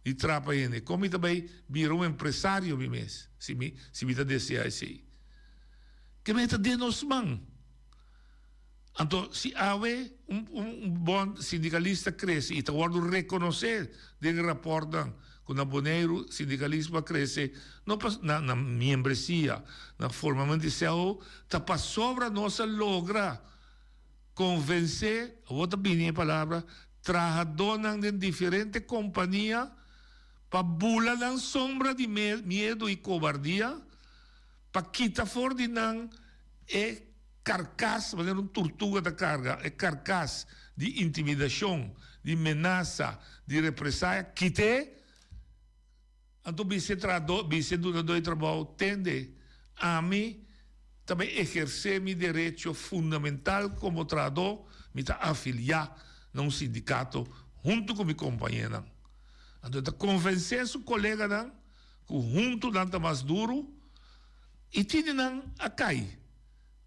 Di trapa hende. Kon mi ta bai bira un empresario mi mes, si mi si mi ta desea esei? Ke mester ta den nos man. Anto si awe un un bon sindikalista krese i ta wòrdu rekonosé den e rapòrtnan ku na Boneiru sindikalismo a krese no pas na na miembresia, na formamentu di cao, ta pasobra nos a logra Konvensé, awor ta bini e palabra, trahadónan den diferente kompania pa bula nan sombra di miedu i kobardia, pa kita for di nan e karkas, manera un turtuga ta karga, e karkas di intimidashon, di menasa, di represaya, kit'é. Anto bisa e trahadó, bisa e dunadó di trabou, Tende, ami ta bai ehersé mi derecho fundamental komo trahadó, mi ta afiliá na un sindikato huntu ku mi kompañenan. Anto e ta konvensé su koleganan ku huntu nan ta mas duru i tin di nan a kai,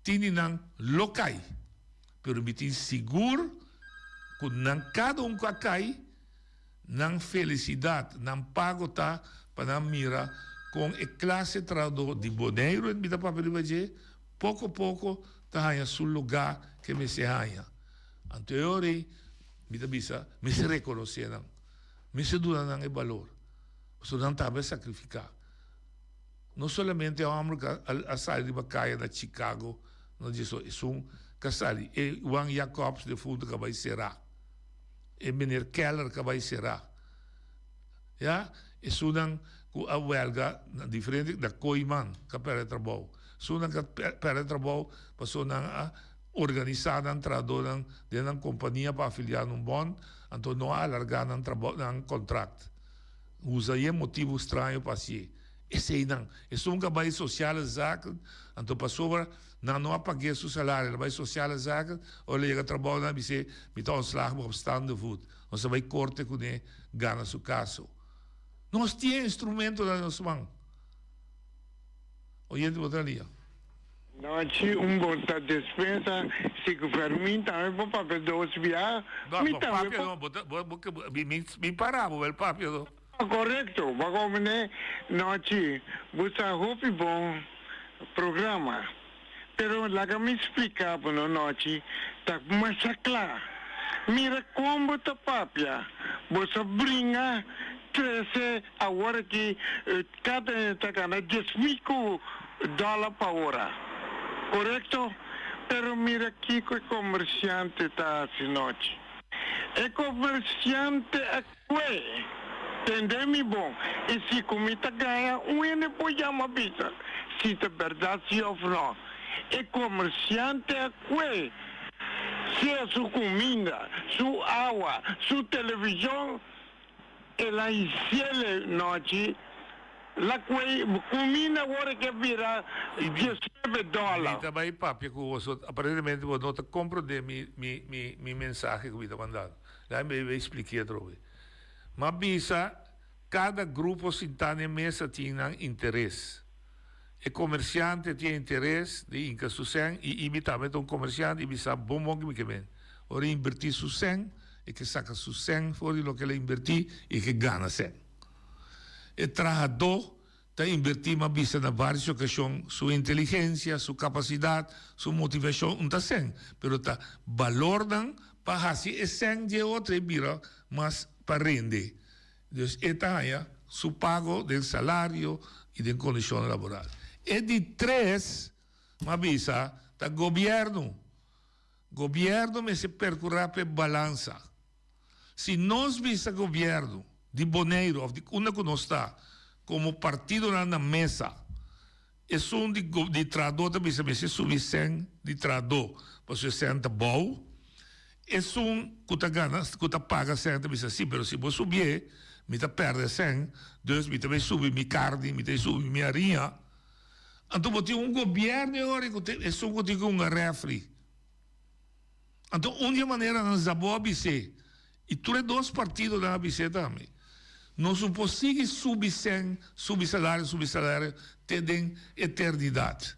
tin di nan lo kai. Pero mi tin sigur ku nan kada un ku a kai, Nan felisidat, nan pago ta pa nan mira kon e klase trahadó di Boneiru, mi ta papia riba dje, poko poko ta haña su lugá ke mester haña. Anto e ora ei mi ta bisa, mester rekonosé nan, mester duna nan e balor, pasobra nan tambe a sakrifiká. No solamente e hòmber ku a sali riba kaya na Chicago no dje so, esun ku a sali, e Juan Jacobs defuntu ku a bai será. E meneer Keller ka bai será. Ya, esunnan ku a wèlga na diferente, na Kooiman ka pèrdè trabou. Esunnan ka pèrdè trabou pasobra nan a organisá nan trahadónan den nan kompania pa afiliá na un bond, anto no a alargá nan trabou, nan kontrakt. Usa e motibu straño pa hasié. Eseinan, esun ka bai sociale zaken, anto pasobra Nan no a pag'é su salario, el a bai Sociale Zaken, ora el a yega trabou nan a bis'é, Mi ta ontslag bo op staande voet. Nos a bai korte kuné, gana su kaso. Nos tin e instrumentonan den nos man. Oyente bo ta lia. Nochi un bon ta despensa si ku Fermin tambe por papia dos bia No, mi bo tambe papia por no, bo ta bo bo mi mi mi para bo bel papia no. Korekto, bo komene nochi bo sa hopi bon programa pero laga mi splika bo no nochi ta masha kla mira kon bo ta papia bo sa bringa trese awor aki Kada hende ta gana diesmil ku dòler pa ora, korekto? Pero mira kiko e komersiante ta hasi nochi. E komersiante a kue, tende mi bon, i si ku mi ta gaña, un hende por yama bisa si ta bèrdat si òf nò. E komersiante a kue sea su kuminda, su awa, su televishon, El a hiciele nochi la cuey cuminda awor ke bira diesnuebe dollar. Mi ta bay papia cu boso, aparentemente bo no ta comprende mi mi mi mi mensahe cu mi ta mandando. Laga mi bay explique atrobe. M'a bisa cada grupo sinta n'e mesa tin nan interes. E comerciante tin interes di inca su cen y y mi tambe ta un comerciante y mi sa bon bon ki mi ke men. Ora e inverti su cen, e ke saca su cen for di loke el a inverti y e ke gana cen. E trahadó ta inverti, m'a bisa na varios ocasion, su inteligencia, su capacidad, su motivacion, un ta cen, pero ta balornan pa haci e cen di e otro e bira mas pa rende. Dus e ta haña su pago den salario y den condicionnan laboral. E di tres, m'a bisa, ta gobierno. Gobierno mester percura p'e balansa. Si nos bisa gobierno di Boneiru of di unda cu nos ta, como partidonan na mesa, Esun di di trahadó ta bisa mester subi sèn di trahadó pasobra e sèn ta bou. Esun ku ta gana ku ta paga sèn ta bisa si pero si bo subié mi ta pèrdè sèn dus mi ta bai subi mi karni mi ta bai subi mi hariña. Anto bo tin un gobièrnu e ora ku esun ku tin ku hunga rèfri. Anto un di e maneranan Zabó a bis'é, i tur e dos partidonan a bis'é tambe, Nos no por sigui subi sèn, subi salario, subi salario te den eternidat.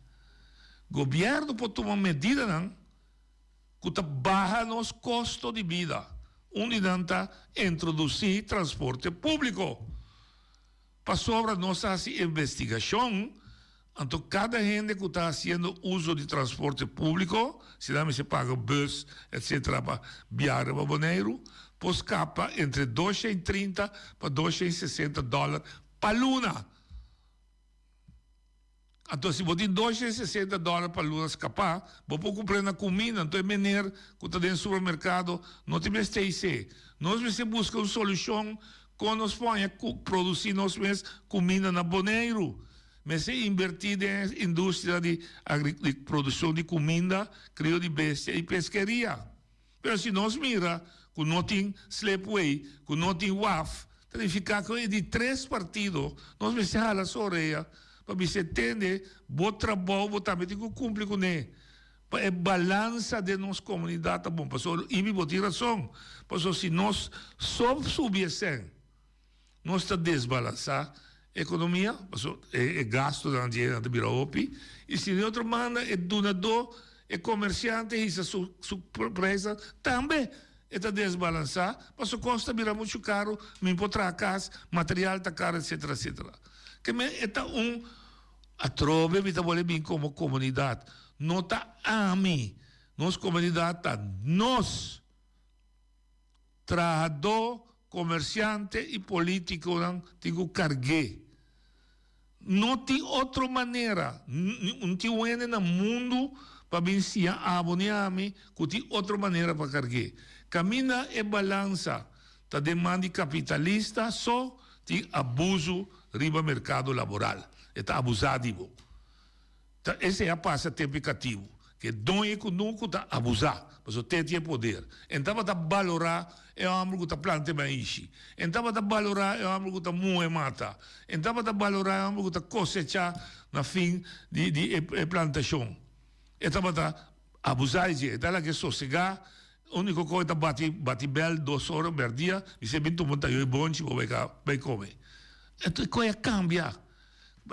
Gobièrnu por tuma medidanan ku ta baha nos kosto di bida. Un di nan ta introdusí transporte públiko. Pasobra nos a hasi investigashon, anto kada hende ku ta hasiendo uso di transporte públiko, si nan mester paga bus etsetera pa biaha riba Boneiru, por skapa entre 230 pa 260 dòler pa luna. Anto si bo tin 260 dòler pa luna skapá, bo por kumpra na kuminda. Anto e meneer ku ta den supermerkado no tin mester esei. Nos mester buska un solushon kon nos por haña produsí nos mes kuminda na Boneiru. Mester inbertí den e industria di di produkshon di kuminda, krio di bestia i peskeria. Pero si nos mira ku no tin slipway, ku no tin waf, ta nifiká ku e di tres partido nos mester hala su orea pa bisa e tende bo trabou bo tambe tin ku kumpli kuné pa e balansa den nos komunidat ta bon. Pasobra Ibi bo tin rason, pasobra si nos so subi e sèn. Nos ta desbalansá ekonomia, pasobra e gastunan di nan ta bira hopi, i si di otro banda e dunadó, e komersiante hisa su su preisnan, tambe e ta desbalansá, pasobra kos ta bira muchu karu, mi por traha kas, material ta karu, etsetera, etsetera. Ke men e ta un atrobe mi ta bolbe bin komo komunidat, no ta ami, nos komunidat ta nos. Trahadó, komersiante i polítikonan tin ku karg'é. No tin otro manera, no tin un hende na mundu pa bin siña abo ni ami ku tin otro manera pa karg'é. Kaminda e balansa ta den man di kapitalista so tin abusu riba merkado laboral. E ta abusá di bo. Ta esei a pasa tempu e katibu, ku e doño e kunuku ta abusá, pasobra te tin e poder. E no tabata balorá e hòmber ku ta planta e maishi. E no tabata balorá e hòmber ku ta muha e mata. E no tabata balorá e hòmber ku ta kosechá na fin di di e plantashon. E tabata abusá di dje. E ta laga e sosegá. Úniko kos e ta bati bati bèl dos ora bèrdia, bis'é bin tuma un tayo e bonchi bo bai bai kome. Enton e kos a kambia.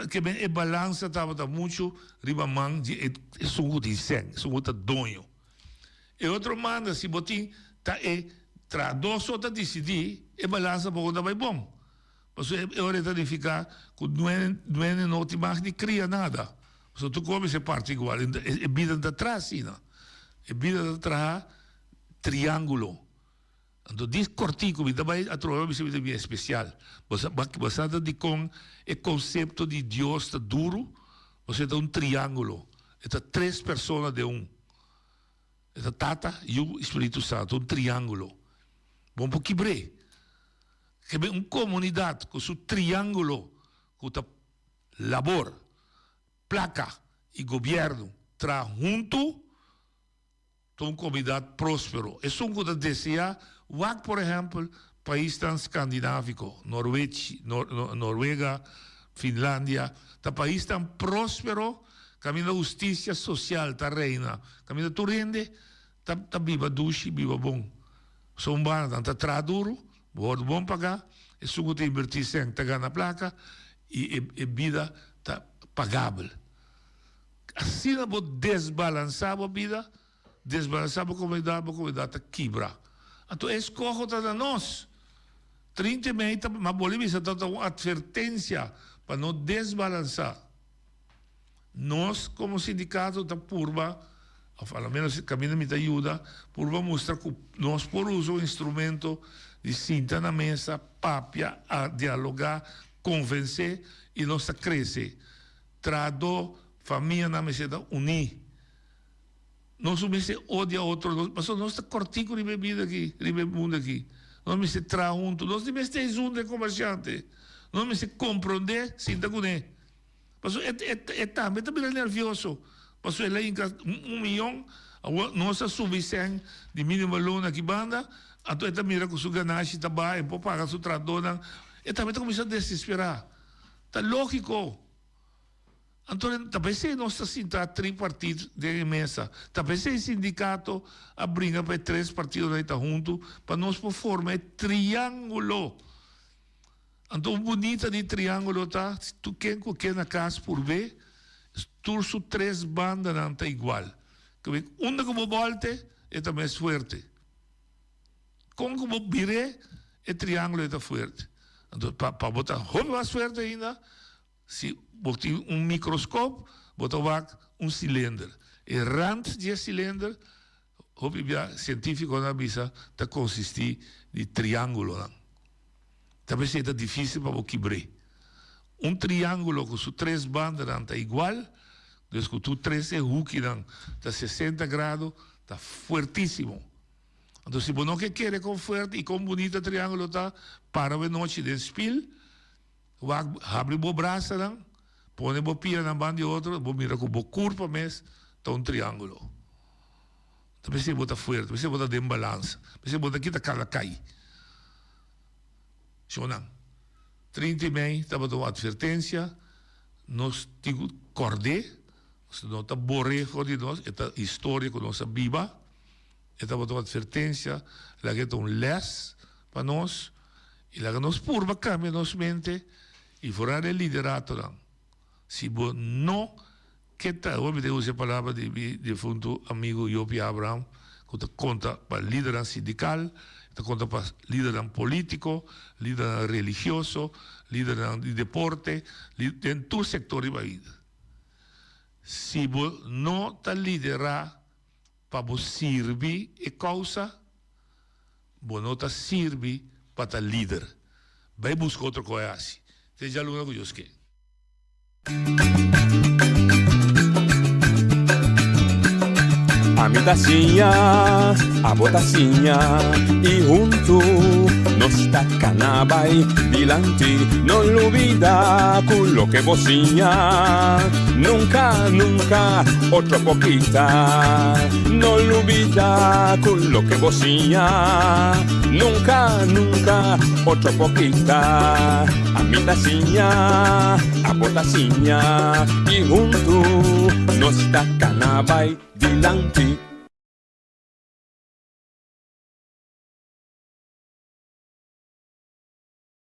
Ke men e balansa tabata muchu riba man di esun ku tin sèn, esun ku ta doño. E otro manda si bo tin ta e trahadó so ta disidí, e balansa poko ta bai bon. Pasobra e ora e ta nifiká ku duene no tin mag di kria nada. Pasobra tur kos mester parti igual. E bida no ta traha asina. E bida ta traha triángulo. Anto dis kortiku mi ta bai atrobe pa bisa mi ta bien espesial. Bo sa bo sa ta dikon e konsepto di Dios ta duru? Pasobra e ta un triángulo. E ta tres persona den un. E ta Tata, Yu i Spiritu Santu, un triángulo. Bo no por kibr'é. Kebe un komunidat ku su triángulo ku ta labor, plaka i gobièrnu traha huntu. Ta un komunidat próspero. Esun ku ta deseá wak por ehèmpel paisnan skandináviko, Norwechi, Norwega, Finlandia, ta paisnan próspero kaminda hustisia sosial ta reina, kaminda tur hende ta ta biba dushi, biba bon. So un banda nan ta traha duru, bo wòrdu bon pagá, esun ku ta invertí sèn ta gana plaka i e bida ta pagabel. Asina bo desbalansá bo bida, desbalansá bo komunidat, bo komunidat ta kibra. Anto e eskoho ta na nos. 30 mei ta, ma bolí bisa ta un atvertensia pa no desbalansá. Nos komo sindikato ta purba, òf a lo ménos kaminda mi ta yuda, purba mustra ku nos por usa un instrumento di sinta na mesa, papia, dialogá, konvensé i nos ta krese. Trahadó, famianan mester ta uní. Nos no mester odia otro, nos, pasobra nos ta kòrtiku riba e bida aki, riba e mundu aki. Nos mester traha huntu. Nos no mester hizunta e komersiante. Nos mester komprondé, sinta kuné. Pasobra e, e, e tambe ta bira nervioso. Pasobra el a hinka un miyon, awor nos a subi sèn di mínimo loon aki banda, anto e ta mira ku su ganashi ta baha, e por paga su trahadónan. E tambe ta kuminsá desesperá. Ta lógiko. Anto ta p'esei nos ta sinta tripartit den e mesa. Ta p'esei sindikato a bringa pa e tres partidonan ei ta huntu pa nos por forma e triángulo. Anto un bunita di triángulo ta tur ken ku ke na kas purb'é, tur su tres bandanan ta igual. Unda ku bo bòlte e ta mes fuerte. Kon ku bo bir'é e triángulo ei ta fuerte. Anto pa pa bo ta hopi mas fuerte ainda, si bo tin un mikroskop, bo ta wak un silinder. E rant di e silinder, hopi bia sientífikonan a bisa, ta konsistí di triángulonan. Ta p'esei ta difísil pa bo kibr'é. Un triángulo ku su tres bandanan ta igual, dus ku tur tres e hukinan ta sesenta grado, ta fuertísimo. Anto si bo no ke kere kon fuerte i kon bunita triangulo ta, para bo e nochi den spil, wak habri bo brasanan, pone bo pianan ban di otro, bo mira ku bo kurpa mes ta un triangulo. Ta p'esei bo ta fuerte, p'esei bo ta den balansa, p'esei bo ta kita kala kai. Shownan, 30 i mei tabata un atvertensia, nos tin ku kòrd'é, nos no ta bor'é for di nos, e ta historia ku nos a biba. E tabata un advertencia, laga e ta un les pa nos y laga nos purba cambia nos mente y foral e lideratonan. Si bo no ke ta, awor mi ta usa e palabra di mi difunto amigo Jopie Abraham cu ta conta pa lidernan sindical, ta conta pa lidernan politico, lidernan religioso, lidernan di deporte, den tur sector di bida. Si bo no ta lidera Pa bo sirbi e kousa, bo no ta sirbi pa ta lider. Bai buska otro koe hasi. Te djaluna ku Dios ke. Ami ta siña, abo ta siña, i huntu nos ta kana bai dilanti. No lubida ku loke bo siña nunka, nunka otro por kita. No lubida ku loke bo siña nunka, nunka otro por kita. Ami ta siña, abo ta siña, i huntu nos ta kana bai dilanti.